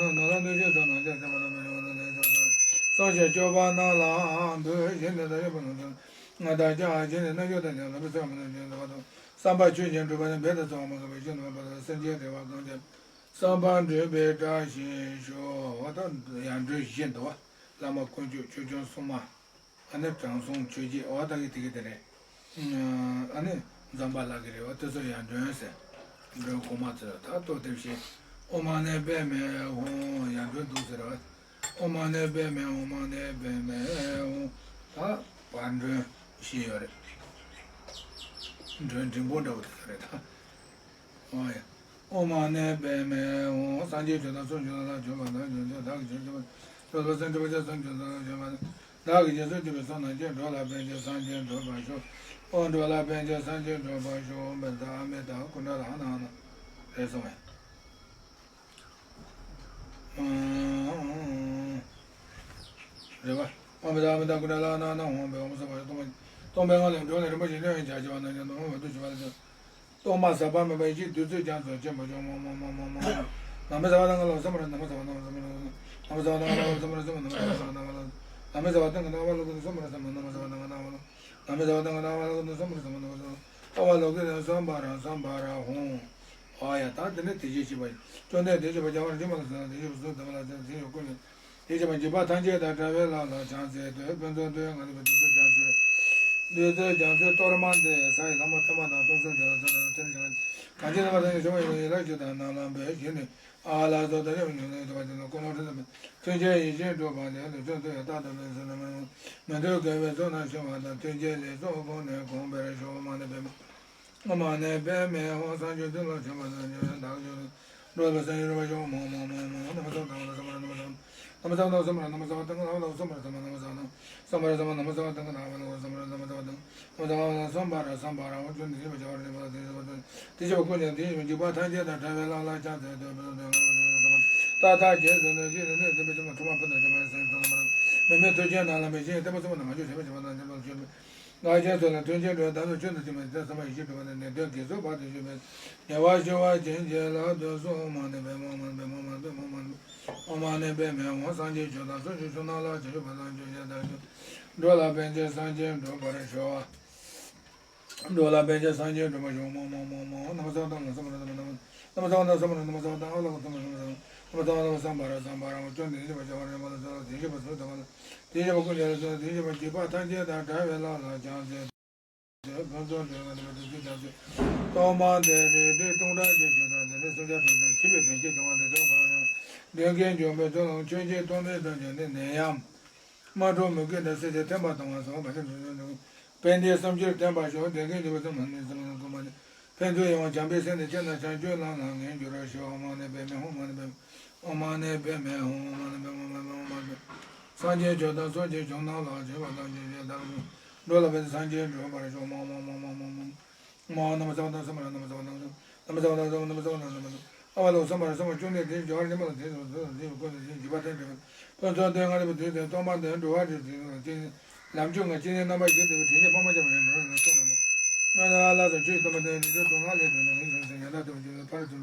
ལ་འདུས་ཤིང་ཚོགས་རྣམས་ཀྱང་ཚེ་མ་ཐག་མི་ལུས་ནས་ཚོགས་སུ། སངས་རྒྱས་སྐྱོབ་པ་རྣམས་ལ་འབུལ། བཞེས་ནས་བདག་ཡོད་པ་རྣམས་ཀྱང་བདག་ཅག་བཞེས་ནས་རྣལ་འབྱོར་དང་ཀྱང་ལམ་པའི་ཚོགས་རྣམས་ཀྱང་ཚེ་མ་ཐག་བསམ་པ་ཆོས་ཀྱི་འགྲུབ་པ་ནི། འབད་དེ་ཚོགས་མང་པོ་བསགས་པའི་ཕྱིར་ན། མ་འོངས་པ་ལ་སེམས་ཅན་བདེ་བ་གང་ཡང་བསམ་པ་འགྲུབ་པའི་བཀྲ་ཤིས་ཤོག། འོ་ད་ཡར་འགྲོ་བཞི་འདུག་བ། བླ་མ་དཀོན་མཆོག་ཆོས་སྐྱོང་སྲུང་མ། ཨ་ནི་དྲང་སྲོང་ཆོས་རྗེ། འོ་ད་གི་དེ་གི་དེ་རེད། ཨ་ནི་འཛོམས་པ་ལགས་ཀྱི་རེད་བ། དེ་ཚོ་ཡར་འགྲོ་ཟེར། འགྲོ་གོང་མ་ཚོ་ད་ལྟོ་དེ་བཞིན། ཨོཾ་མ་ཎི་པདྨེ་ཧཱུྃ། ཡར་འགྲོ་འདུག་ཟེར་བ། ཨོཾ་མ་ཎི་པདྨེ་ཧཱུྃ། མ་ཎི་པདྨེ་ཧཱུྃ། ད་བར་འགྲོ་ཞེས་ཡོད་རེད། འགྲོ་འབྲིང་པོ་འདྲ་བོ་དེ་ཚོ་རེད་ད། ཨོ་ཡ། ཨོཾ་མ་ཎི་པདྨེ་ཧཱུྃ། སངས་རྒྱས་ཆོས་དང་ཚོགས་ཆོས་ལ་ཕྱོགས་པ་དང་ཕྱོགས་ཆོས་བདག་གིས་ཆོས་སྟོན་པ། འགྲོ་བ་སེམས་ཅན་ཐམས་ཅད་སངས་རྒྱས་ཆོས་ལ་ཕྱོགས་པ་དང་། བདག་གིས་རྗེས་སུ་བརྒྱུད་པའི་ཚོགས་རྣམས་ཀྱིས། འགྲོ་ལ་ཕན་ཕྱིར་སངས་རྒྱས་འགྲུབ་པར་ཤོག། ཨོ་འགྲོ་ལ་ཕན་ཕྱིར་སངས་རྒྱས་འགྲུབ་པར་ཤོག། འབད་ས་ཨ་མི་ཏ་ཀུན་ཌ་ལ་ཧ་ན་ཧ་ན་རེད་སོང་ངས། རེད་བ། ཨ་མི་ཏ་ཨ་མི་ཏ་ཀུན་ཌ་ལ་ཧ་ན་ཧ་ན་ཧཱུྃ་ཕཊ། ཨོཾ་སྭ་བྷཱ་ཡེ། སྟོང་པ་སྟོང་པའི་ངང་ལས་འགྲོ་ལ་རིན་པོ་ཆེ་སྣོད་ཡངས་ཆར་ཆེ་བ་ནང་བཞིན་དུ་འོང་བའི་མཐུ་ཞུ་བ་ལ་སོགས། གཏོར་མ་ཟབ་པ་མེད་པ་ཡེ་ཤེས་བདུད་རྩིས་རྒྱ་མཚོ་ཆེན་པོ་ཞུགས། མ་མ་མ་མ་མ་མ། ན་མེ་ཟ་བ་དང་ང་ལ་སོམ་ར་ན་མ་ཟ་བ་ན་མ་ཟ་བ་ན་མ་ཟ་བ། ན་མེ་ཟ་བ་དང་ང་ལ་སོམ་ར་སོམ་ན་མ་ཟ་བ་ན་མ་ཟ་བ། ན་མེ་ཟ་བ་དང་ང་ལ་སོམ་ར་སོམ་ན་མ་ཟ་བ་ན་མ་ཟ་བ། ན་མེ་ཟ་བ་དང་ང་ལ་སོམ་ར་སོམ་ན་མ་ཟ་བ། ཨ་བ་ལོ་ཀེ་ན་སོམ་བྷ་ར་སོམ་བྷ་ར་ཧཱུྃ། ཨ་ཡ་ད་དེ་ནས་དེ་བཞིན་གཤེགས་པ་ཡི། བཅོམ་ལྡན་འདས་སྤྱོད་པ་རྒྱ་གར་བྱེ་མ་ལ་སོགས་དེ་བཞིན་གསུམ་དུ་མ་ལ་སོགས་དེ་བཞིན་ཀུན་ནས། དེ་བཞིན་གཤེགས་པ་འཇིགས་པ་ཐམས་ཅད་དང་བྲལ་བའི་ལམ་ལ་བྱང་ཚད་དུ། ཕུན་ཚོགས་འདོད་ཡོན་ལྔ་ལྡན་པའི་དུས་གསུམ་རྒྱ་མཚོའི། དུས་གསུམ་རྒྱ་མཚོའི་གཏོར་མ་འདི། ས་ཡི་ལྷ་མོ་ཐ་མ་དང་སྟོང་གསུམ་འདི་ལ་སོགས་པ་དང་མཚན་ཉིད་ཀྱང་གང་ཅི་རྣམ་པ་ཐམས་ཅད་བྱུང་བ་ཡིན་ནོ། ཡི་ལ་ཞུ་དང་རྣམས་ལ་འབུལ། བཞེས་ནས་ཨ་ལ་སོགས་དང་ཡང་ཉོན་ལ་ཡོད་པ་དེ་ལ་ཀུན་སློང་ཁྲོ་ཐུང་མེད། མཐུན་རྐྱེན་ཡིད་བཞིན་འགྲུབ་པ་ལས། ལུས་ཕྱོགས་དུ་ཡང་རྟག་ཏུ་ལེགས་སུ་ལེགས་མ་ཡོང་། མི་མཐུན་དགེ་བའི་ཚོགས་རྣམས་ཞི་བ་དང་། མཐུན་རྐྱེན་ལེགས་ཚོགས་ཀུན་ནས་གོང་འཕེལ་ཤོག། མ་ཎི་པདྨེ། ཨོཾ་མ་ཎི་པདྨེ་ཧཱུྃ། སངས་རྒྱས་ཐུགས་ལ་ཕྱིན་པ་དང་། ཉེ་བའི་བདག་ཅག་འགྲོ་བའི་སེམས་ཅན་རིག་པར་ཤོག། མ་མ་མ་མ། ན་མེ་ཟ་བ་དང་ང་ལ་སོམ་ར་ན་མ་ཟ་བ། ན་མེ་ཟ་བ་དང་སོམ་ར་ན་མ་ཟ་བ་དང་ང་ལ་སོམ་ར་སོམ་ར་ན་མ་ཟ་བ་དང་། སོམ་ར་སོམ་ར་ན་མ་ཟ་བ་དང་ང་ལ་སོམ་ར་སོམ་ར་ན་མ་ཟ་བ་དང་། ང་ལ་སོམ་ར་སོམ་ར་ཧཱུྃ། བཅོམ་ལྡན་འདས་སྤྱོད་པ་རྒྱ་གར་བྱེ་མ་ལ་སོགས་དེ་བཞིན་གཤེགས་པ་ཀུན་ནས། དེ་བཞིན་གཤེགས་པ་ཀུན་ཀྱང་དེ་བཞིན་འཇིགས་པ་ཐམས་ཅད་དང་བྲལ་བའི་ལམ་ལ་བྱང་ཚད་དུ། ཕུན་ཚོགས་འདོད་ཡོན་ལྔ་ལྡན་པའི་དུས་གསུམ་རྒྱ་མཚོའི། རྟག་ཐག་བཅད་ཟིན་ནས་ཤིན་ཏུ་ནས་ཟིན་པའི་ཕྱིར་ན། ཐོག་མར་ཕུ་ནག་ཅན་མ་ཡི་སེང་གེ་ཚང་ལ་མ་རེག་མི་མེད་མཐུ་ཆེན་རྣམས་ལ་འབུལ། བཞེས་ནས་བསྟན་པ་སྲུང་བ་རྣམས་ང་ཆོས་བྱེད་པར་བྱེད་པ་དང་། བསྟན་པ་ཆོས་འགའ་ཞིག་ཚོགས་ལ་མཐུན་རྐྱེན་འགྲུབ། བདག་ལ་ཆོས་འདི་ཚིག་མ་ཡིན་ཏེ། ཚང་མ་ཡེ་ཤེས་སྒྲིབ་པ་ནི། ནད་གདོན་བགེགས་ཚོགས་བར་དུ་གཅོད་པའི་ཉེ་བར་ཞི་བར་བྱིན་གྱིས་བརླབ་ཏུ་གསོལ། ཨོཾ་མ་ཎི་པདྨེ་ཧཱུྃ། མ་ཎི་པདྨེ་ཧཱུྃ། མ་ཎི་པདྨེ་ཧཱུྃ། ཨོཾ་མ་ཎི་པདྨེ་ཧཱུྃ། ཨོཾ་མ་ཎི་པདྨེ་ཧཱུྃ། སངས་རྒྱས་ཆོས་དང་ཚོགས་ཀྱི་མཆོག་རྣམས་ལ། བྱང་ཆུབ་བར་དུ་གཅོད་བྱེད་བདག་ཀྱང་། འགྲོ་ལ་ཕན་ཕྱིར་སངས་རྒྱས་འགྲུབ་པར་ཤོག། འགྲོ་ལ་ཕན་ཕྱིར་སངས་རྒྱས་འགྲུབ་པར་ཤོག། མ་མ་མ་མ། ན་མེ་ཟ་བ་དང་ང་ལ་སོམ་ར་སོམ་ར་ན་མ་ཟ་བ། ན་མེ་ཟ་བ་དང་སོམ་ར་ན་མ་ཟ་བ་དང་། ཨ་ལ་ཀུན་སོམ་ར་སོམ་ར་ན་མ་ཟ་བ། ན་མེ་ཟ་བ་དང་སོམ་ར་སོམ་ར་ཧཱུྃ། བཅོམ་ལྡན་འདས་སྤྱོད་པ་རྒྱ་གར་བྱེ་མ་ལ་སོགས་དེ་བཞིན་གཤེགས་པ་ཚོགས་དང་མ་ལ། དེ་བཞིན་གཤེགས་པ་ཀུན་ཀྱང་དེ་བཞིན་གཤེགས་པ་འཇིགས་པ་ཐམས་ཅད་དང་བྲལ་བའི་ལམ་ལ་བྱང་ཚད་དུ། ཕུན་ཚོགས་འདོད་ཡོན་ལྔ་ལྡན་པའི་དུས་གསུམ་རྒྱ་མཚོའི། གཏོར་མ་འདི་རིགས་དྲུག་སྟོང་ཕྲག་བརྒྱད་ཅུ་དང་། དེ་ལས་སུམ་བརྒྱ་དྲུག་ཅུ་འཆི་བའི་དོན་བྱེད་འབྱུང་བ་འདི་དག་ཀུན་ལ། མདུན་བསྐྱེད་འབྱུང་པོའི་ཚུལ་ལམ་ཆོས་ཀྱི་གཏོར་མའི་དོན་བྱེད་ནི། ནད་ཡམས་དམག་འཁྲུག་མུ་གེ་དང་། སྲིད་ཞིའི་ཐེམ་པ་གཏོང་བ་སོགས་མ་ཆེན་དུ་འབྱུང་། ཕན་བདེའི་བསམ་སྦྱོར་བརྟན་པར་ཤོག། མདུན་བསྐྱེད་འབྱུང་པོའི་ཚུལ་ལམ་ནི་བསམ་པའི་ལམ་ཀུན་མ་ནི། ཕན་ཚུན་ཡོང་བ་བྱམས་པའི་སེམས་ནི། ཁྱེད་རྣམས་བྱམས་སྤྱོད་ལམ་ལ་ངེས་འགྱུར་ཤོག། ཨོཾ་མ་ཎི་པདྨེ་ཧཱུྃ། མ་ཎི་པདྨེ་ཧཱུྃ། ཨོཾ་མ་ཎི་པདྨེ་ཧཱུྃ། ཨོཾ་མ་ཎི་པདྨེ་ཧཱུྃ། ཨོཾ་མ་ཎི་པདྨེ་ཧཱུྃ། སངས་རྒྱས་ཆོས་དང་ཚོགས་ཀྱི་མཆོག་རྣམས་ལ། བྱོན་པ་དང་བྱོན་བྱེད་བདག་ཀྱང་། འགྲོ་ལ་ཕན་ཕྱིར་སངས་རྒྱས་འགྲུབ་པར་ཤོག། མ་མ་མ་མ་མ་མ། མ་ན་མེ་ཟ་བ་དང་སོམ་ར་ན་མ་ཟ་བ་དང་། ན་མེ་ཟ་བ་དང་སོམ་ར་ན་མ་ཟ་བ་དང་། ཨ་བ་ལོ་སོམ་ར་སོམ་ར། བཅོམ་ལྡན་འདས་སྤྱོད་པ་རྒྱ་གར་བྱེ་མ་ལ་སོགས་དེ་བཞིན་གཤེགས་པ་ཀུན་ནས། དེ་བཞིན་འཇིགས་པ་ཐམས་ཅད་བྲལ་བའི་ཕུན་ཚོགས་འདོད་ཡོན་ལྔ་ལྡན་པའི་དུས་གསུམ་རྒྱ་མཚོའི། གཏོར་མ་འདི་འགྲོ་བ་རིགས་དྲུག་ལ་བརྩེ་ནས། ལམ་གྱི་ངང་སྤྱན་ནི་རྣམ་པར་བཞུགས་བསྡད་པའི་དྲིན་ཅན་ཕ་མ་སྐྱེ་བ་ཡང་འགྲོ་བའི་ཚོགས་རྣམས་ལ། སྔོན་ལ་ཨ་ལ་སོགས་ཆོས་ཀྱི་གཏོར་མ་འདི་ནི། དུས་དུ་སྔར་ལས་བརྟན་ནས་ཡིད་བཞིན་ཡང་དག་ཏུ་འབྱུང་བའི་ཕ་རོལ་ཏུ།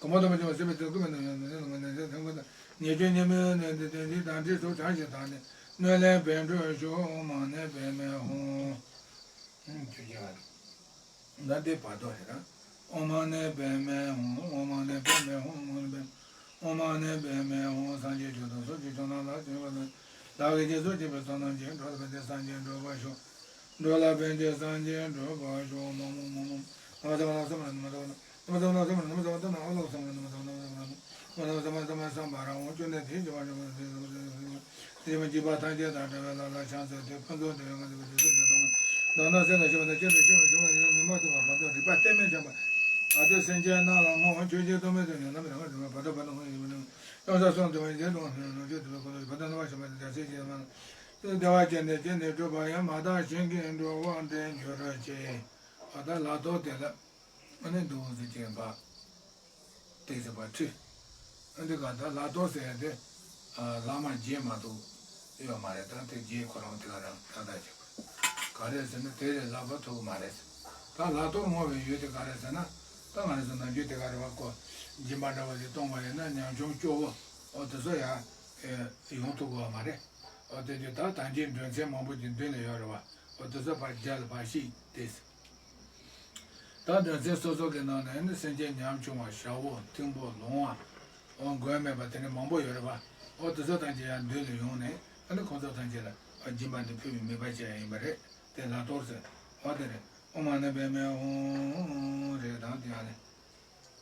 གང་མ་དང་མ་བྱུང་བ་སྲིད་པའི་དུས་ཀུན་མི་ནུབ་ཡང་ནུབ་ནས་ལ་ངོ་ནས་ཐང་ཀུན་དང་ཉེས་སྤྱོད་ཉེས་མེད་ནས་འདི་དོན་འདི་དང་འདྲི་སོགས་གྲངས་ཤིག་དང་ནི་གནོད་ལན་བེད་སྤྲོད་ཞུ་འོ་མ་ནི་བེད་མེད་ཧོ། ཁྱོད་ཀྱིས་ང་ད་འདི་བར་དོ་རེད་ད། འོ་མ་ནི་བེད་མེད་ཧོ། འོ་མ་ནི་བེད་མེད་ཧོ། འོ་མ་ནི་བེད་འོ་མ་ནི་བེད་མེད་ཧོ། སངས་རྒྱས་ཆོས་དང་ཚོགས་ཀྱི་མཆོག་རྣམས་ལ་བྱིན་པ་དང་། བདག་གིས་རྗེས་སུ་སྐྱེས་པའི་ཚོགས་རྣམས་ཀྱིས། འགྲོ་ལ་ཕན་ཕྱིར་སངས་རྒྱས་འགྲུབ་པར་ཤོག་འགྲོ་ལ་ཕན་ཕྱིར་སངས་རྒྱས་འགྲུབ་པར་ཤོག་མ་མ་མ་མ། ཨོ་ལོག་སེམས་ལ་ནི་མ་ཐོབ་ན་ཨོ་ལོག་སེམས་ལ་ནི་མ་ཐོབ་ན་ཨོ་ལོག་སེམས་ལ་ནི་མ་ཐོབ་ན་ཨོ་ལོག་སེམས་ལ་ནི་མ་ཐོབ་ན་ཨོ་ལོག་སེམས་ལ་ནི་མ་ཐོབ་ན་བསམ་པ་རང་དབང་ཅུང་ནས་དེའི་བྱེད་པ་འགྲུབ་པ་དེ་བྱེད་པ་འཇིགས་པ་ཐམས་ཅད་དང་བྲལ་བའི་ལམ་ལ་ཕྱག་འཚལ་ཏེ་ཕུན་ཚོགས་འདོད་ཡོན་གང་ཚུགས་པའི་དུས་སུ་ཉོན་ཐོབ་ན། མདོར་ན་སེམས་དང་ཞི་བ་དང་བསྐྱེད་དང་ཤེས་པ་ཞི་བ་ཡང་ནི་མ་ཐུབ་པ་བར་དོ་རིག་པ་གཏད་མེད་འཆང་བ་བར་དོ་སེམས་ཅན་རྣམས་ལ་བསྔོ་བ་ཆོས་ཀྱི་སྟོབས་མེད་དུ་ཉོན་ན་མི་རང་རིག་པ་བར་དོ་བར་དོ་བསྔོ་ཡི་ཡོད་ན་ཡོངས་སུ་སོང་སྟེ་བ་ཡིན་ཏེ་དོན་ལ་ནོར་འཁྲུལ་དུ་བའི་ཁོ་ན་བར་དོ་ནི་བ་ཞི་བ་དང་བྱ་སེམས་ཀྱི་མ་བདེ་བ་ཅན་དེ་ཅི་ནས་སྒྲུབ་པ་ཡང་མ་དག་གཞན་གྱིས་འགྲུབ་པར་འདྲེན་འགྱུར་ཅིག་ཨ་ད་ལྷག་རྡོར་དེ་ལ་ཨ་ནི་འདུག་ཟེར་གྱིན་པ། དེ་ཟེར་བ་ཁྲི། ཨ་འདི་ག་ད་ལྷག་རྡོར་ཟེར་ཡ་དེ་ཨ་ལྷག་མ་རྗེས་མ་གཏོགས་ཡོད་མ་རེད། ད་དེ་རྗེས་ཁོ་རང་དེ་ག་རང་ད་ལྟ་བྱེད་པ་ག་རེ་ཟེར་ན་དེ་རེད་ལབ་པ་ཐུབ་ཀྱི་མ་རེད། ད་ལྷག་རྡོར་བསྔོ་བའི་ཡུལ་དེ་ག་རེ་ཟེར་ན་ད་ང་རང་ཚོ་ནམ་རྒྱུན་དེ་ག་རེ་བ་ཀོ་སྦྱིན་པ་འདྲ་བ་ཞིག་གཏོང་བ་ཡིན་ན་ཉམ་ཆུང་སྐྱོ་བོ་ཨོ་དེ་ཚོ་ཡ་ཡོང་ཐུབ་ཀྱི་མ་རེད། ཨོ་དེ་དུས་ད་ད་གིན་མགྲོན་ཚན་མང་པོ་ཅིག་མདུན་ལ་ཡོད་རེད་བ། ཨོ་དེ་ཚོ་ཕར་རྒྱ་ལ་ཕར་ཤེས་ཏེ། ད་མགྲོན་ཚན་སོ་སོ་གི་ནང་ནས་ནི་སེམས་ཅན་ཉམ་ཆུང་བ་ཞ་བོ་ཐིང་པོ་ལོང་བ། ཨོ་མགོན་མེད་པ་དེ་འདྲ་མང་པོ་ཡོད་རེད་བ། ཨོ་དེ་ཚོ་ཐམས་ཅད་ཡང་མདུན་ལ་ཡོང་ནས་ཨ་ནི་ཁོང་ཚོ་ཐམས་ཅད་ལ་ཨ་སྦྱིན་པ་འདི་ཕུལ་བའི་མོས་པ་བྱས་ཡ་ཡིན་པ་རེད། དེ་ལ་གཏོར་ཟེར། ཨོ་དེ་རེད། ཨོ་མ་ཎི་པདྨེ་ཧཱུྃ་རེད་དང་དེ་ཡང་ནི།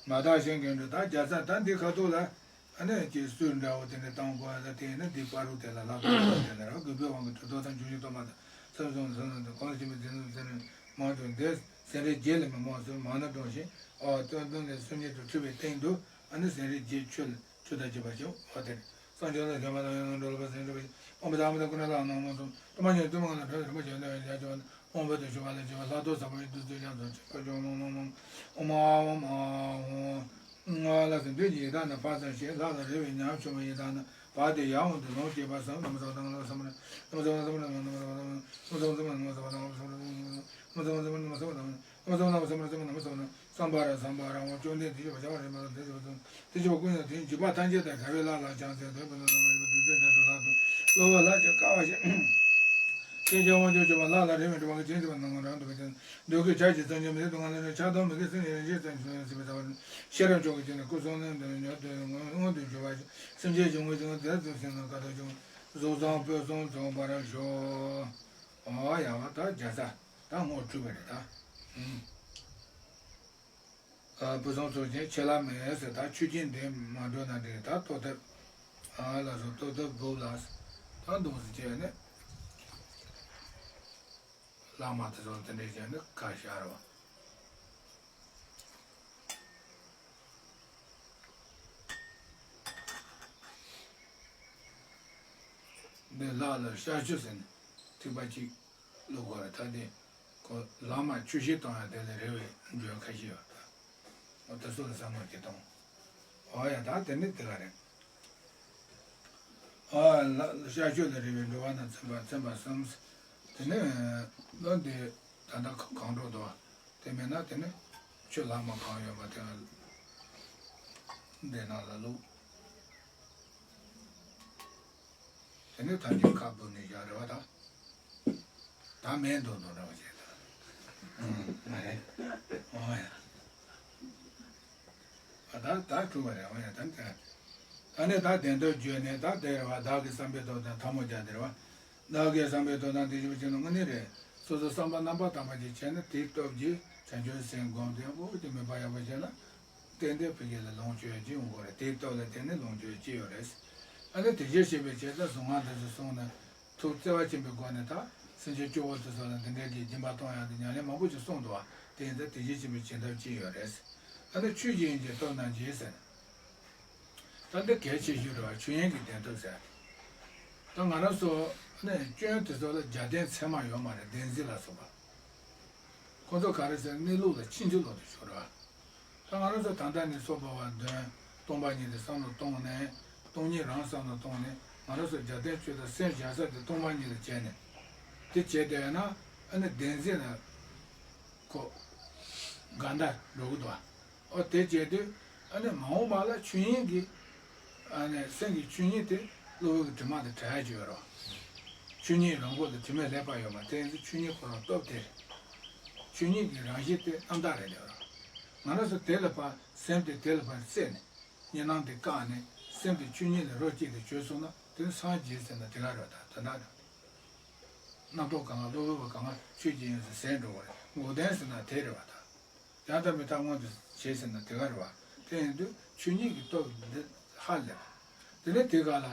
མ་དག་གཞན་གྱིས་འགྲུབ། ད་རྒྱལ་ས་ད་འདི་ཁ་ཐུག་ལ་ཨ་ནི་ཀྱི་སུས་འདྲ་བོ་དེ་འདྲ་བཏང་དགོས་ལ་དེ་ནི་འདི་བར་དུ་དེ་ལ་ལྷག་པར་དུ་དེ་ལ་རང་གི་བོད་དབང་གི་གྲུབ་ཐོབ་དང་འབྱུང་བཞི་སྟོང་པ་དང་ཚུལ་གསུམ་གསུམ་དང་གང་ཞིག་པའི་དེ་ཚོ་ཚེ་རིང་མང་དུ་འདས་སེམས་རིག་རྒྱས་ལ་མི་མང་སུ་མང་ན་གྲོང་ཞིང་ཨོ་སྟོན་སྟོན་ལས་སུམ་ཉིད་དུ་འཁྲུལ་བའི་སྟེང་དུ་ཨ་ནི་སེམས་རིག་རྒྱས་ཆོས་ལ་ཆོས་དང་བཅས་པ་ཞིག་ཨོ་དེ་རེད། སངས་རྒྱས་ལ་བྱོན་པ་དང་ཡང་ན་འགྲོ་ལ་ཕན་སེམས་འགྲུབ་པ་ཞིག་ཨོ་མ་དང་མ་དང་ཀུན་ལ་ལ་ནང་མ་སོང་སྟོང་པ་ཉིད་སྟོན་མ་གང་དང་བྲལ་བའི་རིན་པོ་ཆེ་ནི་ཡང་བྱོན་པ་དང་། དབང་པོ་དང་ཞུ་བ་ལ་བྱེད་པ་ལྷག་རྡོར་ཟབ་མོའི་བདུད་རྩི་ལྗང་ཚོན་ཆེ་བ་ཅུང་ལོང་ལོང་ལོང་། ཨོ་མ་ཨོ་མ་ཨོ། ལྷག་ལ་ཟེར་འདོད་ཀྱི་ཡི་དྭགས་རྣམས་ཕར་ཚུར་ཞེས་ལྷག་ལ་རེ་བའི་ཉམ་ཆུང་བའི་ཡི་དྭགས་རྣམས་བར་དུ་ཡར་འོང་དུ་ལོངས་སྤྱད་པར་བསམ། ལམ་ཟབ་དང་ལམ་ཟབ་མ་ལམ་ཟབ་ལམ་ཟབ་ལམ་ཟབ་ལམ་ཟབ་ལམ་ཟབ་ལམ་ཟབ་ལམ་ཟབ་ལམ་ཟབ་ལམ་ཟབ་ལམ་ཟབ་ལམ་ཟབ་ལམ་ཟབ་ལམ་ཟབ་ལམ་ཟབ་ལམ་ཟབ་ལམ་ཟབ་ལམ་ཟབ་ལམ། བསམ་པ་ར་བསམ་པ་ར་འོ་བཅོམ་ལྡན་དེ་བཞིན་བྱ་བ་རིམ་པ་དང་དེ་བཞིན་པ་དང་དེ་བཞིན་པ་ཀུན་ཡང་དེ་འཇིགས་པ་ཐམས་ཅད་དང་བྲལ་བའི་ལྷ་ལ་ཕྱག་འཚལ་དོན་ཕུན་སུམ་ཚོགས་པ་ཡོད་པ་དུས་ཚོད་འདི་དུ་ལྷག་ཏུ་བསླུ་བ་ལྷག་ཅིང་དཀའ་བ་ཞིག །སྐྱེ་འཆི་དབང་ཕྱུག་སྤྱོད་པ་ལྷ་ལ་རེ་བའི་འགྲོ་བ་གི་སྤྱན་གཟིགས་པ་རྣམས་ང་རང་འདོད་པའི་དོན་འདོད་དགུའི་བྱ་ཕྱིར་བརྩོན་འགྲུས་མི་ལུས་དུ་ང་ལ་ཆགས་སྡང་མི་དགེ་སེམས་ཉེར་ཞི་བརྩོན་འགྲུས་སྲིད་པའི་ས་བར་ཤེས་རབ་མཆོག་གི་སྤྱན་ནས་སྐུ་གསུང་ཐུགས་མྱུར་དུ་མངོན་དུ་གྱུར་པ་ཞིག །སེམས་ཅན་གྱི་དངོས་བྱུང་དེ་ཚོ་སེམས་ནང་ཀ་དོག་ཅིང་གཟུགས་བཟང་སྤུས་བཟང་ཚང་བར་ཤོག །ཨོ་ཡ་བ་ད་རྒྱ་ཚ། ད་ངོ་འཁྲུལ་བ་རེད་ད། ཨུམ། ཨ་བུ་ཚང་ཚོ་ཅན་ཆེ་ལ་མེད་ཟེར་ད་ཆུ་རྐྱེན་འདི་མ་འགྲོ་ན་འདི་ད་ལྟོ་ཐབས། ཨ་ལ་སོ་ལྟོ་ཐབས་བུབ་ལ། ད་འདུག་ཟེར་བྱས་ནས། བླ་མ་དེ་ཚོ་དེ་འདྲས་བྱས་ནས་ཁ་ཤར་བ། འདི་ལག་ལ་ཤ་ཆུ་ཟེར་ནས་ཐིགས་པ་གཅིག་བླུག་དགོས་རེད། ད་དེ་ཁོ་ལག་དམར་ཆུ་ཞིག་གཏོང་ཡ་དེ་ལས་རེ་བའི་འགྲོས་ཁ་ཤས་ཡོད་ད། འོ་དེ་ཚོ་ལ་བསམ་བློ་ཅིག་གཏོང་། འོ་ཡ་ད་དེ་ནི་དེ་ག་རེད། འོ་ལ་ཤ་ཆུ་ལ་རེ་བའི་འགྲོ་བ་རྣམས་ཚིམ་པ་ཚིམ་པ་གསུམ། དེ་ནས་བློ་འདི་ད་ལྟ་གང་འགྲོ་འདུག་བ། དེ་མེད་ན་དེ་ནི་ཆུ་ལྷག་མ་གང་ཡོད་པ་དེ་འདི་ནང་ལ་བླུགས། དེ་ནས་ཐམས་ཅད་ཁ་སྦུབ་ནས་བཞག་རེད་བ་ད། ད་མེད་འདུག་འདུག་འདྲ་བ་བྱས་ད། ཨུམ་མ་རེད། འོ་ཡ། ཨ་ད་ད་གྲུབ་པ་རེད། འོ་ཡ་ད་ད། ད་ནས་ད་བདེན་སྟོབས་བརྗོད་ནས་ད་དེ་རེད་བ། བདག་གིས་བསམ་པའི་སྟོབས་དང་ཐལ་མོ་སྦྱར་དེ་རེད་བ། བདག་གིས་བསམ་པའི་སྟོབས་དང་དེ་བཞིན་པ་བྱས་ན་དངོས་གནས་རེད། སོ་སོ་བསམ་པ་རྣམ་པར་དག་པ་ཅིག་བྱས་ན་དེའི་སྟོབས་ཀྱིས་བྱང་ཆུབ་སེམས་བསྒོམས་ཏེ་འོ་དེ་མོས་པ་ཡག་པོ་བྱས་ན། ཏན་ཏན་ཕ་གི་ལ་ལོངས་སྤྱོད་ཅིག་ཡོང་གི་རེད། དེའི་སྟོབས་ལ་བརྟེན་ནས་ལོངས་སྤྱོད་ཅིག་ཡོད་རེད། ཨ་ནི་དེ་བཞིན་གཤེགས་པའི་ཆེ་ས་གཟུངས་སྔགས་འདི་ཚོ་གསུངས་ནས་ཐུགས་བརྩེ་བ་ཆེན་པོའི་སྒོ་ནས་ད་སེམས་ཅན་སྐྱོ་བོ་དེ་ཚོ་ལ་འདི་འདྲའི་གི་སྦྱིན་པ་གཏོང་ཡག་གི་ཉམས་ལེན་མང་པོ་ཅིག་གསུངས་འདུག་བ། དེ་ཡིན་ཙང་དེ་བཞིན་གཤེགས་པའི་བྱིན་རླབས་ཅིག་ཡོད་རེད། ཨ་ནི་ཆོས་ཀྱི་དབྱིངས་ཀྱི་སྟོབས་རྣམས་ཀྱིས་ཟེར། ད་འདི་གལ་ཆེ་ཤོས་རེད་བ། ཆོས་དབྱིངས་ཀྱི་བདེན་སྟོབས་ཟེར། ད་ང་རང་ཚོ་ནས་སྐྱོན་དེ་ཚོ་ལ་རྒྱབ་རྟེན་ཚད་མ་ཡོད་མ་རེད། བདེན་འཛིན་ལ་སོགས་པ། ཁོ་ཚོ་ག་རེ་ཟེར་གནས་ལུགས་ལ་ཕྱིན་ཅི་ལོག་ཏུ་ཤོར་བ། ད་ང་རང་ཚོ་ད་ལྟ་ནས་སོ་སོ་བ་དོན་སྟོང་པ་ཉིད་དེ་བསམ་བློ་གཏོང་ནས་སྟོང་ཉིད་རང་བསམ་བློ་གཏོང་ནས་ང་རང་ཚོ་རྒྱབ་རྟེན་ཆོས་དང་སེམས་བཞག་ས་དེ་སྟོང་པ་ཉིད་ལ་བྱས་ནས་དེ་བྱས་བསྡད་ན་ཨ་ནི་བདེན་འཛིན་ལ་ཁོ་དགའ་ཟླ་འགྲོ་གི་འདུག་བ། ཨོ་དེ་བྱས་དུས་ ཨ་ནི་མ་འོངས་པ་ལ་ཆོས་ཉིད་ཀྱི་ཨ་ནི་སེམས་ཀྱི་ཆོས་ཉིད་དེ་གློ་བུར་གྱི་དྲི་མ་དང་བྲལ་ཡ་ཅིག་ཡོད་རེད་བ། ཆོས་ཉིད་རང་ངོས་ལ་དྲི་མས་བསླད་པ་ཡོད་མ་རེད། དེ་ཡིན་ཚེ་ཆོས་ཉིད་ཁོ་རང་སྟོབས་དེ་རེད། ཆོས་ཉིད་ཀྱི་རང་བཞིན་དེ་རྣམ་དག་རེད་ལབ་རེད་བ། ང་རང་ཚོ་དེ་ལ་ཕར་སེམས་དེ་དེ་ལ་ཕར་བརྩེས་ནས་གཉིས་སྣང་དེ་བཀག་ནས་སེམས་དེ་ཆོས་ཉིད་ལ་རོ་གཅིག་ཏུ་གྱུར་སོང་ན་དེ་ནི་སངས་རྒྱས་ཟེར་ན་དེ་ག་རེད་བ། ད་དོན་དག་རེད། རྣམ་རྟོག་གང་ག་གློ་བུར་བ་གང་ག་ཆོས་ཅན་ཡིན་ཟེར་ཟད་འགྲོ་བ་རེད། འགོག་བདེན་ཟེར་ན་དེ་རེད་བ་ད། ཡང་དག་མི་རྟག་མངོན་དུ་བྱེད་ཟེར་ན་དེ་ག་རེད་བ། དེ་ཡིན་དུས་ཆོས་ཉིད་ཀྱི་སྟོབས་འདི་ཧ་ལས་པ། དེ་ནས་དེ་ག་ལ་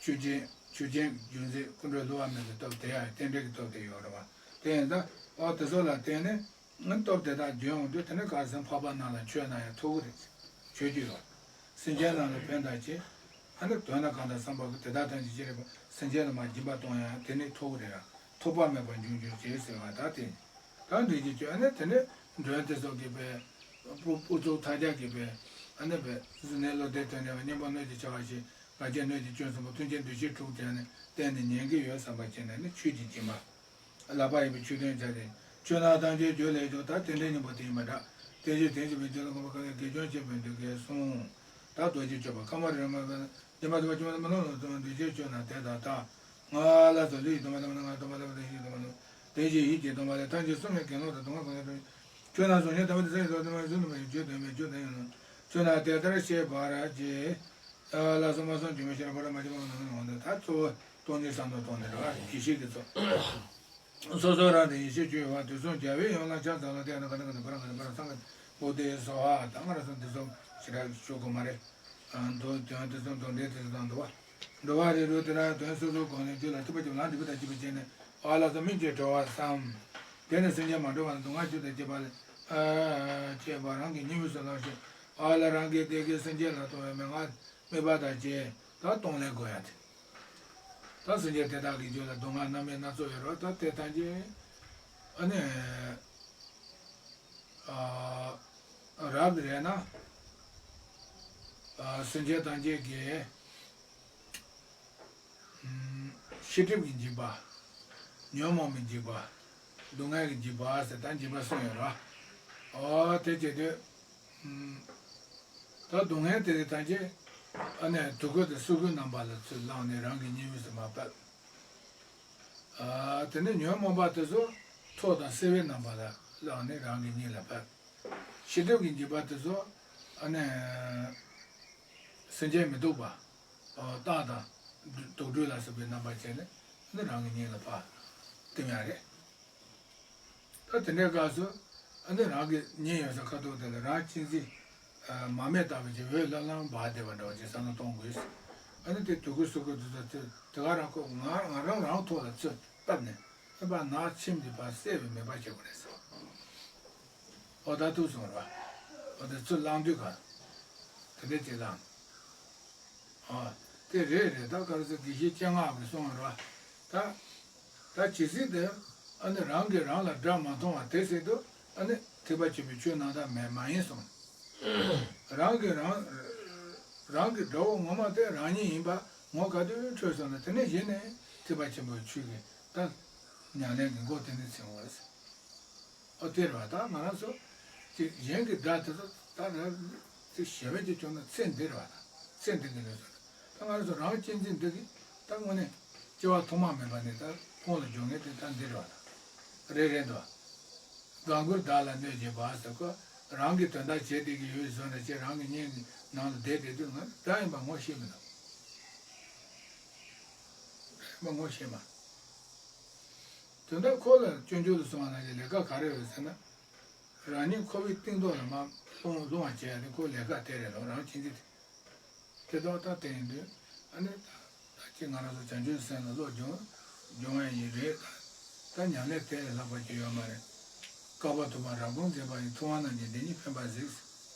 ཆོས་ཅན་ཆོས་ཅན་རྒྱུ་མཚན་ཀུན་འགྲོ་བསླུ་བ་མེད་པའི་སྟོབས་དེ་ཡང་རྟེན་འབྲེལ་གྱི་སྟོབས་དེ་ཡོད་རེད་བ། དེ་ཡིན་ད་ཨོ་དེ་ཚོ་ལ་བརྟེན་ནས་སྟོབས་དེ་དག་འཇོན་འོང་དུས་དེ་ནས་ག་སེམས་འཕགས་པ་རྣམས་ལ་མཆོད་ན་ཡང་ཐོབ་གི་རེད། མཆོད་རྒྱུ་ཡོད། སེམས་ཅན་རྣམས་ལ་ཕན་དང་བྱེད། ཨ་ནི་དོན་དག་གང་དག་བསམ་པ་གི་དེ་དག་ཐམས་ཅད་ཅི་རེད་པ། སེམས་ཅན་ལ་མར་སྦྱིན་པ་གཏོང་ཡང་དེ་ནི་ཐོབ་རེད་ཡང་ཐོབ་པ་མེད་པར་འབྱུང་འགྱུར་ཅེས་ཟེར་བ་ད་དེ། ད་འདྲི་རྒྱུ་ཅོ་ཨ་ནི་དེ་ནི་མགྲོན་དེ་ཚོ་གིས་པས། ཕུར་ཕུར་ཚུགས་ཐ་རྒྱག་གིས་པས། ཨ་ནི་པས་གཟུར་གནས་བློ་ལྡན་དོན་གཉེར་བ་མཉན་པ་སྣོད་ཀྱི་བྱ་བ་ཞིག་ང་རྒྱལ་སྣོད་ཀྱི་སྐྱོན་གསུམ་པོ་མཐུན་རྐྱེན་འདུ་ཤེས་དྲུག་བྱས་ནས་བསྟན་ནས་ཉན་གྱི་ཡོད་བསམ་པ་བྱས་ནས་ནི་ཆོས་ཀྱི་སྦྱིན་པ། ལག་པ་ཡིན་པའི་ཆོས་དོན་བྱ་སྟེ། ཆོས་རྣམས་ཐམས་ཅད་རྒྱུ་ལས་བྱུང་། ད་རྟེན་འབྲེལ་སྙིང་པོ་དེ་ཡིན་པ་འདྲ། རྟེན་གཞི་དེ་བཞིན་པའི་རྒྱུ་ལ་གོམས་པ་གང་གིས་དགེ་སྦྱོར་ཆེན་པོའི་འདུ་ཁའི་གསུང་། ད་རྡོ་རྗེ་གཅོད་པ་ཁ་མ་རི་མ་བས་ན་སྦྱིན་པ་ཐུབ་པ་ཆུང་མ་མི་ལོ་ལོ་ཙམ་འདུ་བྱེད་ཆོས་རྣམས་དེ་ལྟར་ལྟ། ང་ལ་སོགས་ལུས་ཀྱི་སྡོམ་པ་དང་ང་སྡོམ་པ་ལ་བརྟེན་ཞིང་སྡོམ་པ་ལ་བརྟེན་ཞིང་ཡིད་ཀྱི་སྡོམ་པ་ལས་ཐམས་ཅད་གསུམ་ཡང་དགེ་སློང་དང་སྡུག་བསྔལ་གང་ཡང་སྡོམ། ཆོས་རྣམས་གཟུང་བྱེད་དམ་པ་དེ་ས་ཡི་དོན་དམ་པའི་གཟུགས་དམ་པའི་རྒྱུ་དམ་པའི་རྒྱུ་དམ་ཡིན་ནོ། ཆོས་རྣམས་དེ་ལྟར་ཤེས་པར་བགྱི། ལ་སོགས་མ་གསུངས་རྒྱུ་མེད་ཕྱིར་བར་མ་བྱས་པ་ནང་ནང་དུ་ད་གཙོ་བོ་སྟོང་ཉིད་གསང་དོན་སྟོང་ནི་རེད་བ། ཡེ་ཤེས་ཀྱི་གཙོ། སོ་སོ་རང་དང་ཡེ་ཤེས་སྤྱོད་པ་དུས་གསུམ་རྒྱལ་བའི་ཡུམ་ལ་ཕྱག་འཚལ་ལོ། དེ་ནི་ག་ནི་ག་ནི་བར་ག་ནི་བར་སངས་རྒྱས་པོ་དེ་སོ་ཧ་ད་ང་རང་ཚོ་འདི་ཚོ་ཞེ་དྲག་ཞུ་དགོས་མ་རེད། མདོ་དོན་དེ་ཚོ་མདོ་འགྲེལ་དེ་ཚོ་དང་འདུ་བ། འགྲོ་བ་རིགས་དྲུག་དེ་རང་དོན་སོ་སོའི་སྒོ་ནས་རྒྱུད་ལ་ཐིགས་པ་གཅིག་ལམ་འབྲས་བུ་དང་བཅས་པ་བྱས་ནས་ཨ་ལ་སོགས་སྨིན་གྱི་གྲོལ་བར་བསམ། དེ་ནས་སེམས་ཅན་མ་གྲོལ་བ་ན་སྡུག་བསྔལ་བཅུ་དང་བཅས་པ་ལ་ཨ་བཅས་པ་རང་གི་སྙིང་དབུས་སུ་བླངས་ཤིང་ཨ་ལ་རང་གི་བདེ་སྐྱིད་སེམས་ཅན་ལ་གཏོང་བའི་མན་ངག་དམིགས་པ་དང་བཅས་ད་གཏོང་ལེན་དགོས་ཡ་དེ། ད་སེམས་ཅན་དེ་དག་གི་རྒྱུད་ལ་སྡུག་བསྔལ་སྣ་མིན་སྣ་ཚོགས་ཡོད་རེད་བ། ད་དེ་ཐམས་ཅད་ཨ་ནི། ཨ་རབ་རེད་ན། ཨ་སེམས་ཅན་ཐམས་ཅད་ཀྱི་ཨམ་ཤེས་སྒྲིབ་ཀྱི་འཇིགས་པ། ཉོན་མོངས་པའི་འཇིགས་པ། སྡུག་བསྔལ་གྱི་འཇིགས་པ་ཟེར་ད་འཇིགས་པ་གསུམ་ཡོད་རེད་བ། ཨོ་དེ་བྱེད་དུས་ཨམ་ད་སྡུག་བསྔལ་དེ་ཐམས་ཅད་ཨ་ནི་དུག་ཁུ་དང་སོལ་ཁུའི་རྣམ་པ་ལ་ཚུར་བླངས་ནས་རང་གི་སྙིང་དབུས་སུ་མར་ཕབ། ཨ་དེ་ནས་ཉོན་མོངས་པ་དེ་ཚོ་ཐོག་དང་སེར་བའི་རྣམ་པ་ལ་བླངས་ནས་རང་གི་སྙིང་ལ་ཕབ། ཤེས་སྒྲིབ་ཀྱི་འཇིགས་པ་དེ་ཚོ་ཨ་ནི་སེམས་ཅན་མི་སྡུག་པ། ཨ་རྟགས་དང་དུག་སྦྲུལ་ལ་སོགས་པའི་རྣམ་པ་བྱས་ནས་ཨ་ནི་རང་གི་སྙིང་ལ་ཕབ། དེ་མོ་རེད། ད་དེ་འདྲའི་སྐབས་སུ་ཨ་ནི་རང་གི་སྙིང་ཡོད་ས་ཁ་ཐུག་དེ་ལ་རང་གཅེས་འཛིན་མ་རྨོས་ལྟ་བུ་ཅིག་འོད་ལྷང་ལྷང་འབར་བསྡད་པ་འདྲ་བ་ཅིག་བསམ་བློ་གཏོང་དགོས། ཨ་ནི་དེ་དུག་ཁུ་སོལ་ཁུ་དེ་ཚོ་དེ་དེ་ག་རང་ཁོ་ང་ང་རང་རང་ཐོག་ལ་ཚུར་བཏབ་ནས་ཨ་ཕར་ནག་ཁྱིམ་གྱི་ཕར་སེལ་བའི་མེད་པ་བྱེད་དགོས་རེད་ཟེར། ཨོ་ད་ཐུག་སོང་ར། ཨོ་དེ་ཚུར་བླང་དུས་ག་དེ་འདྲས་ཅིག་བླང་། ཨ་དེ་རེད་རེད། ད་ག་རེ་ཟེར་དགེ་བཤེས་སྤྱན་སྔ་གིས་གསུངས་ར། ད་ད་ཇི་སྲིད་དུ་ཨ་ནི་རང་གིས་རང་ལ་དགྲ་མ་མཐོང་བ་དེ་སྲིད་དུ་ཨ་ནི་ཐེག་པ་ཆེན་པོའི་ཆོས་རྣམ་དག་མེད་མ་ཡིན་གསུངས། རང་གིས་རང་རང་གི་དགྲ་བོ་ངོ་མ་དེ་རང་ཉིད་ཡིན་པ་ངོ་ག་དུས་འཕྲོད་སོང་ན་དེ་ནས་གཞི་ནས་ཐེག་པ་ཆེན་པོའི་ཆོས་ཀྱི་ད་ཉམས་ལེན་གྱི་འགོ་དེ་ནས་ཚུགས་པ་རེད། ཨོ་དེ་རེད་བ། ད་ང་རང་ཚོ་ཅིག་གཞན་གྱི་དགྲ་དེ་ཚོ་ད་ར་ཅིག་ཞེ་བས་ཅིག་བྱུང་ན་ཚེ་འདི་རེད་བ། ད་ཚེ་འདི་གི་ལས་སུ་རེད། ད་ང་རང་ཚོ་རང་གཅེས་འཛིན་འདི་གི་ད་དངོས་གནས་སྐྱེ་བ་ཐོག་མ་མེད་པ་ནས་ད་ཁོང་ལ་འཇོག་མཁན་དེ་ད་འདི་རེད་བ། ད་རེད་རེད་འདུག་བ། དགའ་མགུར་བདག་ལ་གནོད་བྱེད་པ་ཟེར་ཁོ་རང་གི་དོན་དག་བྱེད་བསྡད་ཀྱི་ཡོད་བཟོ་འདྲ་བྱས་རང་གི་སྙིང་གི་ནང་ལ་བསྡད་བསྡད་དུས་ང་དགྲ་ཡིན་པ་ངོ་ཤེས་མི་འདུག་དགྲ་ཡིན་པ་ངོ་ཤེས་མ། དོན་དག་ཁོ་ལ་སྤྱོད་འཇུག་ལ་སོང་བ་ན་ཡང་ལས་ཀ་ག་རེ་ཡོད་ཟེར་ན། རང་ཉིད་འཁོར་བའི་གཏིང་ཐོག་ལ་མར་ལྷུང་ལྷུང་བ་བྱས་ཡ་དེ་ཁོའི་ལས་ཀ་དེ་རེད་ལོ། རང་གཅེས་འཛིན་དེ་དོག་ད་དེ་ཡིན་དུས་ཨ་ནི་ད་ཅི་ང་རང་ཚོ་བྱང་ཆུབ་སེམས་ལ་བློ་སྦྱོང་སྦྱོང་ཡ་ཡིན་རེད། ད་ད་ཉམས་ལེན་དེ་ལས་ལྷག་པ་ཅིག་ཡོད་མ་རེད། བསྐལ་པ་དུ་མར་རབ་དགོངས་མཛད་པ་ཡི། ཐུབ་དབང་རྣམས་ཀྱིས་འདི་ཉིད་ཕན་པར་གཟིགས།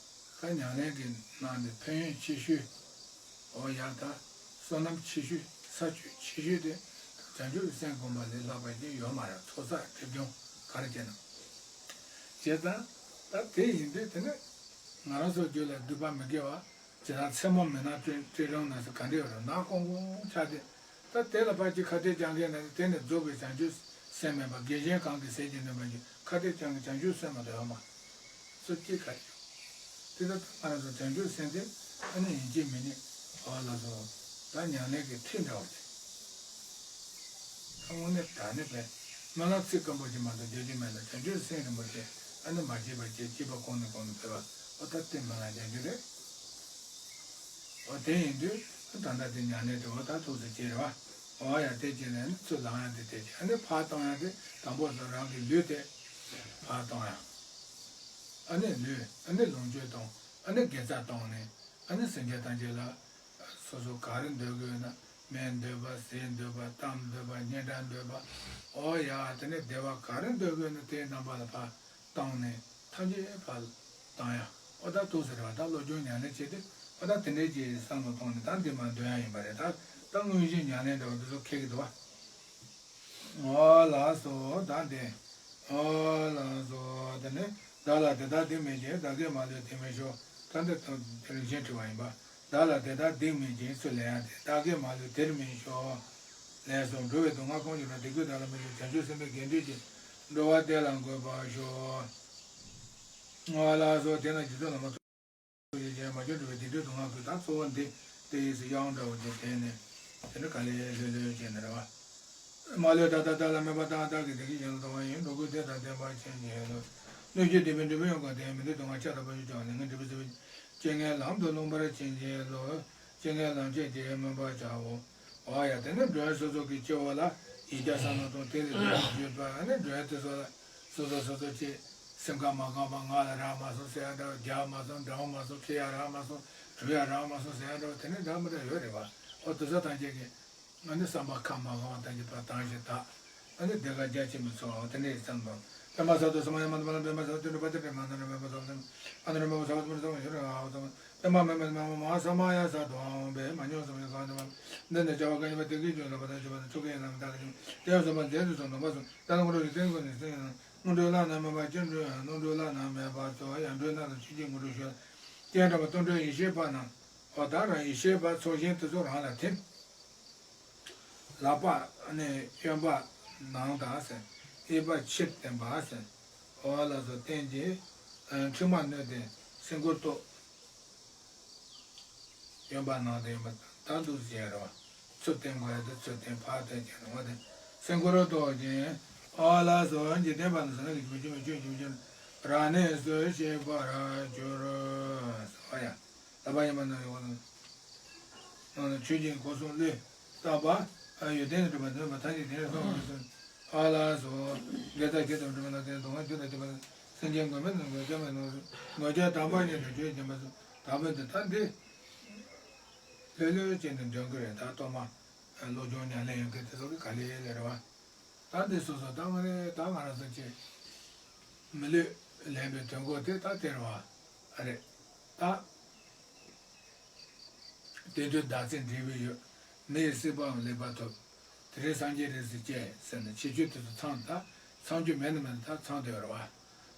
ད་ཉམས་ལེན་གྱི་ནང་ནས་ཕན་ཡོན་ཆེ་ཤོས། འོ་ཡ་ད་བསོད་ནམས་ཆེ་ཤོས་ས་བཅུད་ཆེ་ཤོས་དེ་བྱང་ཆུབ་སེམས་སྒོམ་པ་ལས་ལྷག་པ་ཅིག་ཡོད་མ་རེད། ཚོགས་བསགས་སྒྲིབ་སྦྱོང་ག་རེ་བྱས་ན། བྱས་ཙང་ད་དེ་ཡིན་དུས་དེ་ནི་ང་རང་ཚོ་རྒྱུད་ལ་སྡིག་པ་མི་དགེ་བ་ཇི་ལྟར་མཚན་མོ་མེད་ན་སྤྲིན་སྤྲིན་རང་ན་ཟེར་ག་འདྲ་ཡོད་རེད། ནག་ཀོང་ཀོང་ཆགས་ཏེ། ད་དེ་ལ་ཕར་ཅིག་ཁ་གཏད་བཅག་མཁན་ན་དེ་ནི་རྫོགས་པའི་བྱང་ཆུབ་སེམས་མེད་པ་དགེ་གཞན་གང་གིས་ཟད་ཀྱང་ནུས་པ་ཡིན། ཁ་གཏད་བཅག་མཁན་བྱང་ཆུབ་སེམས་མ་གཏོགས་ཡོད་མ་སོ་ཅི་ག་རེ་ཡོད། དེ་ལྟར་ང་རང་ཚོ་བྱང་ཆུབ་སེམས་དེ་ཨ་ནི་ཡིན་གཅིག་མིན་གཉིས་ཨོ་ལགས་སོ། ད་ཉམས་ལེན་གྱི་ཁྲིད་འདྲ་བ་ཅིག་ད་དངོས་གནས་དྲང་གནས་པའི་སྨོན་ལམ་ཚིག་སྐམ་པོ་ཅིག་མ་གཏོགས་རྒྱག་རྒྱུ་མེད་ལ། བྱང་ཆུབ་སེམས་རིན་པོ་ཆེ་ཨ་ནི་མ་བརྗེད་པ་བྱས། བརྗེད་པ་གོང་ནས་གོང་དུ་འཕེལ་བ། ཨོ་ད་དེ་སྨོན་ལམ་རྒྱག་རྒྱུ་རེད། ཨོ་དེ་ཡིན་དུས་ད་ལྟ་དེ་ཉམས་ལེན་དེ་ཨོ་ད་ཐུགས་སུ་ཆེ་རེད་བ། ཨོ་ཡ་དེ་བྱས་ནས་ཨ་ནི་ཚུར་ལངས་ཡ་དེ་དེ་བྱས། ཨ་ནི་ཕར་གཏོང་ཡ་དེ་དང་པོ་སོ་རང་གི་ལུས་དེ་ཕར་གཏོང་ཡ། ཨ་ནི་ལུས་ཨ་ནི་ལོངས་སྤྱོད་གཏོང་། ཨ་ནི་དགེ་རྩ་གཏོང་ནས་ཨ་ནི་སེམས་ཅན་ཐམས་ཅད་ལ་སོ་སོ་ག་རེ་འདོད་དགོས་ན། སྨན་འདོད་པ། ཟས་འདོད་པ། གཏམ་འདོད་པ། སྙན་གྲགས་འདོད་པ། ཨོ་ཡ་དེ་ནས་བདེ་བ་ག་རེ་འདོད་དགོས་ན་དེའི་རྣམ་པ་ལ་ཕར་བཏང་ནས་ཐམས་ཅད་ཕར་བཏང་ཡ། ཨོ་ད་ཐུགས་སུ་རེ་བ་ད་བློ་སྦྱོང་ཉམས་ལེན་བྱེད་དུས་ཨོ་ད་དེ་འདྲའི་ཅིག་བསམ་བློ་གཏོང་ནས་ད་འདི་མར་འདོན་ཡ་ཡིན་པ་རེད། ད་ད་དངོས་གཞི་ཉམས་ལེན་འདྲ་བ་འདི་ཚོ་འཁེལ་གི་འདུག་བ། ཨོ་ལགས་སོ། ད་འདི། ཨོ་ལགས་སོ། དེ་ནས་བདག་ལ་དེ་དག་སྡིག་མི་བགྱིད། བདག་གིས་མ་ལུས་དེར་མི་ཤོག་ད་འདི་དང་དེ་རིང་གཞན་དྲི་བ་ཡིན་པ། བདག་ལ་དེ་དག་སྡིག་མི་བགྱིད་ཚུར་ལེན་ཡ་དེ། བདག་གིས་མ་ལུས་དེར་མི་ཤོག་ལགས་སོ། འགྲོ་བའི་སྡུག་བསྔལ་ཀུན་བྱེད་ན། སྡིག་པའི་བདག་ལ་མི་ཤོག་བྱང་ཆུབ་སེམས་དཔའི་དགེ་འདུན་གྱིས། འགྲོ་བ་བདེ་ལ་འགོད་པར་ཤོག་ཨོ་ལགས་སོ། དེས་ན་རྗེ་བཙུན་བླ་མ། ཡོད་ཅེས་མ་གྱུར་འགྲོ་བའི་བདེ་འགྲོའི་སྡུག་བསྔལ་ཀུན། ད་གཙོ་བོ་འདི་དེ་ཡིས་སུ་གཡང་འདྲ་བོ་ཅིག་དེ་ནི་དེ་ནི་ག་ལེ་ལེ་ལེ་བྱས་ནི་རེད་བ། མ་ལུས་བདག་ལྟ་བདག་ལ་སྨོད་པ་དང་། བདག་གི་བདེ་སྐྱིད་གཞན་ལ་གཏོང་བ་ཡིན། འགྲོ་ཀུན་བདེ་དང་ལྡན་པར་བྱིན་གྱིས་རློབས། སྣོད་བཅུད་བདེ་བའི་འབྲས་བུ་ཡོངས་བསྐོར་ཏེ། མི་འདོད་སྡུག་བསྔལ་ཆར་ལྟར་བབས་ཤིག་ཀྱང་། ལས་ངན་སྒྲིབ་པའི་བྱེ་བྲག་སྐྱེ་ངན་ལམ་དུ་ལྷུང་བར་བྱིན་གྱིས་རློབས། སྐྱེ་ངན་ལམ་བྱེད་ཀྱི་སྨོན་པ་བྱའོ། འོ་ཡ་དེ་ནི་མགྲོན་སོ་སོ་གི་སྐྱེ་བོ་ལ་ཡིག་བརྒྱ་གསང་སྔགས་དང་དེ་ལས་ལྡན་པའི་བརྗོད་པ་ཨ་ནི་མགྲོན་དེ་ཚོ་ལ་སོ་སོ་སོ་སོ་ཅེས་སེམས་ཁ་མ་གང་བ་ང་ལ་རག་མ་སོང་ཟེར་ཡ་འདྲ་བ། རྒྱག་མ་སོང་འདྲ་བ་མ་སོང་ཁེ་ཡ་རག་མ་སོང་གྲུ་ཡ་རག་མ་སོང་ཟེར་ཡ་འདྲ་བ་དེ་ནི་འདྲ་མི་འདྲ་ཡོད་རེད་བ། འོ་དེ་ཚོ་ཐམས་ཅད་ཀྱི་ཨ་ནི་བསམ་པ་ཁ་མ་གང་བ་ཐམས་ཅད་ཕར་བཏང་ཞིག་ད། ཨ་ནི་དེ་ག་རྒྱ་ཆེན་པོ་ཚོ་དེ་འདྲའི་བསམ་པ། པདྨ་སར་བཏབ་སོ་མ་ཡ་མ་ན་པ་ལ། པདྨ་སར་བཏབ་དུད་འགྲོ་པ་དེ་འདྲ་མ་ན་ར། པདྨ་སར་བཏབ་ཨ་ན་ར། པདྨ་སར་བཏབ་ཨ་ན་ར། པདྨ་མ་མ་མ་མ་ས་མ་ཡ་ས་དང་བས་མ་ཉོ་སོ་མ་ཡ་གང་དུ་མ། འདི་ནི་བྱ་བ་གང་ཡིན་པ་དེ་གིས་ཀྱང་ལ་པ་དང་བྱེད་པ་དང་ཆོ་གའི་ལམ་དག་གིས་ཀྱང་དེ་ཡང་སོ་མ་མཛད་དུ་སོང་ནོ་མ་སོང་། ད་ལ་ངོ་སྤྲོད་ཀྱི་དེ་ཀུན་ནས་སེམས་ཡང་སྔོན་འགྲོའི་ལམ་སྣ་མིན་པ་སྤྱི་འགྲོའི་ཡང་སྣོད་འགྲོའི་ལམ་སྣ་མིན་པ་ཚོ་ཡང་འགྲོའི་སྣ་ལ་ཆོས་ཀྱི་ངོ་སྤྲོད་ཞུ། སྤྱན་དྲངས་པ་ལྟོ་འགྲོའི་ཡེ་ཤེས་པ་རྣམས་འོ་ད་རང་ཡེ་ཤེས་པ་ཚོགས་ཞིང་དེ་ཚོ་རང་ལ་ཐིམ། ལག་པ་ནི་གཡོན་པ་ནང་དང་ཟེར། གཡས་པ་ཕྱིར་བསྟན་པ་ཟེར། འོ་ལ་སོགས་བསྟན་གྱི་མཁྲིག་མ་བསྣོལ་ཏེ་སེན་མགོ་གཏོགས། གཡོན་པ་ནང་དུ་གཡོན་པ་ད་འདུག་ཟེར་རོ། ཚུར་བསྟན་དགོས་ཡ་དེ་ཚུར་བསྟན། ཕར་བསྟན་གྱི་རོ་དེ་སེན་མགོ་རུ་གཏོགས་ཀྱིན། འོ་ལ་སོགས་འཇིག་རྟེན་པ་ལ་སོགས་ན་གི་བྱུང་བྱུང་བྱུང་བྱུང་རང་གནས་སུ་གཤེགས་པར་གྱུར། ཟེར་བ་ཡ། ལག་པ་གཡོན་པ་ནང་ཡོད་ན། ཆོས་ཀྱི་སྒོ་གསུམ་བློས་བཏང་བ། ཡོན་ཏན་གྲུབ་པ་ནོད་པ་ཐམས་ཅད་དེ་ནས་སོང་བ་སོང་། ཨ་ལ་སོ། དགེ་རྩ་བརྒྱད་དང་སྒྲུབ་པ་ལ་བརྟེན་སྡུག་བསྔལ་རྒྱུ་དང་བཅས་པ་ལ་སེམས་ཅན་ངོ་མེད་ན་ངོ་ཅག་མེད་ནོ། ངོ་ཅག་དམ་པ་ཉིད་དུ་གྱུར་ཅིག་མ་སོང་། དམ་པ་འདི་ད་འདི་ལྷོད་ལྷོད་བྱས་ནས་འདོན་གི་རེད། ད་གཏོར་མ་བློ་སྦྱོང་ཉམས་ལེན་ཡོད་མཁན་དེ་ཚོ་གི་ག་ལེ་ལེ་རེད་བ། ད་འདི་སོ་སོ་ད་ང་རེ་ད་ང་རང་ཚོ་ཅེས་མི་ལུས་ལེན་པའི་དོན་གོ་དེ་ད་དེ་རེད་བ། ཨ་རེད། ད། དེ་དུས་བདག་ཚེ་འབྲས་བུ་ཡོད། མི་ཡི་སྲིད་པའང་ལེགས་པར་ཐོབ། དེ་རིང་སངས་རྒྱས་རིགས་སུ་སྐྱེས་ཟེར་ནས་ཁྱད་ཆོས་དེ་ཚོ་ཚང་ད་ཚང་རྒྱུ་མེད་ན་མེད་ན་ད་ཚང་བསྡད་ཡོད་རེད་བ།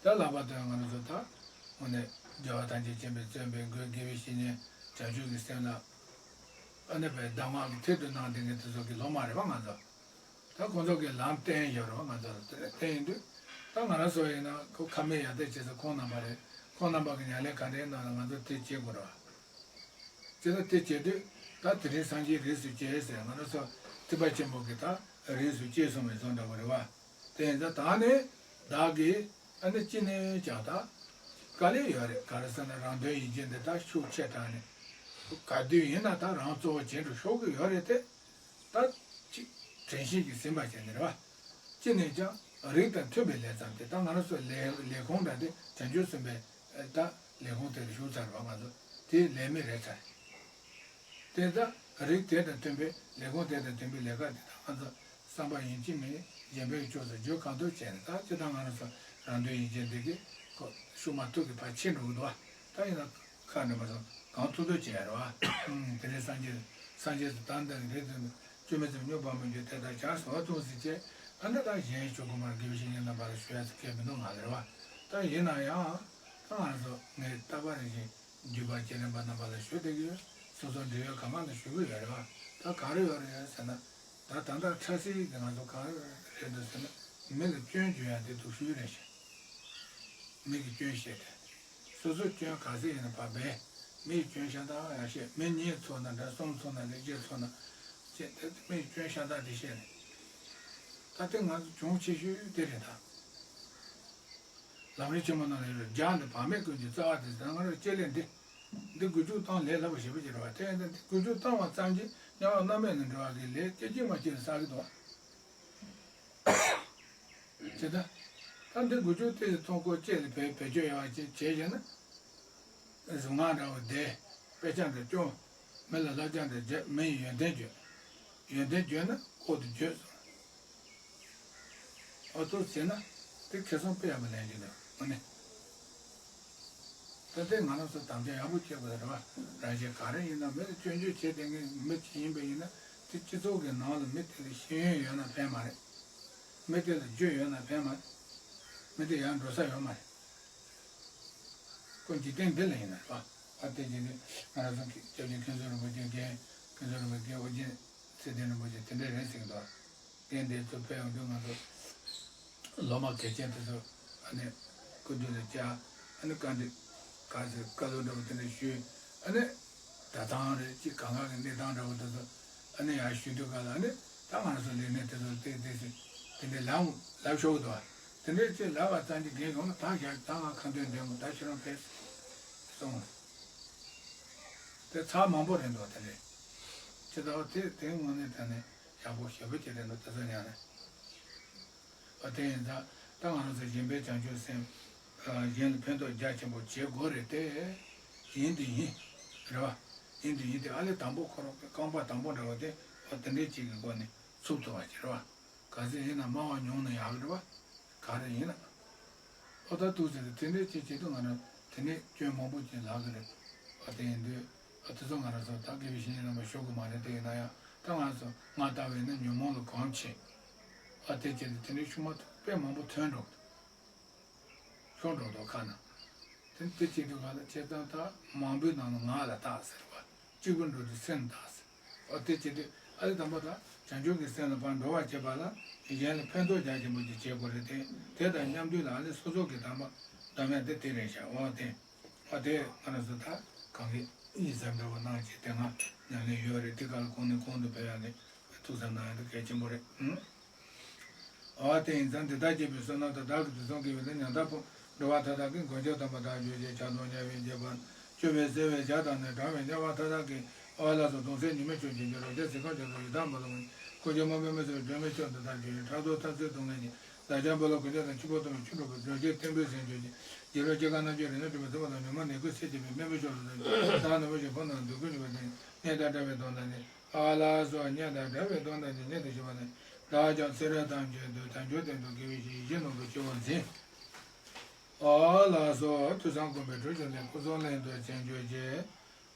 ད་ལག་པ་དོན་ང་རང་ཚོ་ད་དངོས་གནས་རྒྱལ་བ་ཐམས་ཅད་མཁྱེན་པས་བརྩོན་པའི་མགོན། དགེ་བའི་བཤེས་གཉེན་བྱང་ཆུབ་ཀྱི་སེམས་ལ་ཨ་ནི་བའི་གདམས་ངག་གི་ཐད་དུ་གནང་བསྡད་མཁན་དེ་ཚོ་གི་སློབ་མ་རེད་བ་ང་ཚོ། ད་ཁོང་ཚོ་གི་ལམ་བསྟན་ཡོད་རེད་བ། ང་ཚོ་ལ་དེ་ལ་བསྟན་ཡིན་དུས་ད་ང་རང་ཚོ་ཡིན་ན་ཁོ་ཁ་མེད་ཡ་ད་བྱེད་ས་ཁོང་རྣམ་པ་རེད། ཁོང་རྣམ་པ་གི་ཉམས་ལེན་ག་འདྲའི་ནང་ལ་ང་ཚོ་དེ་བྱེད་དགོས་རེད་བ། ཅེས་ད་དེ་བྱེད་དུས་ད་དེ་རིང་སངས་རྒྱས་རིགས་སུ་སྐྱེས་ཟེར་ང་རང་ཚོ་ཐེག་པ་ཆེན་པོ་གི་ད་རིགས་སུ་སྐྱེས་སོང་བའི་བཟོ་འདྲ་བོ་རེད་བ། དེ་ཡིན་ཙང་ད་ནི་བདག་གིས་ཨ་ནི་ཅི་ནས་ཀྱང་ད་དཀའ་ལས་ཡོད་རེད། ག་རེ་ཟེར་ན་རང་དོན་ཡིན་གྱི་འདི་ད་ཤུགས་ཆེ་དྲགས་ནས་ག་དུས་ཡིན་ན་ད་རང་གཙོ་བོ་བྱེད་འགྲོ་ཤོག་གི་ཡོད་རེད་དེ། ད་ཅིག་དྲན་ཤེས་ཀྱིས་ཟིན་པ་བྱས་ནས་རེད་བ། ཅི་ནས་ཀྱང་རིགས་དང་མཐུན་པའི་ལས་བརྩམས་ཏེ་ད་ང་རང་ཚོ་ལས་ལས་ཁུངས་འདྲ་དེ་བྱང་ཆུབ་སེམས་དཔའི་ད་ལས་ཁུངས་དེར་ཞུགས་ཚར་བ་ང་ཚོ་དེའི་ལས་མི་རེད་ཚར། དེ་ད་རིགས་དེ་དང་མཐུན་པའི་ལས་ཁུངས་དེ་དང་མཐུན་པའི་ལས་ཀ་དེ་ད་ང་ཚོ་བསམ་པ་ཡིན་གཅིག་མིན་གཞན་ཕན་གྱི་ཕྱོགས་སུ་བརྗོད་གང་ཐུབ་བྱས་ནས་ད་ཅི་ད་ང་རང་ཚོ་རང་དོན་ཡིན་གཅིག་འདི་གི་ཤུགས་མ་ཐུག་གི་ཕར་ཕྱིན་འགྲོ་གི་འདུག་བ། ད་ཡིན་ན། ཁ་འདྲ་མ་སོང་གང་ཐུབ་ཐུབ་བྱས་རེད་བ། དེ་ནས་སངས་རྒྱས་སངས་རྒྱས་སུ་དང་ལྡན་རེད་དེ་བཅོས་མིན་ཚིག་སྨྱུག་པ་མི་འགྱུར་དེ་ལྟར་བྱ་ཟེར་བ་ཐུགས་སུ་ཆེ། ཨ་ནི་ད་གཞན་ཆོས་གོ་མར་དགེ་བའི་བཤེས་གཉེན་རྣམ་པ་ལ་ཞུ་ཡ་ཚོ་གལ་མི་འདུག་ང་ལ་རེད་བ། ད་ཡིན་ན་ཡང་ད་ང་ཚོ་ངས་རྟག་པར་རེ་བཞིན་བརྒྱུད་པ་བརྒྱུད་ལམ་པ་རྣམ་པ་ལ་ཞུ་བསྡད་ཀྱི་ཡོད། སོ་སོ་འབྲེལ་ཡོད་གང་ག་ལ་ཞུ་གི་ཡོད་རེད་བ། ད་ག་རེ་ཡོད་རེད་ཟེར་ན། ད་ད་ལྟ་ཕྲ་སྲིན་གྱི་ང་ཚོ་ག་རེ་རེད་འདུག་ཟེར་ན་མི་ལ་སྐྱོན་བརྗོད་ཡ་དེ་སྡུག་ཤོས་རེད་ཤག་མི་གི་སྐྱོན་བཤད་དེ། སོ་སོའི་སྐྱོན་ག་ཚད་ཡིན་ན་ཕར་སྦས། མིའི་སྐྱོན་ཤ་སྟག་ཡང་བཤད། མི་གཉིས་ཚོགས་ན་འདྲ། གསུམ་ཚོགས་ན་འདྲ། བཞི་ཚོགས་ན་བྱས། དེ་མིའི་སྐྱོན་ཤ་སྟག་དེ་བཤད་ནས། ད་ལྟ་ང་ཚོ་གྱོང་ཆེ་ཤོས་དེ་རེད་ད། ལམ་རིམ་ཆེན་མོ་ནང་ལ་ཡོད་རེད། སྦྱངས་ནས་བག་མེད་ཀུན་གྱི་རྩ་བ་དེ། ད་ང་རང་སྤྱི་ལས་འདི་འདི་འགུལ་སྐྱོད་བཏང་ལས་སླ་པོ་ཞེ་པོ་ཅིག་རེད་བ། དེ་ཡིན་ཙང་འདི་འགུལ་སྐྱོད་བཏང་བ་ཙམ་གྱིས་དམྱལ་བ་མནར་མེད་ལ་འགྲོ་བ་གི་ལས་སྐྱེ་གཅིག་མ་སྐྱེས་ལ་བསགས་ཀྱི་འདུག་བ། ཇི་ལྟར། ད་འདི་འགུལ་སྐྱོད་དེ་ཐོག་སྐོར་བཅས་ལ་བེད་བེད་སྤྱོད་ཡོང་བ་ཅིག་བྱས་བྱས་ན། གཟུངས་སྔགས་འདྲ་བོ་བཟླས། དཔེ་ཆ་འདྲ་སྐྱོར། མི་ལ་བསླབ་བྱ་འདྲ་བརྗོད། མི་ཡི་ཡོན་ཏན་བརྗོད། ཡོན་ཏན་བརྗོད་ན་ལྐོག་ཏུ་བརྗོད་གསུངས། འོ་ཐུགས་བྱས་ན་དེ་ཁེ་བཟང་དཔེ་ཡག་པོ་ལེན་རྒྱུ་འདུག་དངོས་གནས། ད་ལྟའི་ང་རང་ཚོ་དམ་བཅའ་ཡག་པོ་བྱེད་དགོས་རེད་བ། རང་གཞན་ག་རེ་ཡིན་ན་མི་ལ་སྐྱོན་བརྗོད་བྱེད་བསྡད་མཁན་མི་གཅིག་ཡིན་པ་ཡིན་ན། དེ་སྤྱི་ཚོགས་ཀྱི་ནང་ལ་མི་དེ་ལ་ཤེས་ཡོན་ཡོད་ན་ཕན་མ་རེད། མི་དེ་ལ་རྒྱུ་ཡོད་ན་ཕན་མ་རེད། མི་དེ་ཡར་འགྲོ་ས་ཡོད་མ་རེད། ཁོ་འཇིག་རྟེན་འདི་ལ་ཡིན་ན་རེད་བ། ཨ་དེ་བྱས་ནས་ང་རང་ཚོ་སྐྱབས་རྗེ་མཁན་ཟུར་རིན་པོ་ཆེ་རྒན། མཁན་ཟུར་རིན་པོ་ཆེ་རྒན། ཨོ་རྒྱན་ཚེ་བརྟན་རིན་པོ་ཆེ་དེ་འདྲ་རེད་ཟེར་གྱི་འདུག་རྒན་དེ་ཚོ་ཕེབས་ཡོང་དུས་ང་ཚོ་སློབ་མ་གལ་ཆེན་དེ་ཚོ་ཨ་ནི་སྐུ་མདུན་ལ་བཅར། ཨ་ནི་བཀའ་འདྲི་ག་ཚོད་བཀའ་སློབ་འདྲ་པོ་དེ་འདྲ་ཞུས། ཨ་ནི་ད་ཐང་རེད་ཅིག་གང་ག་གི་གནས་སྟངས་འདྲ་པོ་དེ་ཚོ་ཨ་ནི་ཡར་ཞུ་དུས་ག་ལ། ཨ་ནི་ད་ང་ཚོ་ལས་སྣེ་དེ་ཚོ་དེ་དེ་ཚོ་དེ་འདྲའི་ལབ་ལབ་ཤོར་གི་འདུག་དེ་འདྲའི་ཅིག་ལབ་པ་ཙམ་གྱིས་རྒན་གང་ལ་ད་བཞག་ད་ང་ཁ་འདོན་འདོན་དགོས། ད་ཁྱེད་རང་ཕེབས་སོང་། དེ་ཚར་མང་པོ་རེད་འདུག་དེ་འདྲའི་ཅི་ལྟ་བ་དེ་དེ་དངོས་གནས་དྲང་གནས་ཡག་པོ་ཞེ་པོ་ཅིག་རེད་འདུག་དེ་ཚོ་ཉན་ནས། ཨ་དེ་ཡིན་ཙང་ད་ང་རང་ཚོ་གཞན་ཕན་བྱང་ཆུབ་སེམས། ཨ་གཞན་ལ་ཕན་ཐོགས་རྒྱ་ཆེན་པོ་བྱེད་དགོས་རེད་དེ། ཡིན་དེ་ཡིན། རེད་བ། ཡིན་དེ་ཡིན་དེ། ཨ་ལས་དང་པོ་ཁོ་རང་གི་རྐང་པ་དང་པོ་འདྲ་བ་དེ་ཨ་དེ་འདྲའི་ཅིག་གི་སྒོ་ནས་ཚུགས་ཐུབ་པ་ཞིག་རེད་བ། ག་ཚོད་ཡིན་ན་མང་བ་ཉུང་ན་ཡག་རེད་བ། ག་རེ་ཡིན་ན། ཨོ་ད་འདུག་ཟེར་ཏེ་དེ་འདྲའི་ཅིག་བྱེད་དུས་ང་རང་དེ་ནས་སྐྱོན་མང་པོ་ཅིག་ལབ་གི་རེད། ཨ་དེ་ཡིན་དུས་ཨ་དེ་ཚོ་ང་རང་ཚོ་ད་དགེ་བའི་བཤེས་གཉེན་རྣམ་པ་ཤོར་གི་མ་རེད། དེ་ཡིན་ན་ཡང་ད་ང་ཚོ་ང་ལྟ་བས་ན་ཉོན་མོངས་ལ་གོམས་ཆེ། ཨ་དེ་བྱས་ཏེ་དེ་འདྲའི་ཤུགས་མ་ཐུབ་དཔེ་མང་པོ་ཐོན་འགྲོ་གི་འདུག་ཤོར་འགྲོ་འདུག་ཁ་ན། དེ་དེ་བྱེད་དུས་ག་ལ་བྱས་ཙང་ད་མང་པོའི་ནང་ལ་ང་ལ་བརྟག་ཟེར་བ། གཅིག་པུ་འགྲོ་དུས་སེམས་བརྟག་ཟེར། ཨོ་དེ་བྱེད་དུས་ཨ་ལས་དང་པོ་ད་བྱང་ཆུབ་ཀྱི་སེམས་ལ་ཕར་འགྲོ་བར་བྱེད་པ་ལ་གཞན་ལ་ཕན་ཐོགས་རྒྱ་ཆེན་པོ་ཅིག་བྱེད་དགོས་རེད་དེ། དེ་དང་མཉམ་དུ་ལ་ཨ་ལས་སོ་སོ་གི་དམ་པ་འདོམས་ཡ་དེ་དེ་རེད་ཤག་ཨོ་དེ། ཨོ་དེ་ང་རང་ཚོ་ད་གང་གི་ཡིད་བསམ་འདྲ་བོ་གནང་བྱས་དེ་སྔ་ཉམས་ལེན་ཡོད་རེད། དེ་ག་ལ་གོང་ནས་གོང་དུ་འཕེལ་ཡ་གི་ཐུགས་བསམ་གནང་ཡ་དེ་གལ་ཆེན་པོ་རེད། ཨང་། ཨ་དེ་ཡིན་ཙང་འདི་ལྟར་བྱས་པའི་བསོད་ནམས་དང་བདག་གི་དུས་གསུམ་དགེ་བའི་ལས་ཉམས་ལྟར་ཕུང་། འགྲོ་བ་མཐའ་དག་གི་མགོན་སྐྱབས་དམ་པ་བདག་རྒྱུད་ཅན། ཕྱག་རྡོར་དམྱལ་བའི་འཇིགས་པ་སྐྱོབ་པའི་བརྩེ་བའི་ཞལ་དང་ནི། གྲངས་མེད་དམྱལ་བ་མཐའ་དག་གི། ཨ་ལ་སོགས་གདུང་སེལ་ཉི་མའི་ཆོས་ཀྱི་རྒྱལ། རོ་བརྒྱ་ཟིལ་ཁམས་ཀྱི་ཚོགས་ཀྱིས་བདག་མ་ལུས་པ། ཀུན་ཁྱབ་དམག་དཔུང་མི་སྲུན་པའི། སྒྲོན་མེ་མཆོག་ཏུ་བདག་གྱུར་ཅིང་། ཕྲག་དོག་ཐབས་ཟད་སྡུག་བསྔལ་གྱི། ལྷ་ཆེན་དཔོན་སློབ་ཀུན་ཁྱབ་དང་། ཆུ་བོ་གཏུམ་པའི་ཆུ་འགྲོ་བའི། རྡོ་རྗེ་ཐིམ་པས་སེམས་སྐྱོང་ཅིང་། ཡིད་བློ་སྐྱེ་རྒ་ན་གཞོན་རིག་ནུས་སྒྲོན་པའི། ཟུག་རྔུ་ནད་ཀུན་སེལ་བྱེད་པའི། སྨན་པའི་མཆོག་ལ་བདག་གྱུར་ཅིང་། ཟླ་ནག་པོ་བཞིན་ཕོ་ནང་འདུ་ཁུར་འཇུག་པའི། སྙན་དང་འདྲ་བའི་གདངས་དང་ནི། ཨ་ལ་སོགས་སྙན་དང་འདྲ་བའི་གདངས་དང་ནི་སྙན་དུ་ཞུ་བ་ནི། བདག་ཀྱང་ཚེ་རབས་ཐམས་ཅད་དུ་དལ་འབྱོར་གཏན་དུ་དགེ་བའི་བཤེས་གཉེན་ཡིད་བཞིན་ནོར་བུ་སྤྱི་བོར་འཛིན། ཨ་ལ་སོགས་ཐོས་བསམ་སྒོམ་པའི་གྲུ་ཆུང་ནས་སྐུ་གསུང་གླིང་དུ་བྱོན་གྱུར་ཅིག་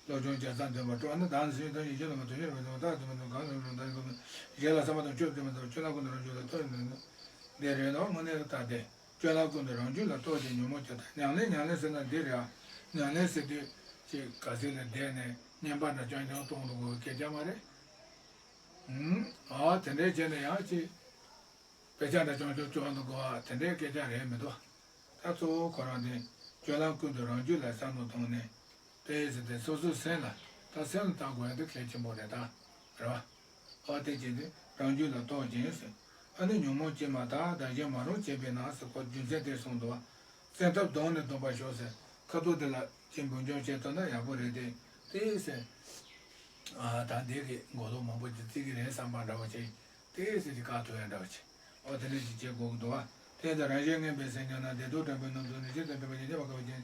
བློ་སྦྱོང་བྱས་ཙང་འདོན་པ་སྤྲོ་བ་ནི། བདག་ནི་སེམས་ཅན་ཐམས་ཅད་ཡིད་བཞིན་ནོར་བུ་དོན་ཡོད་པའི་དོན་དག་ཏུ་མི་འདུ་གང་ལ་རུང་བདག་གི་སྒོམ་གཞན་ལ་བསམ་པ་དང་ཆོས་སྟོན་པ་དང་སྤྱོད་ལམ་ཀུན་ཏུ་རང་རྒྱུད་ལ་གཏོད་ནས་འདི་རེད་དོ། དངོས་གནས་ལ་ད་དེ། སྤྱོད་ལམ་ཀུན་ཏུ་རང་རྒྱུད་ལ་གཏོད་ཅིང་ཉོན་མོངས་ཀྱི་མཐའ། ཉམས་ལེན་ཉམས་ལེན་ཟེར་ན་འདི་རེད་ཨ། ཉམས་ལེན་ཟེར་དུས་ཅིག་ག་ཚོད་ལ་བསྡད་ནས་བསྙེན་པ་འདྲ་རྐྱང་རྐྱང་གཏོང་འདུག་གོ་སྐད་ཆ་མ་རེད། ཨུམ། ཨ་དེ་འདྲའི་བྱས་ནས་ཡང་ཅིག་དཔེ་ཆ་འདྲ་རྐྱང་རྐྱང་སྐྱོན་འདུག་གོ་དེ་འདྲའི་སྐད་ཆ་རེད་མི་འདུག་ད་གཙོ་བོ་ཁོ་རང་དེ་སྤྱོད་ལམ་ཀུན་ཏུ་རང་རྒྱུད་ལ་བསམ་བློ་བཏང་ནས། དེ་ཟེར་ཏེ་སོ་སོའི་སེམས་ལ་ད་སེམས་ལ་བལྟ་དགོས་ཡ་དེ་གལ་ཆེན་པོ་རེད་ད། རེད་བ། ཨ་དེ་བྱས་ཏེ་རང་རྒྱུད་ལ་གཏོད་ཅིང་ཟེར། ཨ་ནི་ཉོན་མོངས་སྐྱེས་མ་ཐག་བདག་གཞན་མ་རུངས་བྱེད་པས་ན་ཟེར་ཁོ་རྒྱུ་མཚན་དེ་གསུངས་འདུག་བ། བཙན་ཐབས་གདོང་ནས་འདོན་པར་ཤོག་ཟེར། ཁ་ཐུག་དེ་ལ་ཅིག་འབུར་འཇོམས་བྱེད་ཐུབ་ན་ཡག་པོ་རེད་དེ། དེ་ཟེར། ཨ་ད་འདི་གི་མགོ་ལོག་མང་པོ་ཅིག་བརྩི་གི་རེད་བསམ་པ་འདྲ་བོ་ཅིག་དེ་ཟེར་གྱི་བཀག་ཐུབ་ཡ་འདྲ་བ་ཅིག་ཨོ་དེ་འདྲ་ཅིག་བྱེད་དགོས་ཀྱི་འདུག་བ། དེ་ལྟར་རང་གཞན་ངན་པའི་སེམས་ཉམས་ན། བདེ་སྡུག་དྲན་པའི་ནོར་བུ་ནི། ཇི་ལྟར་དྲན་པ་ཡིན་ཉམས་པ་དགག་པའི་རྐྱེན།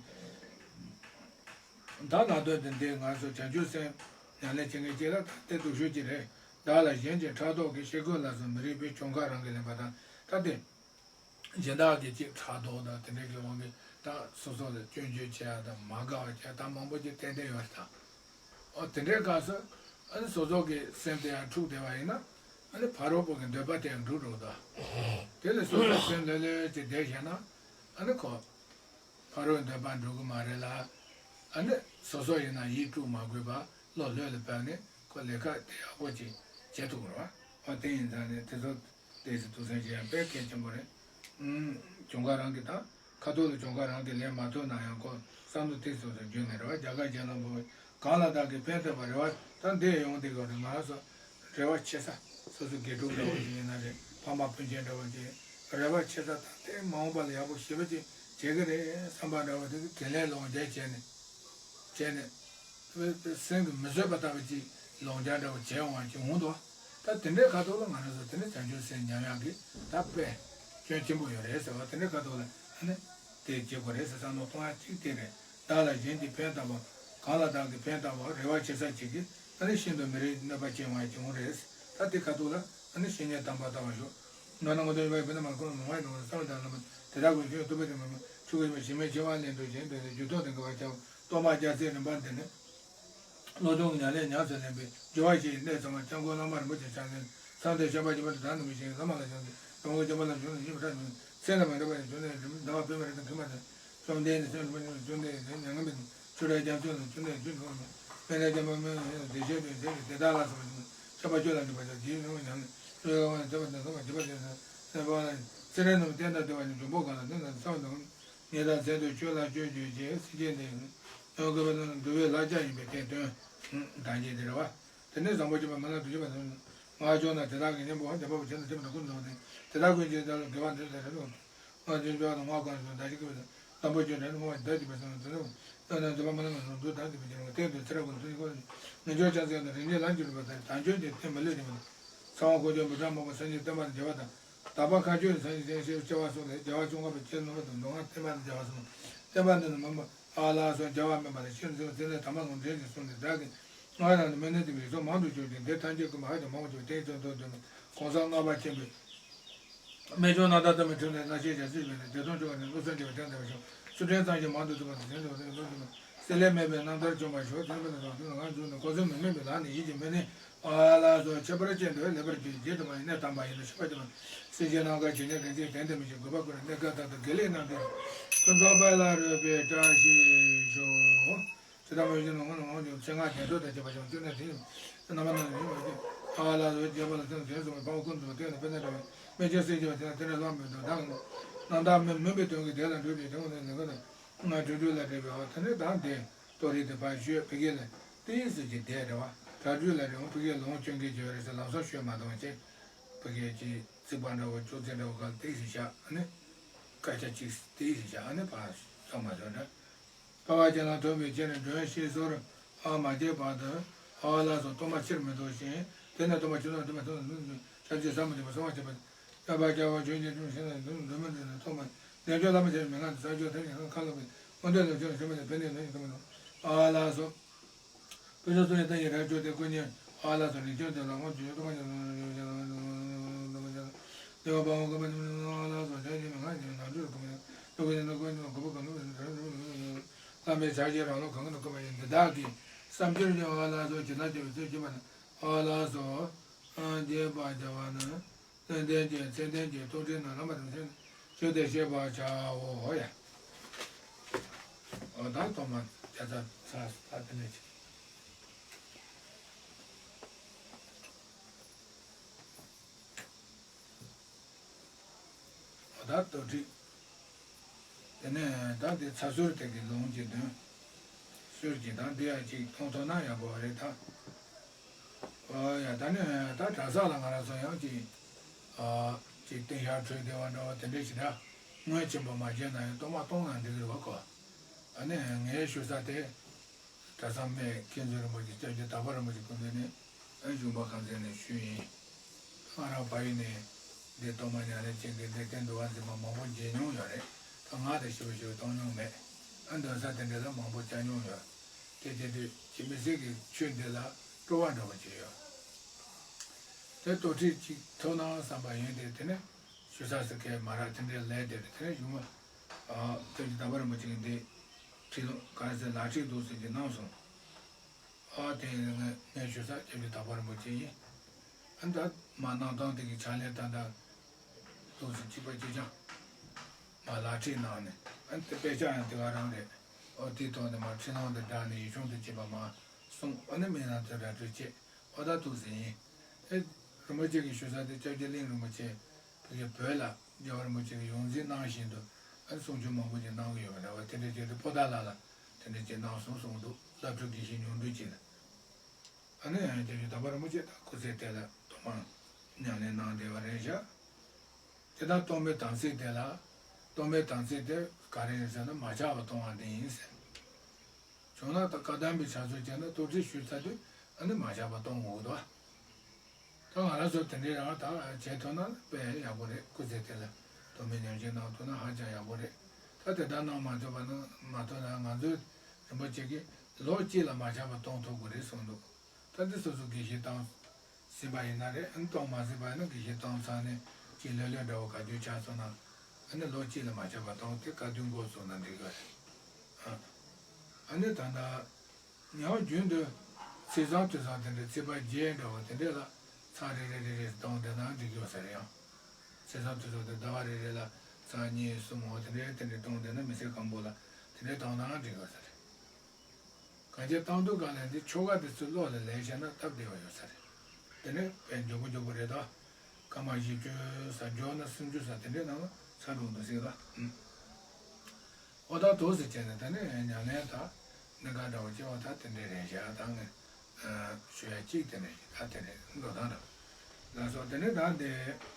ད་ལ་དོན་དེ་འདི་ང་ཚོ་བྱང་ཆུབ་སེམས་ཉམས་ལེན་བྱེད་མཁན་གཅིག་ལ་ད་དེ་སྡུག་ཤོས་ཅིག་རེད། བདག་ལ་གཞན་གྱི་ཕྲག་དོག་གིས། ཤེས་ཁུངས་ལ་སོགས་མི་རིགས་པའི། གྱོང་ཁ་རང་གིས་ལེན་པ་དང་། ད་དེ་གཞན་དག་གི་ཅིག་ཕྲག་དོག་དང་དེ་འདྲ་གི་དབང་གིས་ད་སོ་སོ་ལ་སྐྱོན་བརྗོད་བྱེད་ཡ་དང་མ་དགའ་བ་བྱེད་ཡ་ད་མང་པོ་ཅིག་ཏན་ཏན་ཡོད་རེད་ད། ཨོ་དེ་འདྲའི་སྐབས་སུ་ཨ་ནི་སོ་སོ་གི་སེམས་དེ་ཡང་འཁྲུགས་བསྡད་པ་ཡིན་ན། ཨ་ནི་ཕ་རོལ་པོ་གི་འདོད་པ་དེ་ཡང་འགྲུབ་འགྲོ་གི་འདུག་དེ་ལས་སོ་སོའི་སེམས་ལྷོད་ལྷོད་ཅིག་བསྡད་བཞག་ན། ཨ་ནི་ཁོ་ཕ་རོལ་འདོད་པ་འགྲུབ་གི་མ་རེད་ལ། ཨ་ནི་སོ་སོ་ཡིན་ན་ཡིད་དཀྲུག་མ་དགོས་པ་བློ་ལྷོད་ལ་བབས་ནས་ཁོ་ལས་ཀ་དེ་ཡག་པོ་ཅིག་བྱེད་ཐུབ་ཀྱི་རེད་བ། ཨོ་དེ་ཡིན་ཙང་ནས་དེ་ཚོ་ཏོག་ཙམ་ཐུགས་བསམ་བཞེས་ཡ་དཔེ་གལ་ཆེན་པོ་རེད། ཨུམ། གྱོང་ཁ་རང་གི་དང་། ཁ་ཐུག་ལ་གྱོང་ཁ་རང་གིས་ལེན་མ་ཐུབ་ན་ཡང་ཁོ་བསམ་བློ་ཏོག་ཙམ་ཞིག་འགྱུར་ནས་རེད་བ། རྒྱ་གར་གྱེན་ལངས་པ་གང་ལ་བདག་གིས་ཕན་བཏགས་པ་རེད་བ། ད་འདི་ཡོང་དུས་སྐབས་རེད། ང་རང་ཚོ་རེ་བ་ཆེ་ས། སོ་སོ་དགེ་ཕྲུག་འདྲ་བོ་ཞིག་ཡིན་ན་རེད། ཕ་མ་སྤུན་མཆེད་འདྲ་བོ་ཞིག་རེ་བ་ཆེ་ས། ད་དེ་མ་འོངས་པ་ལ་ཡག་པོ་ཞེ་པོ་ཅིག་བྱེད་ཀྱི་རེད་བསམ་པ་འདྲ་བོ་དེ་དྲིན་ལན་ལོག་འཇལ་བྱས་ནས། བྱས་ནས། སེམས་ཀྱིས་མི་བཟོད་པ་ལྟ་བུ་ཅིག་ལོག་འཇལ་འདྲ་བོ་བྱས་འོང་བ་ཅིག་འོང་འདུག་ད་དེ་འདྲའི་ཁ་ཐོག་ལ་ང་རང་ཚོ་དེ་ནི་བྱང་ཆུབ་སེམས་ཉམས་ཡག་གི་ད་དཔེ་སྐྱོན་ཆེན་པོ་ཡོད་རེད་ཟེར་བ། དེ་འདྲའི་ཁ་ཐོག་ལ་ཨ་ནི་དེ་བྱེད་དགོས་རེད་ཟེར་བསམ་བློ་གཏོང་ཡག་གཅིག་དེ་རེད། བདག་ལ་གཞན་གྱིས་ཕན་བཏགས་པ། གང་ལ་བདག་གིས་ཕན་བཏགས་པ། རེ་བ་ཆེ་ས་ཅིག་གིས་ཨ་ནི་ཤིན་ཏུ་མི་རིགས་གནོད་པ་ཅན་བ་ཅིག་འོང་རེད། ད་དེ་ཁ་ཐོག་ལ་ཨ་ནི་བཤེས་གཉེན་དམ་པ་ལྟ་བ་ཞོག་འགྲོ་ན་ངོ་ཐོག་ཡོད་པའི་བུ་ན་མ་ཁོང་མ་བའི་ནང་ས་བ་དང་ལམ་དེ་དག་ཀུན་ཁྱོད་ཐུབ་པ་དེ་མ་མ་ཆུ་གི་མ་ཞི་མའི་ཆེ་བ་ལེན་འདོད་ཅན་དེ་ནི་རྒྱུ་ཐོག་ཏུ་འགལ་བ་བྱ་བ་གཏོར་མ་རྒྱ་ཚད་རིམ་པ་འདི་ནི། བློ་སྦྱོང་གི་ཉམས་ལེན་ཉམས་སུ་ལེན་པའི་སྦྱོར་བ་ཞིག་ཡིན། གནས་ཚང་མ་སྐྱབས་མགོན་བླ་མ་རིན་པོ་ཆེ་ཕྱག་ལེན་བསམ་གཏན་བཤགས་པ་སྦྱིན་པ་དང་དག་ནི་མི་ཤེས་བླ་མ་ལ་སྦྱོང་སྟེ་རང་གི་སྦྱིན་པ་ལ་ཞུགས་ནས་ཡིད་མི་ཕྲ་ནས་ཚེ་ལ་མ་འདྲ་བ་ཡང་བྱུང་ནས་རིམ་ཟླ་བ་པད་མ་རེ་དང་མཐུན་པ་དང་། བཅོམ་ལྡན་འདས་སེམས་རིན་པོ་ཆེ་བཅོམ་ལྡན་འདས་ཉམས་ལེན་པའི་ཆོས་ར་རྒྱ་མཚོ་ལ་བཅོམ་ལྡན་འདས་ཀྱི་ཐུགས་སྨོན་ལ་བདེ་གཤེགས་དོན་གསལ་གྱི་དེ་དག་ལ་སོགས་པ་མཆོད་པ་སྤྱོད་ལ་འཇུག་པ་དང་དེའི་ནང་ཉམས་ལེན་ཆོས་ལ་དབང་ནས་མཛད་པ་དང་མཚུངས་པར་བགྱིས་པ་དེ་ཚེ་རབས་ལ་ཚེ་རབས་རྣམས་བསྟན་དང་ལྡན་པ་ནི་འབྱུང་པོ་གང་ལ་གནས་དང་ཚ་བ་དང་། ཉེ་དང་ཚེ་སྟོད་ཆོས་ལ་སྤྱོད་གྱུར་ཅིག་སེམས་ཅན་འདི་ཡང་དགོས་པ་ན་འདུལ་བའི་ལྷ་ལྕགས་ཡིན་པའི་དེ་དོན་དང་བཅས་ཏེ་རེད་བ། དེ་ནས་བཟང་པོ་སྤྱོད་པ་མི་ལ་དུ་བྱེད་པ་དང་། ང་བཅོམ་ན་དེ་དག་གི་གཉེན་པོ་བདེན་པ་བྱེད་ན་དེ་མི་ལ་ཀུན་རྫོགས་ཏེ་དེ་དག་ཀུན་གྱི་དེ་ལ་དགེ་བ་འདི་ལྟར་རེ་ལོ། ང་བཅོམ་ཆོག་ན་ང་གང་ཞིག་ད་ཅི་སྐྱེ་བ་དང་། དང་པོ་ཆོས་ནི་ངོ་བོ་ད་ཅི་པའི་སང་དུ་ནི། ཡང་ན་འདུལ་བ་མ་ལ་ང་སོང་འདུལ་དང་དེ་མི་འགྱུར་བ་སྟེང་དུ་ཚེ་རབས་ཀུན་ཏུ་ཡི་གོ་ནི་ངེས་འབྱུང་ཆགས་ཚེ་ན་རིགས་ངེས་ལམ་གྱི་རིམ་པ་དང་དང་ཆོས་ཀྱི་རྟེན་མི་ལུས་ནི་མ་ཚང་བ་འཁོར་སྐྱོད་མི་གྲངས་མང་པོ་སངས་རྒྱས་བསྟན་པ་དང་བྱེ་བ་དང་། དག་པ་མཁའ་སྤྱོད་ནི་སངས་རྒྱས་བསྟན་བྱེ་བ་གསུམ་ལས་བྱེ་བ་བཅོ་ལྔ་པའི་ཁྱེར་ནུས་པ་དང་མདོ་སྔགས་བསྟན་པ་དང་བྱེ་བ་གསུམ། བསྟན་པ་འདི་ནི་མུན་པ་ཨ་ལ་སོགས་བྱ་བ་སྨིན་པ་ལ་ཤེས་ཚུལ་ཚེ་ལས་དམ་པ་ལུང་འདྲེན་གྱི་གསུང་དེ་དག་གིས་སྔགས་རང་དུ་སྨིན་ནས་དེ་མི་སོགས་མང་དུ་གྱུར་ཅིང་དེ་ཐམས་ཅད་ཀུན་མ་ཧ་ཅང་མང་བ་བྱུང་བའི་དེའི་དོན་དུ་འདུན་མ་གོང་ས་ལྔ་པ་ཆེན་པོའི། རྨད་བྱུང་རྣམ་དག་བསྟན་པའི་ཕྲིན་ལས་རྣམ་བཤད་རྒྱ་མཚོའི་བར་ནས་བདེ་སྟོང་ཆོ་ག་ནས་བློ་གསལ་རྒྱས་པའི་དོན་དམ་པར་ཞུགས། ཚུལ་ཁྲིམས་གཙང་ཞིང་མང་དུ་ཐོས་པ་དང་དོན་དུ་བདེ་སྟོང་ཆོ་ག་བསྲེ་ལྷད་མེད་པའི་རྣམ་ཐར་བྱུང་བར་ཞུ། དེ་ནི་དཔེར་ན་དང་དུ་ང་འཛུགས་ནས་འཁོར་ཚོས་མི་དམན་པའི་ལམ་ནས་ཡིད་ཀྱི་མི་ནི་ཨ་ལ་སོགས་ཁྱད་པར་ཅན་དུ་ལེགས་པར་བརྒྱུད་རྗེས་དུ་མ་ཡི་གནས་དམ་པ་ཡིན་ནོ་ཤེས་པར་གྱུར་པ། སེམས་ཅན་རྣམས་ཀྱི་ཇི་སྙེད་གང་ཞིག་དོན་དམ་མི་ཤེས་དགོས་པ་ཀུན་ལ་གནས་སྐབས་ལྟར་དུ་དགེ་ལེགས་རྣམས་ཀྱི་ཕུན་ཚོགས་དཔལ་ལ་རོལ་པའི་བཀྲ་ཤིས་ཤོག་ཇི་ལྟར་མོས་བཞིན་དུ་སྔོན་ལ་འོང་ཞིང་ཚེ་སྔ་དེ་འགྲོ་དང་བཅས་པ་ཞིང་བཅུ་ནས་དེ་ཡི་རྣམ་པ་རྣམས་ཡིན་པར་བཞིན་ཨ་ལ་སོགས་རྒྱས་པ་ལ་སེམས་དོན་གསུངས་པའི་འཕགས་པ་ཀུན་ཏུ་བསྟན་ནས་དཔེར་ན་འདྲ་བའི་སྨིན་བྱེད་སེམས་བསྐྱེད་པ་དེ་ལ་དེ་ལ་འགྲོ་བའི་རྣམ་དག་རྣམ་དག་མིན་མིན་པའི་དོན་གྱི་དེ་ལ་འགྲོ་བའི་དོན་གྱི་ལས་ཀ་དང་ང་དུས་དུས་ལ་འབྲེལ་བའི་འོ་དེ་ནི་དང་དེ་ཏོ་རིག་དེ་ཕར་ཞོད་ཕ་གི་ལ་དེའི་ཟེར་གྱི་དེ་རེད་བ། དྲ་དུས་ལ་རེད་འོ་ཕ་གི་ལོང་སྐྱོན་གྱི་བརྗོད་རེད་ཟེར་ལམ་སང་ཤོད་མ་གཏོང་བྱས་ཕ་གི་ཀྱི་རྩིག་པ་འདྲ་བོ་ཅོག་ཙེ་འདྲ་བོ་ག་ལ་དེའི་ཟེར་བཞག་ཨ་ནི་སྐད་ཆ་གཅིག་དེའི་ཟེར་བཞག་ཨ་ནི་ཕར་སོང་མ་སོང་འདྲ། དཀའ་བ་ཅན་ལ་ཐོབ་པའི་ཕྱིར་མགྲོན་ཤེས་སོར་ཨ་མ་བྱེད་པར་དུ་ཨ་ལ་སོགས་གཏོར་མ་ཕྱིར་མི་ལྡོག་ཅིང་དེ་ནས་གཏོར་མ་ཕྱིར་ལྡོག་དེ་མ་ཐོབ་ན་ལུས་ཀྱི་ཆ་རྒྱུས་ཟ་མི་བདེ་བ་གསང་བ་བྱེད་པ། སྐྱོབ་པ་སྐྱོབ་པ་ཆོས་ཀྱི་སྐྱོབ་ཞིང་ལ་འདུལ་འདུལ་མི་འདུལ་ནས་ཐོག་མ་བདེ་མཆོག་བླ་མ་ཆེན་མི་ལྔ་དང་ས་སྐྱོབ་ཐབས་ཀྱི་ཁ་ལོ་བའི་མངོན་འདོད་ལ་ཆོས་ལ་ཞུགས་པ་དང་ཕན་བདེ་ལ་ཡི་དམ་ཨ་ལ་སོགས། དཔེ་ཆ་སོ་ཡི་ལྟ་ཡི་ར་ཅོ་དེ་ཀུན་ཉེ་ཨ་ལ་སོགས་རིགས་ཆེན་དེ་ལ་དབང་བྱེད་ཡོད་དོ་མ་ཉེ་ལེའུ་པ་འོ་ཀ་པ་ཉེ་ཨ་ལ་སོགས་ཆ་ཉེ་མི་ང་ཉེ་ན་འདུལ་དུ་ཡང་དུ་ཀུན་ཉེ་ནོ་ཀུན་ཉེ་ནོ་ཀུན་ཉེ་ནོ་ཀུན་ཉེ་ནོ་བླ་མའི་ཕྱག་རྗེས་རང་ལུགས་གང་གི་ནོ་ཀུན་པ་ཡིན། འདི་དག་གིས་བསམ་སྦྱོར་ཀྱང་ཨ་ལ་སོགས་ཇི་ལྟར་བྱེད་པའི་ཚུལ་བྱེད་པ་ན་ཨ་ལ་སོགས་རྒྱས་པར་བྱ་བ་ནི། ལྷན་ལྡན་གྱི་ཚད་ལྡན་གྱི་རྟོག་བྲལ་རྣམས་བླ་མ་དང་མཚན་ནས་ཆོས་དེ་ཤེས་པར་བྱའོ་ཡ། འོ་ད་ཐོག་མར་བརྒྱ་རྩ་ཚར་ད་དེ་ནས་ཅིག་འོ་ད་དོ་ཁྲིད། དེ་ནས་ད་དེ་ཚ་གསུར་དེ་གི་ལུང་གི་དོན། གསུར་གྱི་དང་དེ་ཡང་ཅིག་མཐོང་ཐུབ་ན་ཡག་པོ་རེད་ད། ཨོ་ཡ་ད་ནི་ད་གྲྭ་ས་ལ་ང་རང་ཚོ་ཡང་ཅིག་ཨ་ཅིག་སྟེང་ཤར་འཕྲོད་བདེ་བ་འདྲ་བ་དེ་འདྲ་ཞིག་ད་ངོས་ཆེན་པོ་མ་བྱས་ན་ཡང་གཏོར་མ་གཏོང་ན་འགྲིག་གི་རེད་བ་ཁོ། ཨ་ནི་ངའི་ཞུ་ས་དེ་གྲྭ་ཚང་མའི་མཁན་ཟུར་རིན་པོ་ཆེ་སྐྱབས་རྗེ་དག་པ་རིན་པོ་ཆེ་སྐུ་མདུན་ནས་ཨ་གཞུང་པ་ཁང་ཚན་ནས་ཞུས་ཡིན། ང་རང་ཕ་ཡུལ་ནས་འདི་གཏོར་མ་ཉམས་ལེན་བྱེད་མཁན་འདི་བསྟན་འདུལ་བ་འཛིན་པ་མང་པོ་མཇལ་མྱོང་ཡོད་རེད། ད་ང་དང་ཞེ་པོ་ཞེ་པོ་གཏོང་མྱོང་མེད། ཨ་འདོན་ས་དེ་འདྲ་ལ་མང་པོ་བཅར་མྱོང་ཡོད། དེ་བྱེད་དུས་ཁྱིམ་མི་སེར་གྱི་ཆོས་འདི་ལ་སྤྲོ་བ་འདྲ་བོ་བྱས་ཡོད། དེ་དོ་ཁྲིད་ཅིག་ཐོབ་ན་བསམ་པ་ཡིན་ཏེ་དེ་ནས་ཞུ་ས་སུ་ཁའི་མ་རག་དེ་འདྲའི་ལས་དེ་རེད། དེ་ནས་གཞུང་མ་སྐྱབས་རྗེ་དག་པ་རིན་པོ་ཆེ་གིས་འདི་ཁྲིད་ལུང་ག་རེ་ཟེར་ལག་ཁྲིད་འདུག་ཟེར་གྱི་གནང་སོང་། ཨ་དེ་ངས་ངས་ཞུ་ས་སྐྱབས་རྗེ་དག་པ་རིན་པོ་ཆེ་ཡིན། ཨ་ད་མ་གནང་སྟངས་དེ་གི་ཕྱག་ལས་ད་ད་འདུག་ཟེར་གཅིག་པ་གཅིག་རྐྱང་། མ་ལག་ཁྲིད་གནང་ནས་ཨ་དེ་དཔེ་ཆ་ཡང་དེ་ག་རང་རེད། ཨོ་དེའི་ཐོག་ནས་མ་ཁྲིད་ལུང་དེ་བསྒྲགས་ནས་ཡིག་ཆུང་དེ་གཅིག་པ་མ་གསུངས། ཨ་ནི་མི་ནང་དོན་ར་སྤྲོད་བྱེད། ཨོ་ད་འདུག་ཟེར་ཡིན། ཨེ་རིན་པོ་ཆེ་གི་ཞུ་ས་དེ་སྐྱབས་རྗེ་གླིང་རིན་པོ་ཆེ་ཕ་གི་བོད་ལ་རྒྱལ་བ་རིན་པོ་ཆེ་གི་ཡོངས་འཛིན་གནང་བཞིན་དུ་ ཨ་ནི་གསུང་ཆོས་མང་པོ་ཅིག་གནང་གི་ཡོད་པ་འདྲ་བ་དེ་འདྲ་བྱས་ཏེ་པོ་ཏཱ་ལ་ལ་དེ་འདྲ་ཅིག་གནང་སོང་གསུངས་འདུག་བླ་སྤྲུལ་དགེ་བཤེས་ཉུང་འདུས་ཅིག་ལ། ཨ་ནི་ཡང་རྒྱལ་བཞུགས་དམ་པ་རིན་པོ་ཆེ་དང་སྐུ་ཚེ་དེ་ལ་ཐོག་མར་ཉམས་ལེན་གནང་བསྡད་པ་རེད་ཤག་དེ་ལྟར་གཏོར་མའི་དམ་ཚིག་དེ་ལ། གཏོར་མའི་དམ་ཚིག་དེ་ག་རེ་ཡིན་ཟེར་ན་མ་ཆག་པ་གཏོང་བ་དེ་ཡིན་ཟེར། བྱུང་ན་ད་བཀའ་གདམས་པའི་བྱ་ཚོགས་བྱས་ན་གཏོར་ཕྱིར་ཞུས་ཚར་དུས་ཨ་ནི་མ་ཆག་པ་གཏོང་དགོས་འདུག་ད་ང་རང་ཚོ་དེ་འདྲའི་རང་ད་བྱེད་ཐུབ་ན་དཔེ་ཡག་པོ་རེད། སྐུ་ཚེ་དེ་ལ་གཏོར་མའི་ཉམས་བཞེས་གནང་ཐུབ་ན་ཧ་ཅང་ཡག་པོ་རེད། ད་དེ་ལྟར་གནང་མ་ཐུབ་པ་ན་མ་ཐུབ་ན་ང་ཚོའི་རིན་པོ་ཆེ་གིས་ལོ་གཅིག་ལ་མ་ཆག་པ་གཏོང་ཐུབ་དགོས་རེད་གསུངས་འདུག་ད་འདི་སོ་སོ་དགེ་བཤེས་བཏང་ཟིན་པ་ཡིན་ན་རེད། ཨ་ནི་གཏོང་མ་ཟིན་པ་ཡིན་ན་དགེ་བཤེས་བཏང་ཚར་ནས་ཅིག་ལྷོད་ལྷོད་འདྲ་བོ་ག་དུས་ཆགས་སོང་ན་ཨ་ནི་ལོ་གཅིག་ལ་མ་ཆག་པ་གཏོང་དེ་བཀའ་བསྡུ་འགོ་བཙུགས་ན་འགྲིག་གི་རེད། ཨ་ནི་ད་ལྟ་ཡང་རྒྱུན་དུ་ཚེས་བཟང་དུས་བཟང་དེ་འདྲའི་ཚེས་པ་བརྒྱད་འདྲ་བོ་དེ་འདྲས་ལ་ཚར་རེ་རེ་རེ་རེ་གཏོང་བསྡད་ན་འགྲིག་གི་ཡོད་ས་རེད། ཡང་ཚེས་བཟང་དུས་བཟང་དེ་ཟླ་བ་རེ་རེ་ལ་ཚར་གཉིས་གསུམ་འོ་དེ་འདྲས་དེ་འདྲས་གཏོང་བསྡད་ན་མི་ཚེ་གང་པོ་ལ་དེ་འདྲས་གཏོང་ན་འགྲིག་གི་ཡོད་ས་རེད། གང་ཅི་བཏང་དུས་གང་ལས་འདི་ཆོ་ག་དེ་ཚོ་བློ་ལ་ལེན་བྱས་ན་སྟབས་བདེ་བ་ཡོད་ས་རེད། དེ་ནས་དཔེ་མགྱོགས་པོ་མགྱོགས་པོ་རེད་ད། སྐར་མ་བཞི་བཅུ་ས་མགྱོགས་ན་སུམ་ཅུ་ས་དེ་འདྲའི་ནང་ལ་ཚར་འགྲོ་འདུག་ཟེར་ལ། ཨོ་ད་དོ་ཟེར་བྱས་ནས་ད་ནས་ཉམས་ལེན་ད་གནད་འགག་འདྲ་བོ་སྐྱེ་བ་ད་དེ་འདྲའི་རེད་བཞག་ད་ངས་ཞུ་ཡ་གཅིག་དེ་ནས་ད་དེ་ནས་འགྲོ་སྟངས་འདྲ་བོ་ལ་སོགས་དེ་ནས་ད་འདི། ད་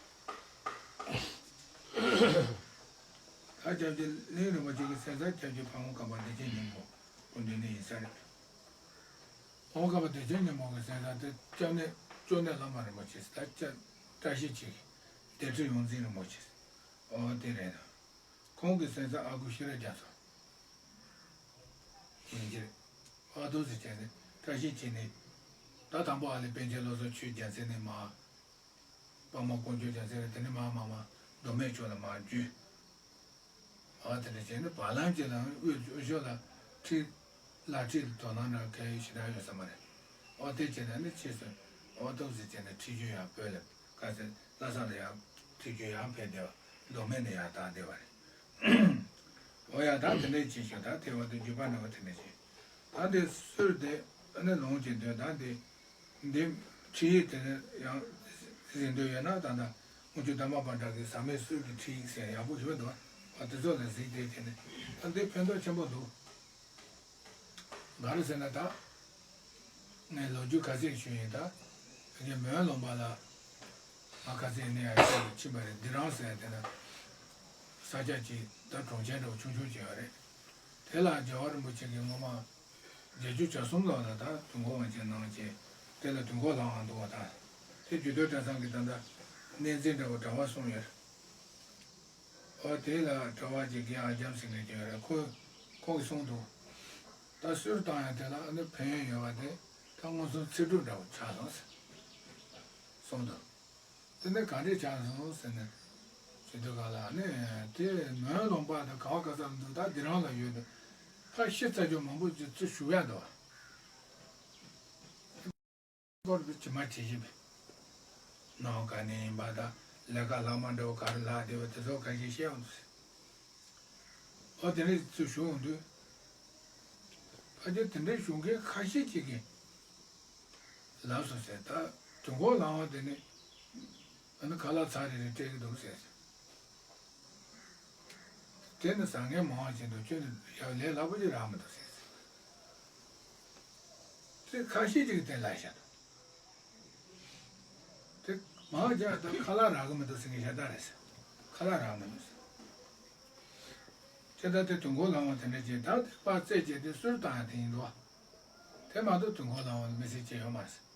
སྐྱབས་རྗེ་གླིང་རིན་པོ་ཆེ་གི་སེམས་ཚ་སྐྱབས་རྗེ་ཕ་བོང་ཁ་པ་བདེ་ཆེན་སྙིང་པོ་སྐུ་མདུན་ནས་ཡིན་ས་རེད། ཕ་བོང་ཁ་པ་བདེ་ཆེན་སྙིང་པོ་གི་སེམས་ཚ་དེ་སྐྱབས་གནས་བཅོམ་ལྡན་བླ་མ་རིན་པོ་ཆེ་ད་སྐྱབས་བཀྲ་ཤིས་འཁྱིལ་གི་སྡེ་ཁྲི་ཡོངས་འཛིན་རིན་པོ་ཆེ་ཨོ་དེ་རེད་ད། ཁོང་གི་སེམས་ཚ་ཨ་ཁུ་ཤེས་རབ་རྒྱ་མཚོ་ཡིན་གྱི་རེད། ཨ་ཏོ་ཟེར་བྱས་ནས་བཀྲ་ཤིས་འཁྱིལ་ནས་ད་དང་པོ་ཨ་ལས་པཎ་ཆེན་བློ་བཟང་ཆོས་རྒྱལ་མཚན་ནས་མ། དཔའ་མོ་དཀོན་མཆོག་རྒྱལ་མཚན་རེད། དེ་ནས་མར་མར་མར་མདོ་སྨད་ཕྱོགས་ལ་མར་བརྒྱུད། ཨ་དེ་འདྲ་བྱས་ནས་བར་ལམ་གྱི་ལམ་དབུས་དབུས་ཕྱོགས་ལ་ཁྲིད། ལ་ཁྲིད་དོ་སྣང་འདྲ་གལ་ཞེ་དྲག་ཡོད་ས་མ་རེད། ཨོ་དེ་བྱས་ནས་ནི་ཕྱིས་སུ་ཨོ་ཏོག་ཙི་བྱས་ནས་ཁྲིད་རྒྱུ་ཡང་བོད་ལ་ག་ཚོད་ལྷ་ས་ལ་ཡང་ཁྲིད་རྒྱུ་ཡང་ཕེབས་བསྡད་པ་མདོ་སྨད་ནས་ཡང་བཏང་བསྡད་པ་རེད། ཨོ་ཡ་ད་དེ་འདྲ་བྱས་ཤིང་ད་དེ་བར་དུ་བརྒྱུད་པ་འདྲ་བ་དེ་འདྲ་བྱས། ད་འདི་སུར་དེ་ཨ་ནི་ལོངས་ཀྱི་འདོད་ད་འདི། འདི་ཁྲིད་ཡིག་དེ་ནི་ཡང་གཟིགས་འདོད་ཡོད་ན་ད་ལྟ་དངུལ་ཆུ་དར་མ་པ་འདྲ་གི་ཟག་མེད་སུར་གྱི་ཁྲིད་ཡིག་ཟེར་ཡག་པོ་ཞིག་འདུག་ཨ་དེ་ཚོ་ལ་གཟིགས་བསྡད་དེ་ནི་ཨ་འདི་ཕན་ཐོགས་ཆེན་པོ་འདུག་ག་རེ་ཟེར་ན་ད། ངས་ལོ་རྒྱུས་ག་ཚད་ཞུས་ཡིན་ད། ངས་མོན་ལུང་པ་ལ། ང་ག་ཚད་ཡིན་ན་ཡང་ཤེས་ཀྱི་ཕྱིན་པ་རེད། འདི་རང་ཟེར་དེ་ན། ས་ཆ་གཅིག་ད་གྲོང་ཁྱེར་འདྲ་བོ་ཆུང་ཆུང་ཅིག་ཡོད་རེད། དེ་ལ་རྒྱལ་བ་རིན་པོ་ཆེ་གིས་སྔོན་མ། བརྒྱད་ཅུ་གྱ་གསུམ་ལོ་ལ་ད་དུས་འཁོར་དབང་ཆེན་གནང་བྱས། དེ་ལ་དུས་འཁོར་ལའང་འདུག་བ་ད། དེ་རྒྱུད་སྟོད་གྲྭ་ཚང་གི་ད་ལྟ། གནས་འཛིན་འདྲ་བོ་གྲྭ་པ་གསུམ་ཡོད་རེད། ཨོ་དེ་ལ་གྲྭ་པ་གཅིག་རྒན་ཨ་རྒྱམ་ཟེར་མཁན་ཅིག་ཡོད་རེད། ཁོས་ཁོང་གིས་གསུངས་འདུག་ད་གསུར་བཏང་ཡང་དེ་ལ་ཨ་ནི་ཕན་ཡོན་ཡོད་པ་དེ་ད་མངོན་སུམ་ཚིག་གྲུབ་འདྲ་བོ་ཆགས་སོང་ཟེར་གསུངས་འདུག་དེ་ནས་ག་འདྲས་ཆགས་སོང་ཟེར་ནས་ཞུ་དུས་ག་ལ་ཨ་ནི་དེ་མོན་ལུང་པ་དང་ག་བ་ག་ས་ལ་འདུག་ད་འདི་རང་ལ་ཡོད་འདུག་ཕར་ཤི་ཚར་རྒྱུ་མང་པོ་ཅིག་ཚུར་ཞུགས་ཡ་འདུག་སྐོར་དུ་ཇི་མ་ཇི་བཞིན་པའི་ནང་ག་ནས་ཡིན་པ་དང་ལས་ཀ་ལྷག་མ་འདྲ་བོ་ག་རེ་ལྷག་བསྡད་པ་དེ་ཚོ་ག་ཞིག་བཤད་འོང་དུ་ཟེར། ཨོ་དེ་འདྲས་ཚུར་ཞུ་འོང་དུས་ཕལ་ཆེར་དེ་འདྲའི་ཞུ་མཁན་ཁ་ཤས་ཅིག་གིས་ལབ་སོང་ཟེར། ད་དུས་འཁོར་ལའང་དེ་ནི་ཨ་ནི་ཁ་ལག་ཚར་རེ་རེ་སྤྲད་ཀྱི་འདུག་ཟེར། དེ་ནི་བཟང་ངན་མང་བ་ཅན་དུ་ཁྱོད་ནི་ཡང་ལས་སླ་པོ་ཅིག་རག་མི་འདུག་ཟེར། དེ་ཁ་ཤས་ཅིག་གིས་དེ་ལབ་བཞག་འདུག་དེ་མང་ཆེ་བ་དེ་ཁ་ལག་རག་གི་མི་འདུག་ཟེར་མཁན་ཤ་སྟག་རེད་ཟེར། ཁ་ལག་རག་མི་འདུག་ཟེར། ཁྱེད་ད་དེ་དུས་འཁོར་ལའང་དེ་འདྲ་བྱས་ད་དེ་པར་རྩེད་བྱས་དེ་གསུར་བཏང་ཡ་དེ་ཡིན་འདུག་དེ་མ་གཏོགས་དུས་འཁོར་ལའང་མི་ཚེ་སྐྱེལ་ཡོད་མ་རེད་ཟེར།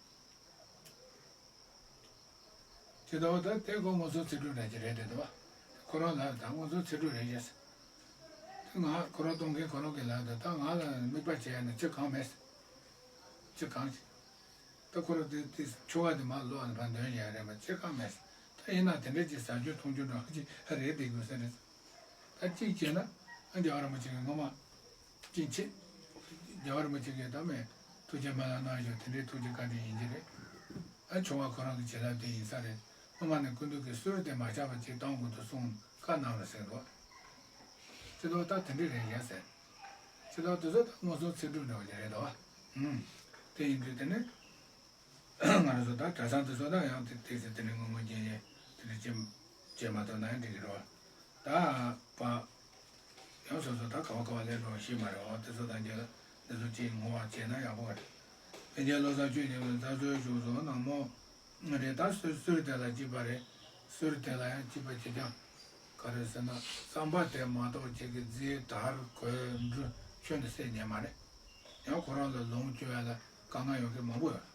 ཇི་ལྟ་བ་ད་དེ་ཁོ་མངོན་སུམ་ཚིག་གྲུབ་འདྲ་ཅིག་རེད་དེ་འདུག་བ། ཁོ་རང་ལ་ད་མངོན་སུམ་ཚིག་གྲུབ་རེད་ཅེས། དེ་ང་ཁོ་རང་གཏོང་མཁན་ཁོ་རང་གི་ལག་ཏུ་ད་ང་ལ་དམིགས་པ་བྱས་ནས་ཅི་གང་མེད། ཅི་གང་ཅི། ད་ཁོ་རང་དེ་དེ་ཆོ་ག་དེ་མ་ལོག་ནས་ཕར་འདོན་ཡ་རེད་མ་ཅི་གང་མེད། ད་ཡིན་ན་དེ་འདྲ་ཅིག་ཟ་རྒྱུ་འཐུང་རྒྱུ་འདྲ་ཅིག་རེད་བསྡད་དགོས་ས་རེད། ད་གཅིག་བྱས་ན་ཨ་རྒྱལ་བ་རིན་པོ་ཆེ་གི་སྔོན་མ། ཅིན་ཆེ། རྒྱལ་བ་རིན་པོ་ཆེ་གིས་ད་མེད་ཐུགས་རྗེ་སྨོན་ལམ་གནང་བཞག་དེ་འདྲའི་ཐུགས་རྗེ་བཀའ་དྲིན་ཡིན་གྱི་རེད། ཨ་ཆུང་བ་ཁོ་རང་གི་བྱིན་རླབས་དེ་ཡིན་ས་རེད། སྔོན་མ་ནས་སྐུ་མདུན་གྱིས་གསུར་དེ་མ་ཆག་པ་ཅིག་གཏོང་དགོས་འདུག་གསུངས་བཀའ་གནང་རེད་ཟེར་འདུག་ཅི་ལྟར་ད་དེ་འདྲ་རེད་ཡ་ཟེར། ཅི་ལྟར་དེ་ཚོ་ད་མངོན་སུམ་ཚིག་གྲུབ་འདྲ་བ་ཅིག་རེད་དོ། ཨུམ། དེ་ཡིན་དུས་དེ་ནི། ང་རང་ཚོ་ད་གྲྭ་ཚང་དེ་ཚོ་ད་ཡང་དེ་དེ་ཚེ་དེ་ནི་ངོ་མ་རྒྱན་ཡས་དེ་འདྲ་བྱེད་བྱེད་མ་ཐུབ་ན་ཡང་འགྲིག་གི་རེད་བ། ད་པ། ཡང་སོ་སོ་ད་ག་བ་ག་བ་སླེབས་འགྲོ་ཤེས་མ་རེད། འོ་དེ་ཚོ་དང་རྗེས་ལ་འདི་ཚོ་གཅིག་ངོ་བ་བྱས་ན་ཡག་པོ་རེད། དེ་རྗེས་བློ་བཟང་ཆོས་ཉིད་ཀྱི་ཚ་ཚོའི་བཞུགས་སོ་ནག་མོ་རེད། ད་སུ་སུར་དེ་ལ་གཅིག་པ་རེད། སུར་དེ་ལ་ཡང་གཅིག་པ་གཅིག་རྐྱང་། ག་རེ་ཟེར་ན་རྩམ་པ་དེ་མ་གཏོགས་གཅིག་གི་རྫས་དར་གོས་འབྲུ་ཁྱོན་ནས་བསད་ཉན་མ་རེད། ཡང་ཁོ་རང་ལ་ལོངས་སྤྱོད་ཡ་ལ་དཀའ་ངལ་ཡོང་གི་མང་པོ་ཡོད།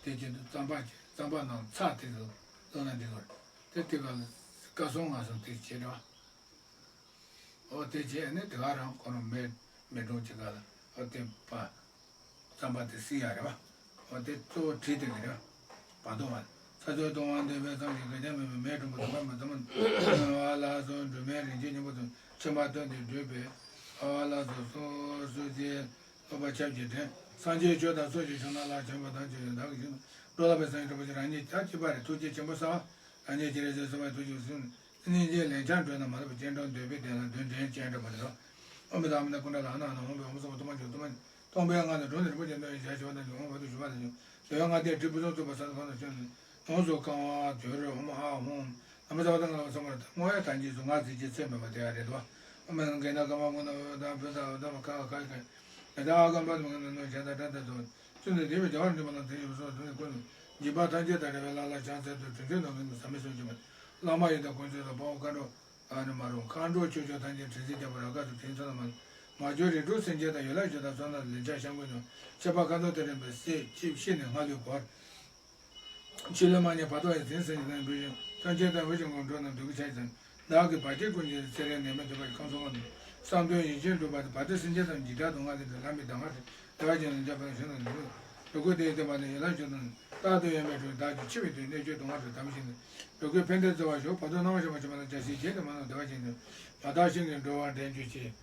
དེ་བྱེད་དུས་རྩམ་པ་རྩམ་པ་ནང་ཚྭ་དེ་ཚོ་བླུགས་ན་འགྲིག་གི་རེད། དེ་དེ་ག་ལ་སྐར་སྲུང་ལྔ་སྲུང་དེ་བྱེད་རེད་བ། ཨོ་དེ་བྱས་ནས་དེ་ག་རང་ཁོ་རང་མེ་མེ་སྒྲོན་གྱི་ག་ལ་ཨོ་དེ་པ་རྩམ་པ་དེ་བསྲེག་ཡ་རེད་བ། ཨོ་དེ་གཙོ་བོ་བྲིས་དེ་གི་རེད་བ། བར་སྟོང་བ། ཚ་ཚོད་གཏོང་བ་འདོད་པའི་བསམ་གྱིས་ག་རྒྱ་མེད་པའི་མེ་སྒྲོན་པོ་དུ་མ་མ་ཙམ་ཨ་ལ་སོགས་སྒྲོན་མེ་རིན་ཆེན་སྙིང་པོ་དང་ཕྱེ་མ་བཏོན་ཏེ་བསྒྲུབས་པའི་ཨ་ལ་སོགས་སོ་སོ་ཅེས། སློབ་པ་ཆབ་ཀྱི་དྲན། སངས་རྒྱས་ཆོས་དང་ཚོགས་ཀྱི་མཆོག་རྣམས་ལ་བྱོན་པ་དང་བྱོན་ཡོད་བདག་གི་ཞིང་འགྲོ་ལ་ཕན་སངས་རྒྱས་རིན་པོ་ཆེ་རང་ཉིད་ཀྱང་གཅིག་པ་རེད། ཐུགས་རྗེ་ཆེན་པོ་གསང་བ་རང་ཉིད་ཀྱི་རེ་ཞིག་གསོལ་བའི་ཐུགས་རྗེ་གསུམ། སྙིང་རྗེ་ལན་ཆགས་འགྲོ་ན་མ་ལུས་པ་སྤྱན་དྲངས་འདོད་པའི་དོན་ལ་དོན་དྲན་ཅན་འདྲ་པོ་རེད། ཨོ་མི་དང་མི་དང་ཀུན་འདྲ་ལ་ཨ་ན་ན་འོང་བའི་འོང་སོང་བ་ཐུབ་པ་འཇུག་ཐུབ་པ་སྟོང་པའི་ངང་ལས་འགྲོ་ནས་རིན་པོ་ཆེ་འདོན་ཡི་ཞལ་ཞི་བ་དང་འཇུག་འོང་བ་དུ་ཞུ་བ་དང་འཇུག་འདོད་ཡོན་ལྔ་ལྡན་དྲིལ་བུ་ཚོགས་བཙུགས་པ་ས་དང་ཕ་དང་ཆོས་ལ་ཡོངས་སུ་གང་བ་དོན་རེ་འོ་མ་ཨ་འོང་། ཨ་མ་ས་བ་དང་ང་ལ་སོང་བར་དང་བསྔོ་བའི་དང་རྗེས་སུ་ང་ཚིག་གཅིག་ཚེ་མེད་པ་དེ་ཡང་རེད་དོ། ཨ་མ་ནང་གན་ན་ཀ་མ་མོ་ན་བོ་དང་བོ་དང་བོ་དང་མ་ཁ་ཁ་ཁ་ཁ་ཡ་ད་ཨ་ཀམ་པ་དང་མ་ནོ་ཇ་ད་ད་ད་དོ། ཚུལ་ནི་དེ་བས་རྒྱལ་བར་འདྲི་བ་དང་དེ་ཡོད་སོགས་དོན་ནི་ཀུན་ཏུ་འཇིགས་པ་ཐམས་ཅད་དང་བྲལ་བའི་བླ་ལ་ཕྱག་འཚལ་དུ་དྲིན་ཆེན་ནོར་མིན་ཟབ་མོའི་སེམས་ཀྱི་མ་བླ་མ་ཡི་དམ་དཀོན་མཆོག་དང་དཔའ་བོ་མཁའ་འགྲོ་ཨ་ནི་མ་རུ་མཁའ་འགྲོ་ཆོས་སྐྱོང་ཐམས་ཅད་དྲིན་ཆེན་རྒྱལ་པོ་རབ་དཀར་དུ་དྲིན་ཚོར་མ་མ་གྱུར་རིགས་དྲུག་སེམས་ཅན་དང་ཡུལ་ལ་བཞུགས་དང་བསོད་ནམས་ལན་ཆགས་བཤམས་མགོན་ནོ། ཆད་པ་ཁ་དོག་དེ་རིང་བས་སྲས་ཅིག་ཤི་ནས་སྔ་ལུས་འགོར། ཕྱི་ལོ་མ་ཉེས་བར་དོ་ཡི་ཟིན་སེམས་ཀྱི་ལན་འབུལ་ཞིང་ཐམས་ཅད་དང་འོད་ཀྱི་ངོ་འགྲོ་རྣམས་འདུ་གི་ཆ་ཙམ་བདག་གི་བར་ཆད་ཀུན་གྱི་ཚེ་རིང་ནད་མེད་འདོད་པ་ཁམས་གསུམ་དབང་དུ་བསམ་དོན་ཡིད་བཞིན་འགྲུབ་པ་དེ་བར་དོ་སེམས་ཅན་དང་འཇིགས་སྐྲག་སྡུག་བསྔལ་དེ་ལ་ལྷ་མི་གདམས་ངག་དེ་བདེ་བ་ཅན་དུ་འཇམ་དཔལ་ཞིང་དུ་འཇུག་འགྲོ་ཀུན་དེ་ཡི་བསྟན་པ་ནི་ཡན་ལག་བཅུ་དང་རྟག་ཏུ་ཡོད་མེད་འགྲོ་བདག་གི་འཆི་བའི་དུས་གནད་གཅོད་སྡུག་བསྔལ་དུ་དམ་ཞིང་དུ་འགྲོ་ཀུན་ཕན་བདེ་བརྩེ་བར་ཞོག་བར་དོ་སྣང་བ་ཞིག་མ་ཆུ་མ་ལ་བྱ་ཞིང་བྱེད་དུ་མ་ནོར་བདེ་བ་ཅན་དུ་མ་དག་ཞིང་གི་འགྲོ་བ་འདྲེན་གྱུར་ཅིག་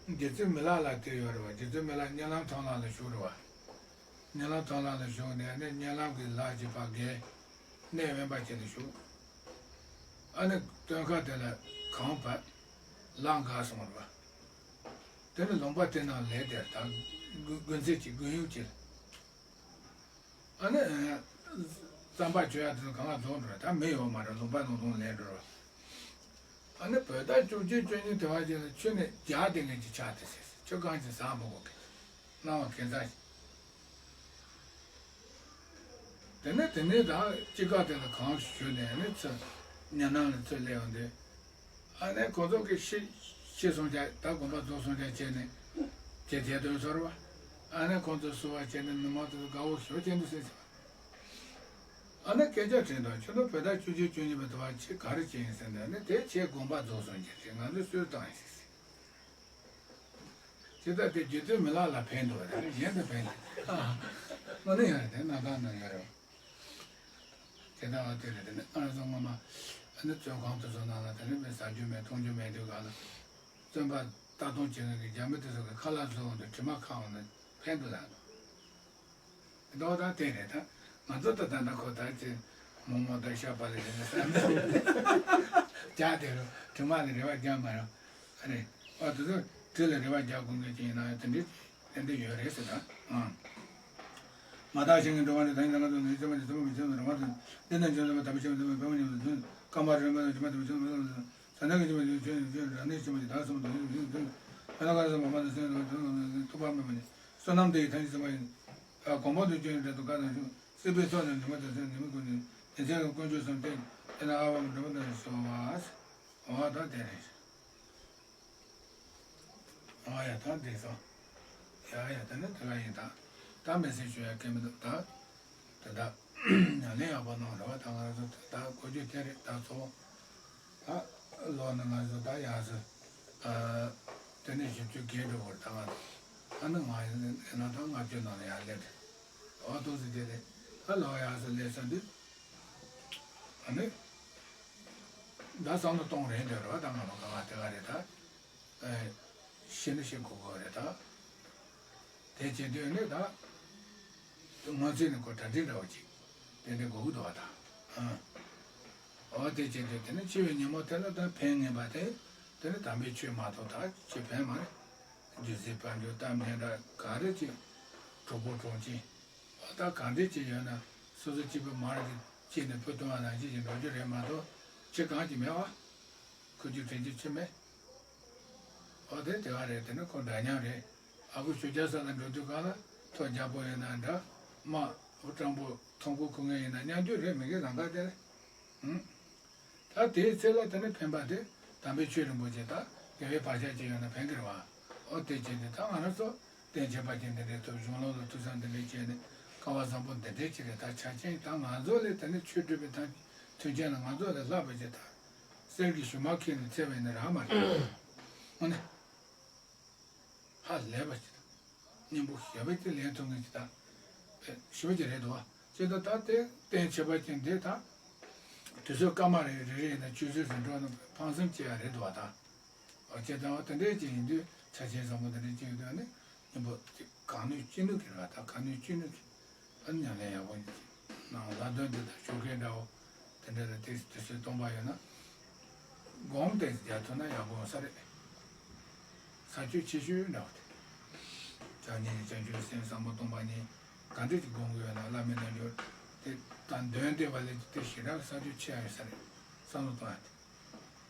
རྗེ་བཙུན་མི་ལ་ལ་དེ་ཡོད་རེད་བ། རྗེ་བཙུན་མི་ལ་གཉའ་ལམ་ཐང་ལམ་ལ་བཞུགས་རེད་བ། གཉའ་ལམ་ཐང་ལམ་ལ་བཞུགས་ནས་ནི་གཉའ་ལམ་གྱི་ལ་གཅིག་པ་བརྒལ། གནས་དབེན་པ་ཅན་དུ་བཞུགས། ཨ་ནི་སྟོན་ཁ་དེ་ལ་གངས་བབས། ལ་འགག་སོང་རེད་བ། དེ་ནི་ལུང་པ་དེ་ནང་ལས་དེར་དང་དགུན་དགུན་ཚེས་ཀྱི་དགུན་ཡུག་ཅིག་ཨ་ནི་རྩམ་པ་བྱོ་ཡ་དེ་ཚོ་གང་ལ་རྫོགས་འགྲོ་རེད། ད་མི་ཡོད་མ་རེད། ལུང་པ་ནང་དུ་ལས་འགྲོ་རེད་བ། ཨ་ནི་བོད་ཟླ་བཅུ་གཅིག་བཅུ་གཉིས་དེ་བ་ཅན་ལ་ཆུ་ནི་རྒྱག་དེ་ངན་གྱི་ཆགས་དེ་ཟེར། ཆུ་གང་ཅི་ཟ་མི་དགོས་གི། སྣང་བ་གན་ས་ཞིག་དེ་ནས་དེ་ནས་ད་དཔྱིད་ཀ་དེ་ལ་གངས་ཞུ་ནས་ནི་ཚུར་གཉའ་ནང་ལ་ཚུར་སླེབས་ཡོང་དུས། ཨ་ནི་ཁོ་ཚོ་གི་ཤི་ཤི་སོང་ཀྱང་ད་དགོངས་པ་རྫོགས་སོང་ཀྱང་བྱས་ནས་དེ་དེ་དོན་ཚོར་བ། ཨ་ནི་ཁོ་ཚོ་བསུ་བ་བྱས་ནས་མི་མང་ཚོ་དགའ་བོ་ཞོ་ཅན་དུ་སེམས་སོང་། ཨ་ནི་སྐད་ཆ་དྲིས་དང་ཁྱོད་ཚོ་བོད་ཟླ་བཅུ་གཅིག་བཅུ་གཉིས་པའི་དུ་བ་ཆེ་ག་རེ་བྱས་ཡིན་ཟེར་ནས་ནི་དེ་ཁྱེད་དགོངས་པ་རྫོགས་སོང་ཀྱང་ཞེས་ང་ཚོས་གསོལ་བཏང་ཡིན་ཟེར། ཇི་ལྟར་དེ་རྗེ་བཙུན་མི་ལ་ལ་ཕན་འདུག་བ་དེ་ནི་གཞན་དུ་ཕན་ཏེ། ཨ། དངོས་གནས་ཡང་དེ་གནང་སྟངས་ནང་ཡོད་རེད། དེ་ལྟ་བ་དེ་རེད། དེ་ནི་ཨ་ར་ཚོ་སྔོན་མ་ཨ་ནི་བཙོན་ཁང་དུ་སོང་ན་ལ་དེ་ནི་མི་ཟ་རྒྱུ་མེད་འཐུང་རྒྱུ་མེད་དུས་ག་ལ། བཙོན་པ་ལྟ་སྟངས་བྱེད་མཁན་གྱི་རྒྱ་མི་དེ་ཚོ་གི་ཁ་ལག་བཟོ་འོང་དུས་དྲི་མ་ཁ་འོང་ནས་ཕན་འདུག་ལ་འདུག་རྡོག་རྡོག་དེ་རེད་ད། ང་ཚོ་ད་ད་ན་ཁོ་ད་ཅི་མོག་མོག་ད་ཤ་པ་ལི་རེད་ན་ས་མི་རྒྱག་དེ་རུ་དྲི་མ་ལ་རེ་བ་རྒྱག་མ་རུ། ཨ་རེ། ཨ་དེ་ཚོ་དྲི་ལ་རེ་བ་རྒྱག་དགོས་མཁན་ཅིག་ཡིན་ན་ཡང་དེ་འདྲའི་ཏན་ཏན་ཡོད་རེད་ཟེར་ད། ཨང་། མ་དག་ཞིང་གི་འགྲོ་བ་ནི་ད་ཡིན་ད་ང་ཚོ་ནི་ཚེ་མ་ནི་ཚེ་མ་མི་ཚེ་མ་རང་བ་དང་འདི་ན་འཇོན་ཚེ་མ་ད་བི་ཆེ་མ་ཚེ་མ་བེ་མ་ཉམས་ཚེ་སྐམ་པ་རེ་མ་ནི་ཚེ་མ་ཚེ་མ་ཚེ་མ་ཚེ་མ་ས་ན་གི་ཚེ་མ་ཚེ་ཚེ་ཚེ་ར་ནི་ཚེ་མ་ཚེ་ད་སོ་མ་དང་ཡིན་ཚེ་ཚེ་ས་ན་ག་ཚེ་མ་མ་ཚེ་ཚེ་ཚེ་ཐུག་པ་མེད་མ་ནི་བསོད་ནམས་དེ་ཡི་ཐམས་ཅད་ཚེ་མ་ཡིན། ཨ་གོང་འཕེལ་དུ་བསྐྱོད་ནས་འབྲས་བུ་ག་དང་ཤུགས། སྲིད་པའི་ཚོགས་ནི་ནུས་མ་དང་སེམས་ནུས་མ་ཀུན་ནས་ཉིན་མཚན་གྱི་ཀུན་སྤྱོད་གསུམ་སྟེ། དེ་ན་ཨ་བ་མི་འགྲོ་བ་དང་སོ་བ། འོ་ད་དེ་རེད། འོ་ཡ་ད་འགྲིག་སོང་། ཡ་ཡ་ད་ནི་དེ་ག་ཡིན་ད། ད་མི་སེམས་ཞུ་ཡ་གལ་མི་འདུག་ད། དེ་ད། ཉམས་ལེན་ཡག་པོ་གནང་རེད་བ། ད་ང་རང་ཚོ་ད་གོ་རྒྱུ་དེ་རེད་ད་ཚོ། ད་ལོ་ནི་ང་ཚོ་ད་ཡག་ཚོ། དེ་ནས་བཞི་བཅུ་བརྒལ་འགྲོ་བར་ད་ང་ཚོ། ཨ་ནི་ང་ཡིན་ན་ད་ལྔ་བཅུ་ནང་ལ་ཡར་སླེབས་ཏེ། འོ་ཏོག་ཙམ་དེ་རེད། ད་ལོ་ཡག་ཚོ་སླེབས་ས་འདི། ཨ་ནི། ད་བསམ་བློ་གཏོང་རན་འདོད་རེད་བ། ད་ང་ལོ་ག་ང་དེ་ག་རེད་ད། ཨེ། ཤེས་ནི་ཤེས་དགོས་དགོས་རེད་ད། དེ་བྱེད་དུས་ནི་ད། སྔོན་ཚེ་ནི་ཁོ་གྲ་སྒྲིག་འདྲ་བོ་ཅིག་དེ་འདྲ་དགོས་ཀྱི་འདུག་བ་ད། ཨང་། འོ་དེ་བྱེད་དུས་དེ་ནི་འཆི་བའི་ཉིན་མོ་དེ་ལ་ད་ཕན་ངེས་པ་དེ། དེ་ནི་དམ་པའི་ཆོས་མ་གཏོགས་ད་ཅི་ཕན་མ་རེད། རྒྱུ་ཟད་པ་འགྱུར་གཏམ་སྙན་གྲགས་ག་རེ་ཅིག་གྲོགས་པོ་གྲོགས་མཆེད། འོ་ད་གང་འདྲ་ཅིག་ཡོད་ན་སོ་སོ་གཅིག་པུ་མར་གྱི་ཅིག་ནས་བུ་སྟོན་པ་ནང་བཞིན་ཅིག་འགྲོ་རྒྱུ་རེད་མ་གཏོགས་ཅི་གང་ཅིག་མེད་བ། ཁུ་རྒྱུ་དྲན་རྒྱུ་ཅི་མེད། ཨོ་དེ་དེ་ག་རེད། དེ་ནི་ཁོ་འདྲ་མཉམ་རེད། ཨ་ཁུ་ཆོས་རྒྱལ་ས་ལ་འགྲོ་དུས་གང་ལ་ཐོ་རྒྱལ་པོ་ཡིན་ན་འདྲ། དམག་ཨོ་སྤྲང་པོ་ཐོང་གུ་ཁུ་ངེ་ཡིན་ན་མཉམ་འདུས་རེད། མི་གི་རང་ག་དེ་རེད། ཧུམ། ད་དེའི་ཚེ་ལ་དེ་ནི་ཕན་པ་དེ་དམ་པའི་ཆོས་རིན་པོ་ཆེ་དང་དགེ་བའི་བག་ཆགས་ཅན་ཡོད་ན་ཕན་གི་རེད་བ། ཨོ་དེ་བྱས་ཏེ་ད་ང་རང་ཚོ་རྟེན་བྱེད་པ་ཅན་འདི་འདྲའི་ཐོབ། གཞུང་ལུགས་ལ་ཐུགས་བསམ་འདི་འདྲའི་བྱས་ནས་སྐལ་བ་བཟང་པོ་འདི་འདྲའི་ཅིག་རེད། ད་ཆ་ཅན་ད་ང་ཚོ་ལས་དེ་ནི་ཆོས་སྒྲུབ་པའི་ཐམས་ཅད་མཁན་ལ་ང་ཚོ་ལས་ལྷག་པ་ཅིག་ད་གསེར་གྱི་ཞུན་མ་ཁྱེར་ནས་འཚལ་བ་ཡིན་ན་རག་མ་རེད། དངོས་གནས། ཧ་ལས་པ་ཅིག་དང་། སྙིང་པོ་ཞེ་པོ་ཅིག་ལེན་ཐུབ་མཁན་ཅིག་དང་། ཞེ་པོ་ཅིག་རེད་འདུག་བ། ཅེས་ད་ལྟ་དེ་རྟེན་བྱེད་པ་ཅན་དེ་དང་། དུས་ཚོད་སྐར་མ་རེ་རེ་རེ་ཡིན་ན་ཆུད་ཟོས་སུ་འགྲོ་ན་ཕངས་སེམས་སྐྱེ་ཡ་རེད་འདུག་བ་དང་། ཨོ་ཅེས་ད་བ་དེ་འདྲའི་ཅིག་ཡིན་དུས་ཆ་ཆེན་བཟང་པོ་དེ་འདྲའི་ཅིག་ཡོད་དུས་ནི་སྙིང་པོ་ཅིག་གང་ནུས་ཅི་ནུས་ཀྱི་རེད་བ་དང་། གང་ནུས་ཅི་ནུས་ཀྱི། ཨ་ནི་ཉམས་ལེན་ཡག་པོ་གནང་། ལྷ་གདོན་འདི་དང་ཆོ་གའི་འདྲ་བོ་དེ་འདྲ་ལ་དེ་དུས་ཚོད་སྟོང་པ་ཡོད་ན། སྒོམ་དེ་རྒྱག་ཐུབ་ན་ཡག་པོ་ཡོང་ས་རེད། ས་ཆོད་ཆེ་ཤོས་འདྲ་བོ་དེ། བྱམས་སྙིང་བྱང་ཆུབ་སེམས་བཟང་པོ་སྟོང་པ་ཉིད་ག་འདྲ་ཅིག་སྒོམ་དགོས་ཡོད་ན། བླ་མའི་རྣལ་འབྱོར་དེ་དང་འདོན་དེ་བ་ལས་དེ་ཞེ་དྲག་ས་ཆོད་ཆེ་ཡ་ཡོད་ས་རེད། བསམ་བློ་གཏོང་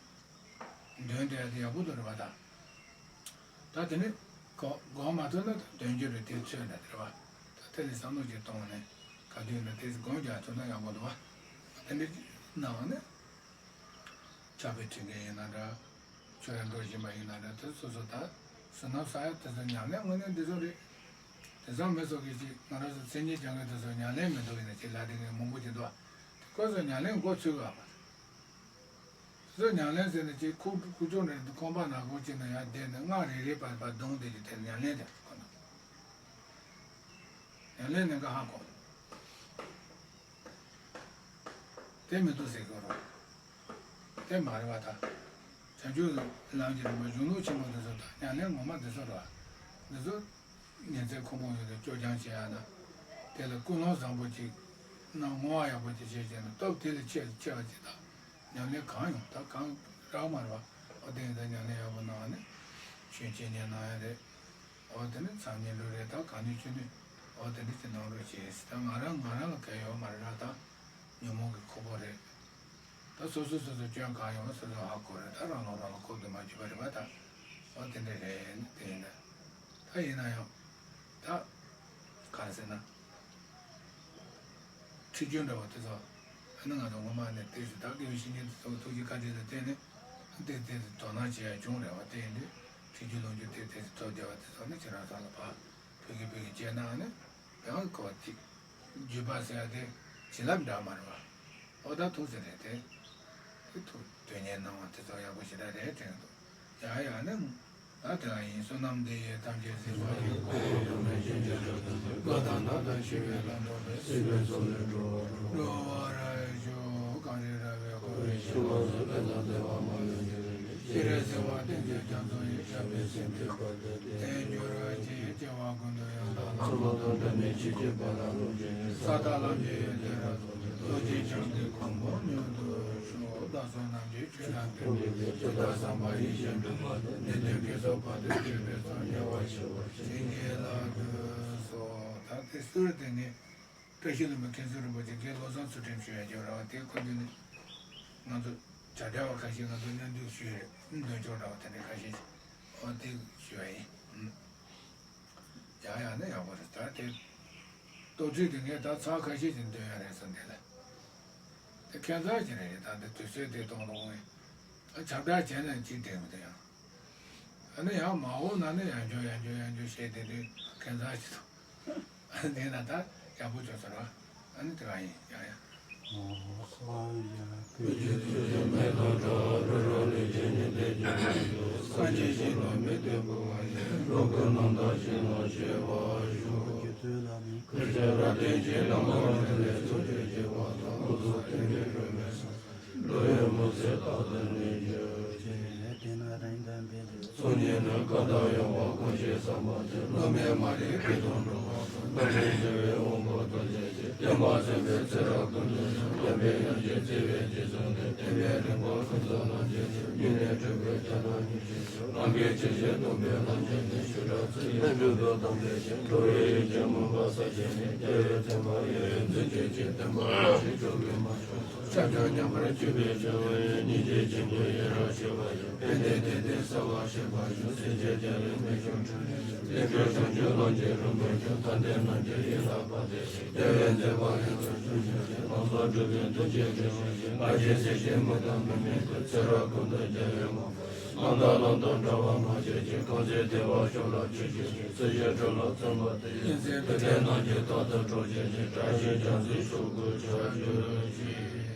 ཡ་དེ། འདོན་དེ་ཡག་པོ་འདུག་རེད་པ་ད། ད་དེ་ནི་གོ་གོ་མ་ཐུབ་ན་ད་འདོན་རྒྱུ་རེད། དེ་ཚོད་འདྲ་དེ་རེད་པ། ད་དེ་ལས་བསམ་བློ་ཅིག་གཏོང་ནས་ག་དུས་ན་དེ་སྒོམ་རྒྱག་ཐུབ་ན་ཡག་པོ་འདུག་བ། དེ་འདྲ་གནང་ནས་ཕྱག་དཔེ་ཁྲིད་མཁན་ཡིན་ན་འདྲ། ཆོས་ཡང་འགྲོ་བཞིན་པ་ཡིན་ན་འདྲ། དེ་སོ་སོ་ད་བསོད་ནམས་བསགས་ཡ་དེ་ཚོ་ཉམས་ལེན་དངོས་གནས་འདི་ཚོ་རེད། དེ་ཚོ་མི་ཚོ་གིས་ཅིག་ང་རང་ཚོ་མཚན་ཉིད་སྦྱང་མཁན་དེ་ཚོ་ཉམས་ལེན་མི་འདུག་ཡིན་ན་ཅིག་ལ་དེ་ངས་མང་པོ་ཅིག་འདུག་བ། དེ་ཁོ་ཚོ་ཉམས་ལེན་འགོ་ཚུགས་ཡོད་པ། སོ་སོ་ཉམས་ལེན་ཟེར་ནས་ཅིག་ཁུག་ཁུག་ཀྱོག་ནས་ཁང་པ་ནག་པོ་ཅིག་ནང་ཡར་བསྡད་ནས་སྔགས་རེ་རེ་བར་བར་བརྡུངས་བསྡད་ཀྱི་དེར་ཉམས་ལེན་དེ་ཁོ་ན། ཉམས་ལེན་ནི་འགའ་ཧ་གོ། དེ་མི་འདུག་ཟེར་དགོས་རོགས། དེ་མ་རེད་བ་ད། བྱང་ཆུབ་ལམ་གྱི་རིམ་པ་གཞུང་ལུགས་ཆེན་པོ་འདི་ཚོ་དང་ཉམས་ལེན་ངོ་མ་འདི་ཚོ་རེད་བ། འདི་ཚོ། ཉིན་མཚན་ཁོ་མོ་ཡོད་དུ་སྐྱོ་སྦྱང་བྱེད་ཡ་ན། དེ་ལ་ཀུན་སློང་བཟང་པོ་ཅིག་ནང་བསྔོ་བ་ཡག་པོ་ཅིག་བྱེད་བྱས་ན་སྟོབས་དེ་ལས་ཆེ་ཆེ་བ་ཅིག་དང་། ཉམས་ལེན་གང་ཡོང་ད་གང་རག་མ་རེད་བ། ཨོ་དེ་ཡིན་ད་ཉམས་ལེན་ཡག་པོ་གནང་བ་ནི། ཆོས་འཆད་ཉན་གནང་ཡ་རེད། ཨོ་དེ་ནི་མཚམས་བསྙེན་སྒྲུབ་རེད། ད་གང་ནུས་ཅི་ནུས་ཨོ་དེ་འདྲ་ཅིག་གནང་རོགས་བྱེད་ཟེར། ད་ང་རང་ང་རང་ལ་གལ་ཡོད་མ་རེད་ར། ད་ཉོན་མོངས་ཀྱི་ཁོལ་པོ་རེད། ད་སོ་སོ་སོ་སོ་སྐྱོན་གང་ཡོང་སོ་སོ་ཧ་གོ་རེད། ད་རང་ལོག་རང་ལོག་ཁོག་གི་མ་བྱེད་པ་རེད་པ་ད། ཨོ་དེ་འདྲ་རེད། དེ་ཡིན་ན། ད་ཡིན་ན་ཡང་། ད། ག་རེ་ཟེར་ན། ཁྲིད་རྒྱུ་འདྲ་བོ་དེ་ཚོ། ཨ་ནི་ང་ཚོ་སྔོན་མ་ནས་དེ་ཚོ་ད་དགེ་བའི་བཤེས་གཉེན་དེ་ཚོ་ཐུགས་རྗེ་བཀའ་དྲིན་ལ་བརྟེན་ནས། དེ་དེ་དོ་སྣང་བྱེད་ཡ་བྱུང་རེད་བ། དེ་ཡིན་དུས་ཁྲིད་རྒྱུ་ལོངས་རྒྱུ་དེ་དེ་ཚོ་ཐོབ་བསྡད་པ་དེ་ཚོ་ནི་ཁྱེད་རང་ཚོ་ལ་ཕར་བོད་ཀྱི་བོད་ཀྱི་བྱས་ན་ཨ་ནི། ཡང་གོ་ཅིག་བརྒྱུད་པ་ཟེར་ཡ་དེ་བྱིན་རླབས་འདྲ་མ་རེད་བ། ཨོ་ད་ཐུགས་ཟེར་རེད་དེ། དེ་ཐུགས་དོན་གཉེར་གནང་བ་དེ་ཚོ་ཡག་པོ་ཞེ་དྲག་རེད་དྲན་འདུག་ཡ་ཡ་ནི། ད་དེ་ལ་ཡིན་བསོད་ནམས་འདི་ཡིས་ཐམས་ཅད་གཟིགས་པ་ཡིས། གོ་འཕང་ཡུལ་མེད་གཞན་གྱིས་ཀྱང་དེ་བསྒོམ། བློ་དང་ནམ་ཡང་ཕྱིན་པའི་ལམ་དུ་མི་སྲིད་པའི་མཚོ་ལས་འགྲོ་བ་སྒྲོལ། འགྲོ་བ་རབ་ཞི་གངས་རི་ར་བས་བསྐོར་བའི་ཞིང་ཁམས་སུ། དཔལ་དང་བདེ་བ་མ་ལུས་འགྱུར་བའི་གནས། སྤྱན་རས་གཟིགས་དབང་ཏིང་འཛིན་རྒྱ་མཚོ་ཡི། བྱམས་པའི་སེམས་ཀྱིས་བསྐོར་ཏེ་བསྟན་འགྱུར་ཅིག་སྐྱེ་བ་ཀུན་ཏུ་ཡང་དག་ལ། ཚོགས་དང་འབྲལ་མེད་ཆོས་ཀྱི་དཔལ་ལ་རློམ་ཞིང་། ས་དང་ལམ་གྱི་ཡོན་ཏན་རབ་རྫོགས་ནས། རྡོ་རྗེ་འཆང་གི་གོ་འཕང་མྱུར་དུ་ཤོག་བདག་སོགས་རྣམས་ཀྱིས་ཆོས་དང་མཐུན་པའི་ཚུལ་དང་བསམ་པ་ཡིད་བཞིན་དུ་བསྔོས་ནས། ནད་གདོན་བགེགས་སོགས་བར་དུ་གཅོད་པའི་མཚམས། དམྱལ་བ་ཞི་བར་བྱིན་གྱིས་བརླབ་ཏུ་གསོལ། ད་དེ་སུ་རེད་དེ་ནི། བཀྲ་ཤིས་ལྷུན་པོའི་མཁན་ཟུར་རིན་པོ་ཆེ་རྒན་བློ་བཟང་ཚུལ་ཁྲིམས་ཞུ་ཡ་རྒྱབ་ར་བ་དེ་ཁོ་ཚོས་ནི། ང་ཚོ་བྱ་བྲལ་བ་ཁ་ཤས་ང་ཚོ་མཉམ་འདུས་ཞུས་རེད། འདོན་ཆོག་འདྲ་བ་དེ་འདྲ་ཁ་ཤས་ཤིག་ཨོ་དེ་ཞུ་ཡ་ཡིན། ཡག་ཡག་ནི་ཡག་པོ་རེད། ད་དེ་ལྟོ་ཚིགས་དེ་ངས་ད་ཚར་ཁ་ཤས་ཤིག་འདོན་ཡ་རེད་བསམ་དེ་ལ། དེ་ཁྱད་མཚར་ཅིག་རེད། ད་འདི་དུས་ཚོད་དེ་གཏོང་རོགས་ངས་ཁྱབ་བསྒྲགས་བྱས་ན་ཅིག་དྲན་མི་འདུག་ཡང་། ཨ་ནི་ཡང་མ་འོངས་ན་ནི་ཡང་བསྐྱར་ཡང་བསྐྱར་ཡང་བསྐྱར་བཤད་བསྡད་དུས་ཁྱད་མཚར་ཞིག་འདུག་ཨ་ནི་དེ་ན་ད་ཡག་པོ་བྱུང་ཟེར་བ། ཨ་ནི་དེ་ག་ཡིན་ཡང་ཡང་། ཨོ་ཧོ་སྭཱ་ཧཱ། བོད་ཀྱི་ཚུལ་ཁྲིམས་མེ་ཏོག་འདྲ། རི་རབ་ལས་བྱུང་ནས་དེ་བཞིན་གཤེགས་པ། སངས་རྒྱས་ཞིང་དུ་མི་ལྟོས་པ་ཡི། སློབ་དཔོན་རྣམས་དང་ཕྱི་ནང་བཤད་པར་ཞུ། བོད་ཀྱི་ཚུལ་ལ་མི། ཁུར་ཆེན་རབ་བརྟན་གྱི་ལམ་ཁར་འགྲོ་ནས། ཚུལ་ཁྲིམས་བསྐྱེད་པ་དང་། སྐུ་གསུང་ཐུགས་ཀྱི་སྒྲོན་མེ་སངས། འགྲོ་བའི་མུན་སེལ་རྟག་ཏུ་ནུས་གྱུར་ཅིག་དེ་ན་རིང་དུ་འབད་དུ་གསུང་ཉིད་ནི། བཀའ་དང་ཡོན་པོ་ཀུན་ཤེས་བསམ་པ་ཆེ། བློ་མེད་མ་རིག་པའི་དོན་སྒྲུབ་པ་དང་། རྣམ་སྨིན་གཞན་ཡང་དབང་པོ་ཐམས་ཅད་ཀྱི། བསྟན་པ་ཚིམ་པའི་ཚེ་རབས་ཀུན་ཏུ་བྱོན། བསྟན་པའི་ཡོན་ཏན་བརྩེ་བས་རྗེས་བཟུང་སྟེ། བསྟན་པའི་རིམ་པ་ཀུན་ཏུ་ལམ་བྱེད་ཅིང་། སྙིང་ནས་སྤྲུལ་པའི་བྱ་བྲལ་ཉིད་ཅན་ཞིང་། རང་གི་ཆོས་བཞིན་སྟོན་པའི་ལམ་བྱེད་ནི། ཆོས་གྲགས་ཚུལ་ཁྲིམས་ སྒྲུབ་པ་དང་འབྲེལ་ཞིང་འགྲོ་བའི་རིན་ཆེན་མུན་པ་སེལ་ཞིང་ནི། རྒྱལ་བའི་བསྟན་པ་ཡུན་རིང་འཛིན་བྱེད་ཅིང་། བསྟན་པ་རང་བཞིན་སྐྱོབ་པའི་མ་ཆུང་ཤ་ཁྲག་མཉམ་པར་གཅོད་པའི་ཕྲེང་བའི། སྙིང་རྗེ་ཆེན་པོས་ཡི་རང་བྱེད་པ་ཡི། ཕན་བདེ་དེ་སྟེང་གསལ་བར་བྱེད་པར་ཤོག་སྲིད་ཞིའི་རྒྱལ་བའི་མིག་ཆུང་འཕྲིན་ལས། བློན་པོ་བྱང་ཆུབ་ལམ་གྱི་རིན་པོ་ཆེ། ལྷ་འདྲེ་རྣམས་ཀྱི་ཡིད་ལ་བབས་ཏེ། རྒྱལ་བའི་མཛད་པ་ཡུན་རིང་འཛིན་བྱེད་ཅིང་། ལམ་ཟབ་སྒྲུབ་པའི་མཐུ་ཆེན་འབྱུང་བ་ཡི། ང་བཞིན་སྲིད་ཞིའི་མི་དང་མི་མིན་ཏེ། ཚེ་རབས་ཀུན་ཏུ་རྒྱལ་བའི་དབང་པོ། ལམ་དང་ལམ་དུ་འགྲོ་བ་མ་བྱེད་ཅིང་། གང་ཚེ་བདེ་བར་གཤེགས་ལ་མཆོད་ཅིང་། སྲིད་ཞིའི་དྲི་ལ་བརྩོན་པ་དེ། ཡི་སེམས་ཀྱི་དོན་རྣམས་ཀྱི་དོན་དུ་གྲོགས་བྱེད་ཅིང་། བཀྲ་ཤིས་རྒྱལ་མཚན་ཕྱུག་པོའི་ཕྱིར་གྱུར་ཅིག།